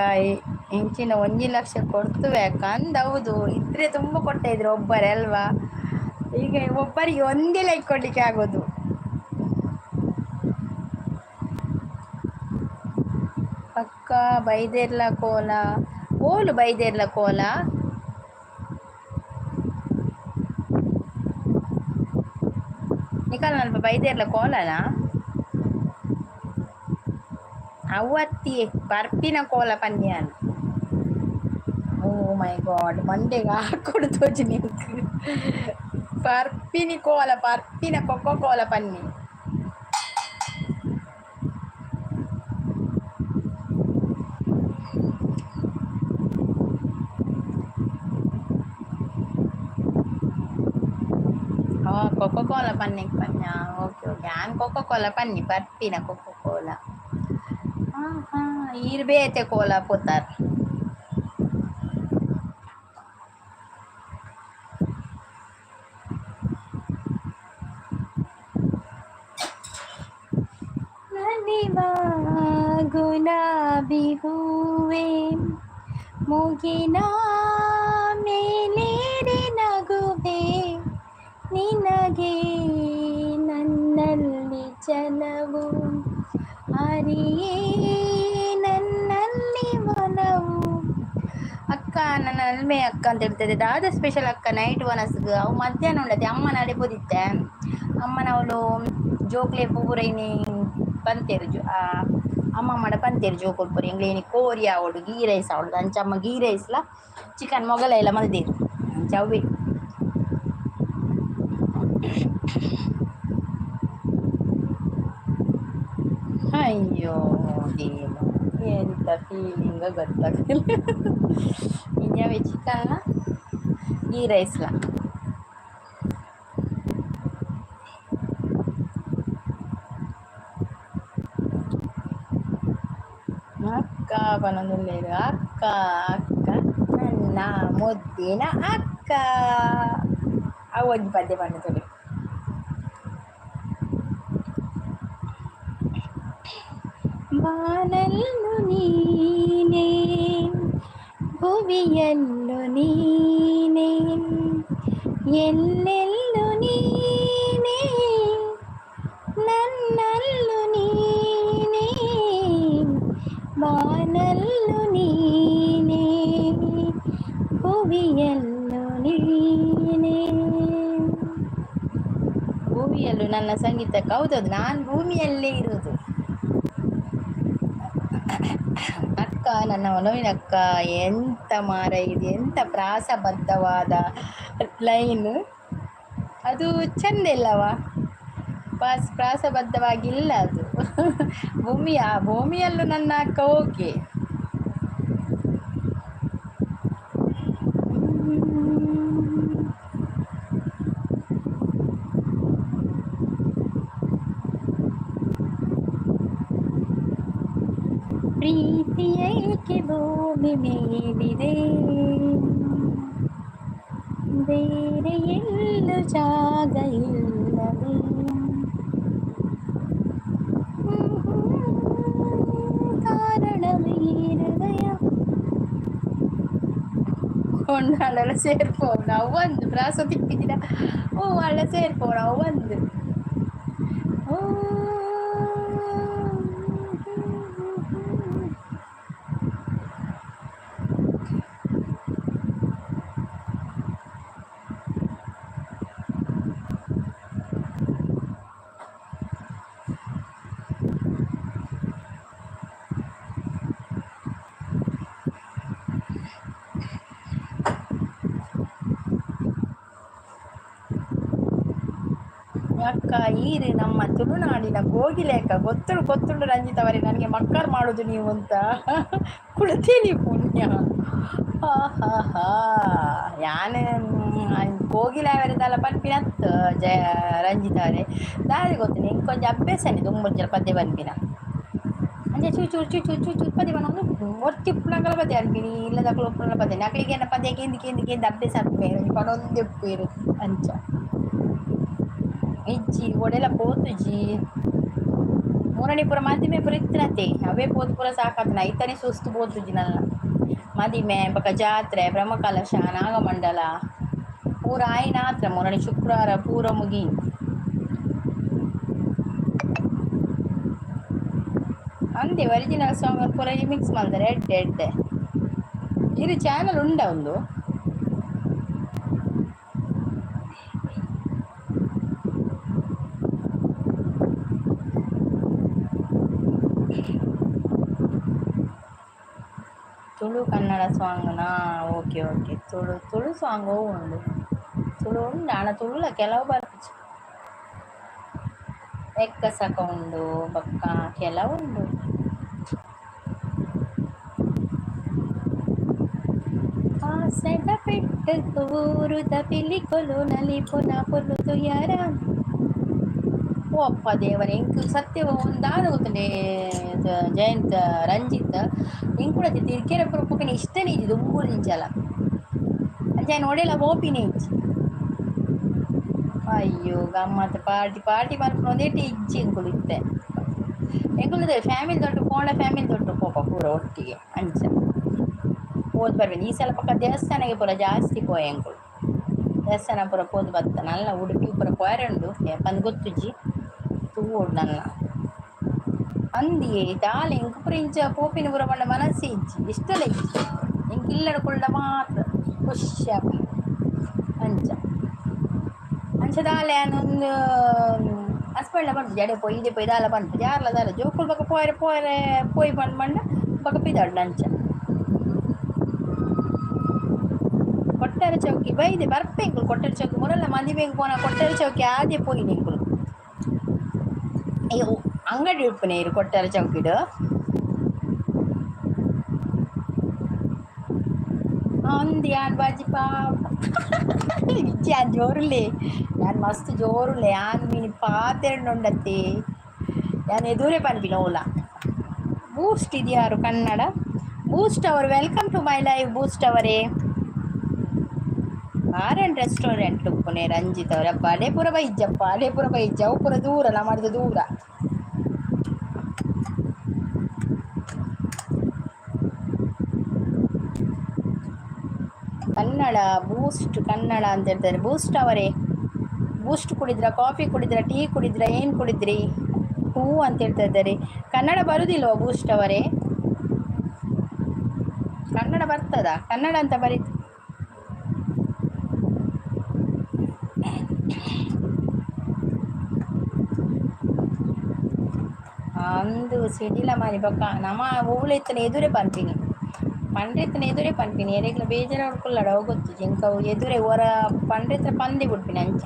ಇಂಚಿನ 1 ಲಕ್ಷ ಕೊಡ್ತುವೆ ಅಕ್ಕ ಅಂದ್. ಹೌದು, ಇದ್ರೆ ತುಂಬ ಕೊಡ್ತಾ ಇದ್ರು ಒಬ್ಬರೇ ಅಲ್ವಾ? ಈಗ ಒಬ್ಬರಿಗೆ ಒಂದೇ ಲೈಕ್ ಕೊಡ್ಲಿಕ್ಕೆ ಆಗೋದು. ಪಕ್ಕ ಬೈದೆರ್ಲ ಕೋಲ ಓಲು ಬೈದೆರ್ಲ ಕೋಲ. ನಿಕಲ್ನಲ್ಪ ಬೈದೆರ್ಲ ಕೋಲನಾ? ಅವ್ವತ್ತಿ ಬರ್ಪಿನ ಕೋಲ ಪನ್ಯಾನ್. ಓ ಮೈ ಗಾಡ್, ಮಂಡೆಗೆ ಹಾಕೊಡು ತೋಜಿ ನಿಂಕ್. ಪರ್ಪಿನಿ ಕೋಲ, ಪರ್ಪಿನ ಕೊಕ್ಕೊ ಕೋಲ ಪನ್ನಿ. ಓ ಕೊಕ್ಕೊ ಕೋಲ ಪನ್ನಿ ಪನ್ಯ. ಓಕೆ ಓಕೆ, ಯಾನ್ ಕೊಕ್ಕೊ ಕೋಲ ಪನ್ನಿ, ಪರ್ಪಿನ ಕೊಕ್ಕೊ ಕೋಲ. ಹಾಂ ಹಾಂ, ಈರ್ ಬೇತೆ ಕೋಲ ಪೋತಾರ್. ನಲಿವ ಗುಲಾಬಿ ಹೂವೆ ಮುಗಿನ ಮೇಲೇರಿ ನಗುವೆ, ನಿನಗೆ ನನ್ನಲ್ಲಿ ಛಲವು, ಅರಿಯೇ ನನ್ನಲ್ಲಿ ಒಲವು. ಅಕ್ಕ ನನ್ನ ಅಲ್ಮೆ ಅಕ್ಕ ಅಂತ ಹೇಳ್ತದೆ. ದಾದ ಸ್ಪೆಷಲ್ ಅಕ್ಕ ನೈಟ್ ವನಸ್ಗ್? ಅವು ಮಧ್ಯಾಹ್ನ ಉಂಡತೆ ಅಮ್ಮನ ಅಡೆ ಪೋದಿತ್ತೆ. ಅಮ್ಮನ ಅವಳು ಜೋಕ್ಲೆ ಪೂರೈನಿ ಪಂತೇರು ಜೋ ಅಮ್ಮ ಮಡ ಪಂತೇರು ಜೋಕುಲು ಪೂರ ಎಂಗ್ಲೇನಿ ಕೋರಿ ಆವೊಡು, ಗೀ ರೈಸ್ ಆವೊಡು. ಅಂಚ ಅಮ್ಮ ಗೀ ರೈಸ್ಲ ಚಿಕನ್ ಮೊಗಲ ಎಲ್ಲ ಮಲ್ದೇರು, ಅಂಚ ಅವ್ವೆ. ಅಯ್ಯೋ ದೇವ, ಎಂತ ಫೀಲಿಂಗ್ ಗೊತ್ತಾಗ್ತಿಲ್ಲ. ಇನ್ಯಾವೆ ಚಿಕನ್ನ ಗೀ ರೈಸ್ಲ. ಅಕ್ಕ ಪನೊಂದುಲ್ಲೆರ್ ಅಕ್ಕ ಅಕ್ಕ ನನ್ನ ಮುದ್ದಿನ ಅಕ್ಕ. ಅವು ಒಂಜಿ ಪದ್ಯ ಪಂಡ ತೂಲೆ. ಬಾನಲ್ಲು ನೀನೇ, ಭುವಿಯಲ್ಲು ನೀನೇ, ಎಲ್ಲೆಲ್ಲು ನೀನೇ, ನನ್ನಲ್ಲು ನೀನೇ, ಬಾನಲ್ಲು ನೀನೇ. ಭುವಿಯಲ್ಲೂ ನೀನೇ. ಭೂಮಿಯಲ್ಲೂ ನನ್ನ ಸಂಗೀತಕ್ಕೆ. ಹೌದೌದು, ನಾನು ಭೂಮಿಯಲ್ಲೇ ಇರುವುದು. ಅಕ್ಕ, ನನ್ನ ಒಲವಿನ ಅಕ್ಕ. ಎಂತ ಮಾರ ಇದು, ಎಂತ ಪ್ರಾಸಬದ್ಧವಾದ ಲೈನ್ ಅದು, ಚಂದ ಇಲ್ಲವಾ? ಪ್ರಾಸಬದ್ಧವಾಗಿಲ್ಲ ಅದು. ಭೂಮಿಯಲ್ಲೂ ನನ್ನ ಅಕ್ಕ. ಓಕೆ. ಪ್ರೀತಿ ಏಕೆ ಭೂಮಿ ಮೇಲಿದೆ, ಬೇರೆ ಎಲ್ಲೂ ಜಾಗ ಇಲ್ಲವೇ? ಕಾರಣವೇ ಹೃದಯ ಕೊಂಡಾಡಲ ಸೇರ್ಪೋಣ ಒಂದು ಪ್ರಾಸ ತಿಕ್ಕಿದಿನ. ಓ ಅಳ್ಳ ಸೇರ್ಪೋಣ ಒಂದು. ಓ ಅಕ್ಕ, ಈರು ನಮ್ಮ ತುಳುನಾಡಿನ ಕೋಗಿಲೆ ಅಕ್ಕ. ಗೊತ್ತುಂಡು ಗೊತ್ತುಂಡು ರಂಜಿತ್ ಅವರೇ, ನನಗೆ ಮಕ್ಕಳು ಮಾಡೋದು ನೀವು ಅಂತ ಕುಳಿತೀನಿ ಪುಣ್ಯ. ಹಾ ಹಾ ಹಾ. ಯಾನ್ ಕೋಗಿಲೆ ಅವರದಲ್ಲ ಪನ್ಪಿನತ್ತು ಜಯ ರಂಜಿತ್ ಅವರೇ, ದಾರಿ ಗೊತ್ತು ಇಂಕೊಂಚ ಅಭ್ಯಾಸನೆ ದುಂಬುಂಚ ಪದ್ಯ ಪನ್ಪಿನ. ಅಂಚೆ ಚೂರು ಚೂರು ಚೂರು ಚೂರು ಚೂರು ಚೂರು ಪದ್ಯ ಪನೊಂದು ಒರ್ತಿ ಉಪ್ಪುನಗಲ ಪದ್ಯ ಅನ್ಪಿನಿ, ಇಲ್ಲದಕ್ಕಲು ಉಪ್ಪುನಗಲ ಪದ್ಯ ನಕಲಿಗೆ ಎನ್ನ ಪದ್ಯ ಕೇಂದು ಕೇಂದು ಕೇಂದು ಅಭ್ಯಾಸ ಆಪೇರು ಪನೊಂದು ಉಪ್ಪೇರು ಅಂಚ. ಇಜ್ಜಿ ಒಡೆಲ ಪೋತುಜಿ ಮೂರನೇ ಪೂರ ಮದಿಮೆ ಪೂರ ಇತ್ತಿನತೆ ಅವೇ ಪೋತು ಪೂರ ಸಾಕಾತನ ಐತನೇ ಸುಸ್ತು ಪೋತುಜಿ ನನ್ನ ಮದಿಮೆ ಬೊಕ ಜಾತ್ರೆ ಬ್ರಹ್ಮಕಲಶ ನಾಗಮಂಡಲ ಪೂರ ಆಯಿನಾತ್ರ ಮೂರನೇ ಶುಕ್ರವಾರ ಪೂರ ಮುಗಿ. ಅಂದೆ ಒರಿಜಿನಲ್ ಸಾಂಗ್ ಪೂರ ರಿಮಿಕ್ಸ್ ಮಲ್ದರೆ ಎಡ್ಡೆ ಎಡ್ಡೆ. ಇರು ಚಾನಲ್ ಉಂಡ ಒಂದು. Tulu Kannada ಸಾಂಗ್ನಾ? Okay okay. Tulu Tulu song ಉಂಡು, ತುಳು ಉಂಡು ಆಂಡ ತುಳುಲ ಕೆಲವು ಬರ್ಪುಜಿ. ಎಕ್ಕಸಕ ಉಂಡು ಬೊಕ್ಕ ಕೆಲವು ಉಂಡು. ಆಸೆದ ಪೆಟ್ಟకు ಊರುದ ಪಿಲಿಕೊಲು ನಲಿಪುನ ಪೊರ್ಲು ಯಾರ. ಓ ಅಪ್ಪ ದೇವರೇ, ಎಂಕ್ ಸತ್ಯ ಒಂದಾದ ಗೊತ್ತುಂಡೆ ಜಯಂತ್ ರಂಜಿತ್, ಎಂಕುಡ ತಿರ್ಕೆರೆ ಪೂರ ಪೋಪಿನ ಇಷ್ಟನೇ ಇಜ್ಜಿ ದುಂಬುಡು ದಿಂಚಲ ಅಂಚ ಆಯ್ನ್ ಒಡೆಲ ಪೋಪಿನೇ ಇಜ್ಜಿ. ಅಯ್ಯೋ ಗಮ್ಮತ್ ಪಾರ್ಟಿ ಪಾರ್ಟಿ ಮಲ್ಪುನ ಒಂದೇಟಿ ಇಜ್ಜಿ ಎಂಕುಲು ಇತ್ತೆ. ಎಂಕುಲು ಫ್ಯಾಮಿಲಿ ದೊಡ್ಡ ಪೋಂಡ ಫ್ಯಾಮಿಲಿ ದೊಡ್ಡ ಪೋಪ ಪೂರ ಒಟ್ಟಿಗೆ ಅಂಚ ಪೋದು ಬರ್ಬೇನೆ. ಈ ಸಲ ಪಕ್ಕ ದೇವಸ್ಥಾನಕ್ಕೆ ಪೂರ ಜಾಸ್ತಿ ಪೋಯ ಎಂಕುಲು, ದೇವಸ್ಥಾನ ಪೂರ ಪೋದು ಬತ್ತ. ನಲ್ಲ ಉಡುಪಿ ಪೂರ ಪೋಯರೆ ಉಂಡು ಪಂದ್ ಗೊತ್ತುಜ್ಜಿ ತೂವೊಡು ನಲ್ಲ ಅಂದಿಯೇ ದಾಲ ಎಂಕ್ ಪೂರ ಇಂಚ ಪೋಪಿನ ಪೂರ ಪಂಡ ಮನಸ್ಸೇ ಇಜ್ಜಿ, ಇಷ್ಟಲ ಇಜ್ಜಿ. ಎಂಕ್ ಇಲ್ಲಡ ಕುಲ್ಡ ಮಾತ್ರ ಖುಷಿ ಆಪುಂಡು ಅಂಚ. ಅಂಚ ದಾಲ ಯಾನ್ ಒಂದು ಹಸ್ಬೆಂಡ್ಲ ಪನ್ಪುಜಿ ಅಡೆ ಪೋಯಿ ಇಡೆ ಪೋಯಿ ದಾಲ ಪನ್ಪುಜಿ ಯಾರ್ಲ ದಾಲ ಜೋಕುಲು ಬೊಕ ಪೋಯರೆ ಪೋಯರೆ ಪೋಯಿ ಪಂಡ್ ಪಂಡ ಬೊಕ ಪಿದಾಡ್ಂಡ ಅಂಚ. ಕೊಟ್ಟಾರ ಚೌಕಿ ಬೈದೆ ಬರ್ಪೆ ಎಂಕುಲು ಕೊಟ್ಟಾರ ಚೌಕಿ ಮುರಲ್ಲ ಮದಿಮೆಗ್ ಪೋನ ಕೊಟ್ಟಾರ ಚೌಕಿ ಆದೇ ಪೋಯಿನಿ ಎಂಕುಲು. ಅಯ್ಯೋ ಅಂಗಡಿ ಉಪ್ಪುನೆ ಇರು ಕೊಟ್ಟಾರ ಚೌಕಿಡ್. ಅಂದ್ ಯಾನ್ ಬಾಜಿ ಪಾಪ ಇಜ್ಜಿ ಯಾನ್ ಜೋರುಲ್ಲೆ, ಯಾನ್ ಮಸ್ತ್ ಜೋರುಲ್ಲೆ. ಯಾನ್ ಮಿನಿ ಪಾತೆರಂಡುಂಡತ್ತೆ ಯಾನ್ ಎದುರೇ ಪನ್ಪಿನ ಓಲ. ಬೂಸ್ಟ್ ಇದ್ಯಾರು ಕನ್ನಡ ಬೂಸ್ಟ್ ಅವರು, welcome to my live Boost ಅವರೇ. ಬಾರ್ ಆ್ಯಂಡ್ ರೆಸ್ಟೋರೆಂಟ್ ಉಪ್ಪುನೆ ರಂಜಿತ್ ಅವರೇ. ಅಪ್ಪ ಅಡೇ ಪೂರ ಬೈಜ್ಜಪ್ಪ, ಅಡೇ ಪೂರ ಬೈಜ್ಜ, ಅವು ಪೂರ ದೂರ ನಮ್ಮದು ದೂರ. ಕನ್ನಡ ಬೂಸ್ಟ್ ಕನ್ನಡ ಅಂತ ಹೇಳ್ತಾರೆ ಬೂಸ್ಟ್ ಅವರೇ. ಬೂಸ್ಟ್ ಕುಡಿದ್ರ, ಕಾಫಿ ಕುಡಿದ್ರ, ಟೀ ಕುಡಿದ್ರ, ಏನು ಕುಡಿದ್ರಿ? ಹೂ ಅಂತ ಹೇಳ್ತಾ ಇದ್ದಾರೆ. ಕನ್ನಡ ಬರುದಿಲ್ವ ಬೂಸ್ಟ್ ಅವರೇ? ಕನ್ನಡ ಬರ್ತದ? ಕನ್ನಡ ಅಂತ ಬರೀತು. ಅಂದು ಸಿಡಿಲ ಮಾರಿ ಬೊಕ್ಕ ನಮ್ಮ ಓಲೆತ್ತನ ಎದುರೇ ಪನ್ಪಿನಿ ಪಂಡ್ರೆತ್ತನ ಎದುರೇ ಪನ್ಪಿನಿ ಎರೆಗ್ಲ ಬೇಜಾರು ಕುಲ್ಲಡ ಅವು ಗೊತ್ತು ಎಂಕವು ಎದುರೇ ಒರ ಪಂಡ್ರೆತ್ರ ಪಂದೆ ಬಿಡ್ಪಿನಿ ಅಂಚ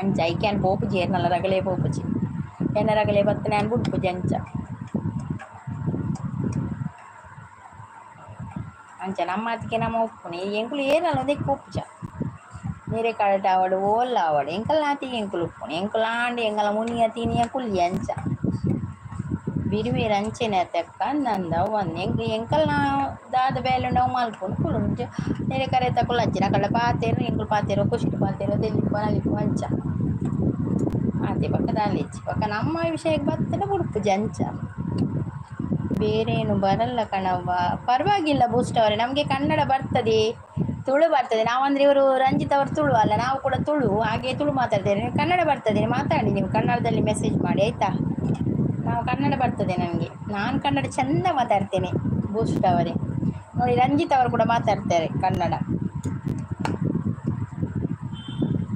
ಅಂಚ ಐಕ್ಯಾನ್ ಪೋಪುಜಿ ಏರ್ನಲ್ಲ ರಗಳೆ ಪೋಪುಜಿ ಎನ್ನ ರಗಳೆ ಬತ್ತನೆ ನಾನು ಬುಡ್ಪುಜಿ ಅಂಚ ಅಂಚ ನಮ್ಮ ಅದಕ್ಕೆ ನಮ್ಮ ಉಪ್ಪುನಿ ಎಂಕುಲು ಏರ್ನಲ್ಲ ಒಂದೇ ಪೋಪುಜ ನೀರೆ ಕಳಟ ಆವಡು ಓಲ್ಲ ಆವಡು ಎಂಕಲ್ ನಾತಿಗೆ ಎಂಕುಲು ಉಪ್ಪುನಿ ಎಂಕುಲು ಆಂಡಿ ಎಂಕಲ ಮುನಿಯ ತಿನಿಯ ಕುಲ್ಲಿ ಅಂಚ ಬಿರುವೇರು ಅಂಚೆನೆ ಅತ್ತಕ್ಕ ನಂದ ಒಂದು ಎಂಕ್ ಎಂಕಲ್ ನಾ ದಾದ ಬೇಲೆ ಉಂಡು ಅವು ಮಲ್ಪುನು ಕುಲ್ಲುನು ನೆರೆ ಕರೆ ತಕುಲು ಅಂಚಿನ ಅಕಲ್ಡ ಪಾತೆರು ಎಂಕುಲು ಪಾತೆರು ಖುಷಿಟ್ ಪಾತೆರು ತೆಲಿಪು ನಲಿಪು ಅಂಚ ಆತೆ ಬೊಕ್ಕ ದಾಲ ಇಜ್ಜಿ ಬೊಕ್ಕ ನಮ್ಮ ವಿಷಯಕ್ಕೆ ಬತ್ತಂಡ ಬುಡ್ಪುಜಿ ಅಂಚ ಬೇರೇನು ಬರಲ್ಲ ಕಣವ್ವ. ಪರವಾಗಿಲ್ಲ ಬೂಸ್ಟ್ ಅವರೇ, ನಮಗೆ ಕನ್ನಡ ಬರ್ತದೆ, ತುಳು ಬರ್ತದೆ. ನಾವಂದರೆ ಇವರು ರಂಜಿತ್ ಅವರು ತುಳು ಅಲ್ಲ, ನಾವು ಕೂಡ ತುಳು, ಹಾಗೆ ತುಳು ಮಾತಾಡ್ತೇವೆ. ನೀವು ಕನ್ನಡ ಬರ್ತದೆ ಮಾತಾಡಿ, ನೀವು ಕನ್ನಡದಲ್ಲಿ ಮೆಸೇಜ್ ಮಾಡಿ ಆಯಿತಾ. ನಾವು ಕನ್ನಡ ಬರ್ತದೆ ನನಗೆ, ನಾನು ಕನ್ನಡ ಚೆಂದ ಮಾತಾಡ್ತೇನೆ ಬೂಸ್ಟ್ ಅವರೇ. ನೋಡಿ ರಂಜಿತ್ ಅವರು ಕೂಡ ಮಾತಾಡ್ತಾರೆ ಕನ್ನಡ.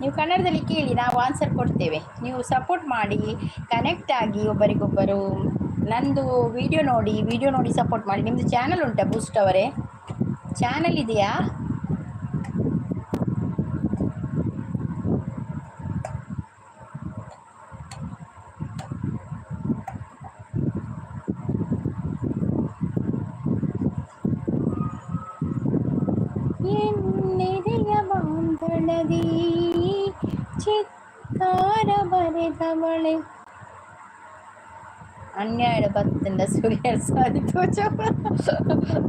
ನೀವು ಕನ್ನಡದಲ್ಲಿ ಕೇಳಿ, ನಾವು ಆನ್ಸರ್ ಕೊಡ್ತೇವೆ. ನೀವು ಸಪೋರ್ಟ್ ಮಾಡಿ, ಕನೆಕ್ಟ್ ಆಗಿ ಒಬ್ಬರಿಗೊಬ್ಬರು. ನಂದು ವಿಡಿಯೋ ನೋಡಿ, ವಿಡಿಯೋ ನೋಡಿ ಸಪೋರ್ಟ್ ಮಾಡಿ. ನಿಮ್ಮದು ಚಾನಲ್ ಉಂಟಾ ಬೂಸ್ಟ್ ಅವರೇ? ಚಾನಲ್ ಇದೆಯಾ? ಎನ್ನೆದೆಯ ಬಾಂಧಳದಿ ಚಿತ್ತಾರ ಬರೆದವಳೆ ಅನ್ಯಾಯ ಬತ್ತಂಡ ಸೂರ್ಯ ಸಾರಿ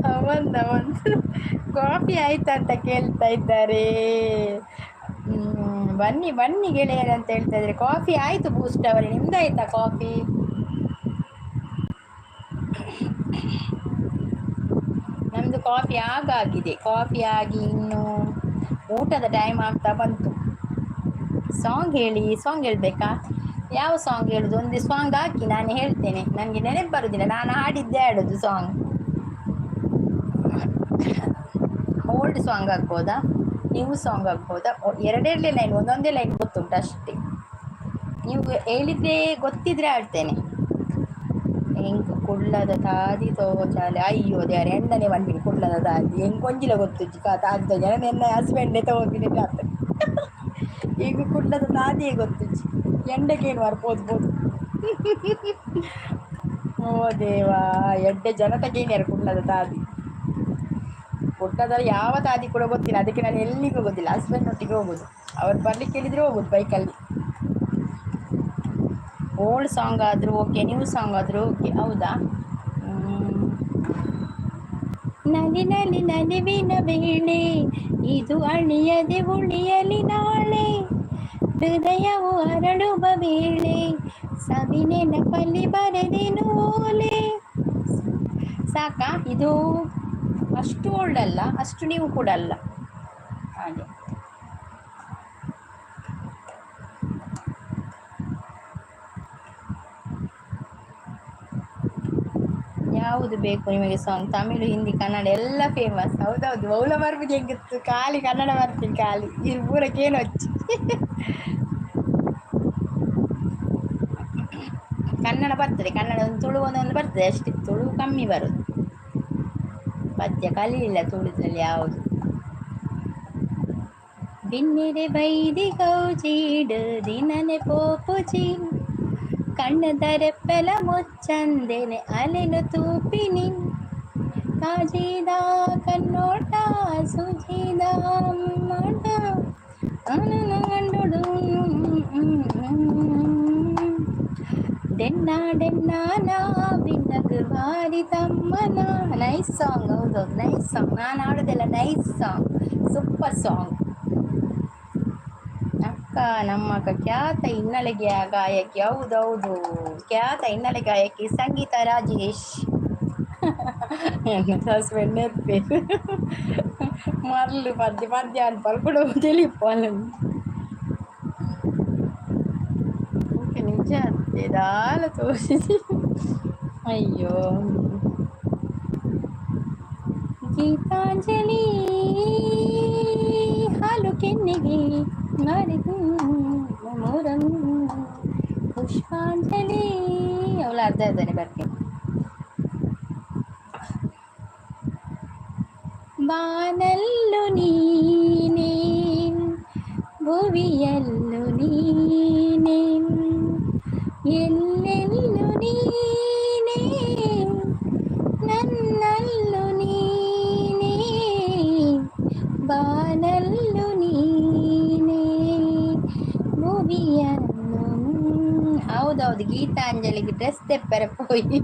ಅವಂದ ಒಂದು ಕಾಫಿ ಆಯ್ತಾ ಅಂತ ಕೇಳ್ತಾ ಇದ್ದಾರೆ. ಬನ್ನಿ ಬನ್ನಿ ಗೆಳೆಯರು ಅಂತ ಹೇಳ್ತಾ ಇದ್ದಾರೆ. ಕಾಫಿ ಆಯ್ತು ಬೂಸ್ಟ್ ಅವರೇ, ನಿಮ್ದಾಯ್ತಾ ಕಾಫಿ? ನಮ್ಮದು ಕಾಫಿ ಆಗಾಗಿದೆ. ಕಾಫಿ ಆಗಿ ಇನ್ನು ಊಟದ ಟೈಮ್ ಆಗ್ತಾ ಬಂತು. ಸಾಂಗ್ ಹೇಳಿ, ಸಾಂಗ್ ಹೇಳಬೇಕಾ? ಯಾವ ಸಾಂಗ್ ಹೇಳುದು? ಒಂದು ಸಾಂಗ್ ಹಾಕಿ ನಾನು ಹೇಳ್ತೇನೆ, ನನಗೆ ನೆನಪು ಬರುವುದಿಲ್ಲ, ನಾನು ಹಾಡಿದ್ದೇ ಹಾಡೋದು ಸಾಂಗ್. ಓಲ್ಡ್ ಸಾಂಗ್ ಆಗ್ಬೋದಾ, ನ್ಯೂ ಸಾಂಗ್ ಆಗ್ಬೋದಾ? ಎರಡೆರಡೇ ಲೈನ್, ಒಂದೊಂದೇ ಲೈನ್ ಗೊತ್ತುಂಟು ಅಷ್ಟೇ. ನೀವು ಹೇಳಿದ್ರೆ ಗೊತ್ತಿದ್ರೆ ಆಡ್ತೇನೆ. ಎಂಕ್ ಕುಳ್ಳದ ತಾದಿ ತೋಚಾಲೆ ಅಯ್ಯೋ ದೇವರೇ, ಎಂಡನೆ ಬಂದಿನಿ ಕುಳ್ಳದ ತಾದಿ ಎಂಕ್ ಒಂಜಿಲ ಗೊತ್ತುಜ್ಜಿ ತಾದಿ ತೋಜ ನನ್ನ ಹಸ್ಬೆಂಡೇ ತಗೋತೀನಿ ಆತ. ಈಗ ಕುಳ್ಳದ ತಾದಿಯೇ ಗೊತ್ತುಜ್ಜಿ, ಎಂಡಕ್ಕೇನು ಬರ್ಬೋದು ಬೋದು. ಓ ದೇವಾ, ಎಡ್ಡೆ ಜನತೆಗೇನ್ಯಾರು ಕುಳ್ಳದ ತಾದಿ ಕುಟ್ಟದಲ್ಲಿ ಯಾವ ತಾದಿ ಕೂಡ ಗೊತ್ತಿಲ್ಲ, ಅದಕ್ಕೆ ನಾನು ಎಲ್ಲಿಗೂ ಹೋಗೋದಿಲ್ಲ, ಹಸ್ಬೆಂಡ್ ಒಟ್ಟಿಗೆ ಹೋಗೋದು. ಅವ್ರು ಬರ್ಲಿಕ್ಕೆ ಹೇಳಿದ್ರೆ ಹೋಗೋದು ಬೈಕಲ್ಲಿ. ಓಲ್ಡ್ ಸಾಂಗ್ ಆದರೂ ಓಕೆ, ನ್ಯೂ ಸಾಂಗ್ ಆದರೂ ಓಕೆ. ಹೌದಾ? ನಲಿ ನಲಿ ನಲಿವಿನ ವೇಳೆ ಇದು ಅಳಿಯದೆ ಉಳಿಯಲಿ ನಾಳೆ, ಹೃದಯವು ಅರಳುವ ವೇಳೆ ಸವಿ ನೆನಪಲ್ಲಿ ಬರೆದೆನು ಓಲೆ. ಸಾಕಾ? ಇದು ಅಷ್ಟು ಓಲ್ಡ್ ಅಲ್ಲ, ಅಷ್ಟು ನೀವು ಕೂಡ ಅಲ್ಲ. ಹಾಗೆ ಯಾವುದು ಬೇಕು ನಿಮಗೆ ಸಾಂಗ್? ತಮಿಳು, ಹಿಂದಿ, ಕನ್ನಡ ಎಲ್ಲ ಫೇಮಸ್. ಹೌದೌದು, ಔಲ ಬರ್ಪುಜಿ ಹೆಂಗಿತ್ತು, ಖಾಲಿ ಕನ್ನಡ ಬರ್ತೀನಿ ಖಾಲಿ, ಈ ಪೂರಕ್ಕೇನು ಹಚ್ಚಿ ಕನ್ನಡ ಬರ್ತದೆ. ಕನ್ನಡ ಒಂದು ತುಳು ಒಂದೊಂದು ಬರ್ತದೆ ಅಷ್ಟೇ, ತುಳು ಕಮ್ಮಿ ಬರೋದು. ಪದ್ಯ ಕಲೀಲಿಲ್ಲ ತುಳುದ್ರಲ್ಲಿ ಯಾವುದು. ಬಿನ್ನಿರೆ ಬೈದಿ ಗೌಜೀಡು ದಿನನೆ ಪೋಪುಜಿ, ಕಣ್ಣದರೆಪ್ಪೆಲ ಮುಚ್ಚಂದೆನೆ ಅಲೆನು ತೂಪಿನಿ, ಕಾಜಿದ ಕನ್ನೋಟ ಸುಜಿದ ಮಾಟ ಅನನಂಡುಡು ಡೆನ್ನ ಡೆನ್ನ ನಾ ಬಿನ್ನಗು ಬಾರಿ ತಮ್ಮನ. Nice song. ಹೌದೌದು, ನೈಸ್ ಸಾಂಗ್. ನಾನು ಹಾಡೋದೆಲ್ಲ ನೈಸ್ ಸಾಂಗ್, ಸೂಪರ್ ಸಾಂಗ್. ಅಕ್ಕ ನಮ್ಮ ಅಕ್ಕ ಖ್ಯಾತ ಹಿನ್ನೆಲೆ ಗಾಯಕಿ. ಹೌದೌದು, ಖ್ಯಾತ ಹಿನ್ನೆಲೆ ಗಾಯಕಿ ಸಂಗೀತ ರಾಜೇಶ್. ಹಸ್ಬೆಂಡ್ ನೆನ್ಪೇರು ಮರ್ಲು ಪದ್ಯ ಪದ್ಯ ಅನ್ಪಲ್ ಕೂಡ ತಿಳಿಪಲ್ಲ. ಓಕೆ, ನಿಜ ಅತ್ತೆ ದಾಲ ತೋರಿಸಿ. ಅಯ್ಯೋ ಗೀತಾಂಜಲಿ ಹಾಲು ಕೆನ್ನೆಗೆ ಮಾಡಿದು ಮೂರಂ ಪುಷ್ಪಾಂಜಲಿ. ಅವಳ ಅರ್ಧ ಅರ್ಧನೇ ಬರ್ತೀನಿ. ಬಾನಲ್ಲು ನೀನೇ, ಭುವಿಯಲ್ಲು ನೀನೇ, ಎಲ್ಲೆಲ್ಲು ನೀನೇ, ನನ್ನಲ್ಲು ನೀನೇ, ಬಾನಲ್ಲು ನೀನೇ, ಭುವಿಯಲ್ಲು. ಹೌದೌದು, ಗೀತಾಂಜಲಿಗೆ ಡ್ರೆಸ್ ತೆಪ್ಪರೆ ಪೋಯಿ.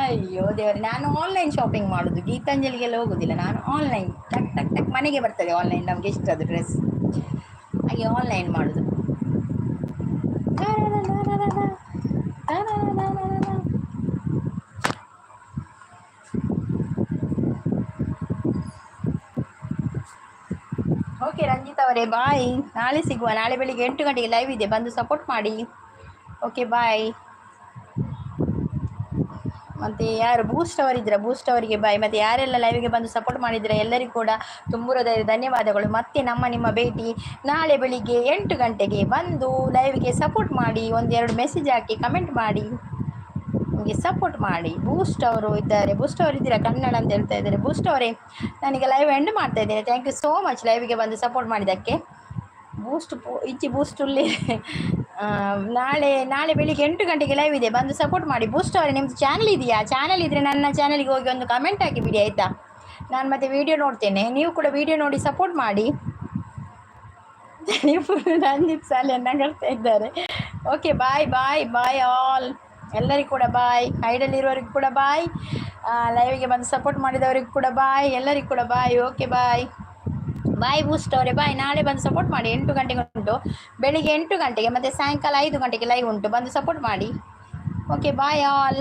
ಅಯ್ಯೋ ದೇವರೇ, ನಾನು ಆನ್ಲೈನ್ ಶಾಪಿಂಗ್ ಮಾಡೋದು, ಗೀತಾಂಜಲಿಗೆಲ್ಲ ಹೋಗುದಿಲ್ಲ ನಾನು. ಆನ್ಲೈನ್ ಟಕ್ ಟಕ್ ಟಕ್ ಮನೆಗೆ ಬರ್ತದೆ ಆನ್ಲೈನ್. ನಮ್ಗೆ ಇಷ್ಟ ಅದು ಡ್ರೆಸ್, ಹಾಗೆ ಆನ್ಲೈನ್ ಮಾಡೋದು. ಓಕೆ ರಂಜಿತ್ ಅವರೇ, ಬಾಯ್. ನಾಳೆ ಸಿಗುವ. ನಾಳೆ ಬೆಳಿಗ್ಗೆ 8 ಗಂಟೆಗೆ ಲೈವ್ ಇದೆ, ಬಂದು ಸಪೋರ್ಟ್ ಮಾಡಿ. Okay, bye. ಮತ್ತು ಯಾರು ಬೂಸ್ಟ್ ಅವರಿದ್ದೀರಾ, ಬೂಸ್ಟ್ ಅವರಿಗೆ ಬಾಯ್. ಮತ್ತು ಯಾರೆಲ್ಲ ಲೈವ್ಗೆ ಬಂದು ಸಪೋರ್ಟ್ ಮಾಡಿದ್ದೀರಾ, ಎಲ್ಲರಿಗೂ ಕೂಡ ತುಂಬು ಹೃದಯದ ಧನ್ಯವಾದಗಳು. ಮತ್ತೆ ನಮ್ಮ ನಿಮ್ಮ ಭೇಟಿ ನಾಳೆ ಬೆಳಿಗ್ಗೆ 8 ಗಂಟೆಗೆ. ಬಂದು ಲೈವ್ಗೆ ಸಪೋರ್ಟ್ ಮಾಡಿ, ಒಂದೆರಡು ಮೆಸೇಜ್ ಹಾಕಿ, ಕಮೆಂಟ್ ಮಾಡಿ, ನಿಮಗೆ ಸಪೋರ್ಟ್ ಮಾಡಿ. ಬೂಸ್ಟ್ ಅವರು ಇದ್ದಾರೆ. ಬೂಸ್ಟ್ ಅವರು ಇದ್ದೀರಾ? ಕನ್ನಡ ಅಂತ ಹೇಳ್ತಾ ಇದ್ದಾರೆ ಬೂಸ್ಟ್ ಅವರೇ. ನಾನೀಗ ಲೈವ್ ಎಂಡ್ ಮಾಡ್ತಾ ಇದ್ದೇನೆ. Thank you so much ಲೈವ್ಗೆ ಬಂದು ಸಪೋರ್ಟ್ ಮಾಡಿದ್ದಕ್ಕೆ. ಬೂಸ್ಟ್ ಇಚ್ಚಿ ಬೂಸ್ಟ್ ಉಲ್ಲಿ. ನಾಳೆ ನಾಳೆ ಬೆಳಿಗ್ಗೆ 8 ಗಂಟೆಗೆ ಲೈವ್ ಇದೆ, ಬಂದು ಸಪೋರ್ಟ್ ಮಾಡಿ. ಬೂಸ್ಟ್ ಅವರೇ, ನಿಮ್ಮದು ಚಾನಲ್ ಇದೆಯಾ? ಚಾನಲ್ ಇದ್ದರೆ ನನ್ನ ಚಾನಲ್ಗೆ ಹೋಗಿ ಒಂದು ಕಮೆಂಟ್ ಹಾಕಿ ಬಿಡಿ, ಆಯಿತಾ? ನಾನು ಮತ್ತೆ ವೀಡಿಯೋ ನೋಡ್ತೇನೆ. ನೀವು ಕೂಡ ವೀಡಿಯೋ ನೋಡಿ ಸಪೋರ್ಟ್ ಮಾಡಿ. ರಂಜಿತ್ ಸಾಲೆ ನಗಡ್ತಾ ಇದ್ದಾರೆ. Okay, bye bye bye all. ಎಲ್ಲರಿಗೂ ಕೂಡ ಬಾಯ್. ಹೈಡಲ್ಲಿರುವವರಿಗೂ ಕೂಡ ಬಾಯ್. ಲೈವ್ಗೆ ಬಂದು ಸಪೋರ್ಟ್ ಮಾಡಿದವರಿಗೂ ಕೂಡ ಬಾಯ್. ಎಲ್ಲರಿಗೂ ಕೂಡ bye. Okay, bye bye. Boost ಅವರೇ, ಬಾಯ್. ನಾಳೆ ಬಂದು ಸಪೋರ್ಟ್ ಮಾಡಿ. 8 ಗಂಟೆಗೆ ಉಂಟು, ಬೆಳಿಗ್ಗೆ 8 ಗಂಟೆಗೆ ಮತ್ತು ಸಾಯಂಕಾಲ 5 ಗಂಟೆಗೆ ಲೈವ್ ಉಂಟು. ಬಂದು ಸಪೋರ್ಟ್ ಮಾಡಿ. Okay, bye all.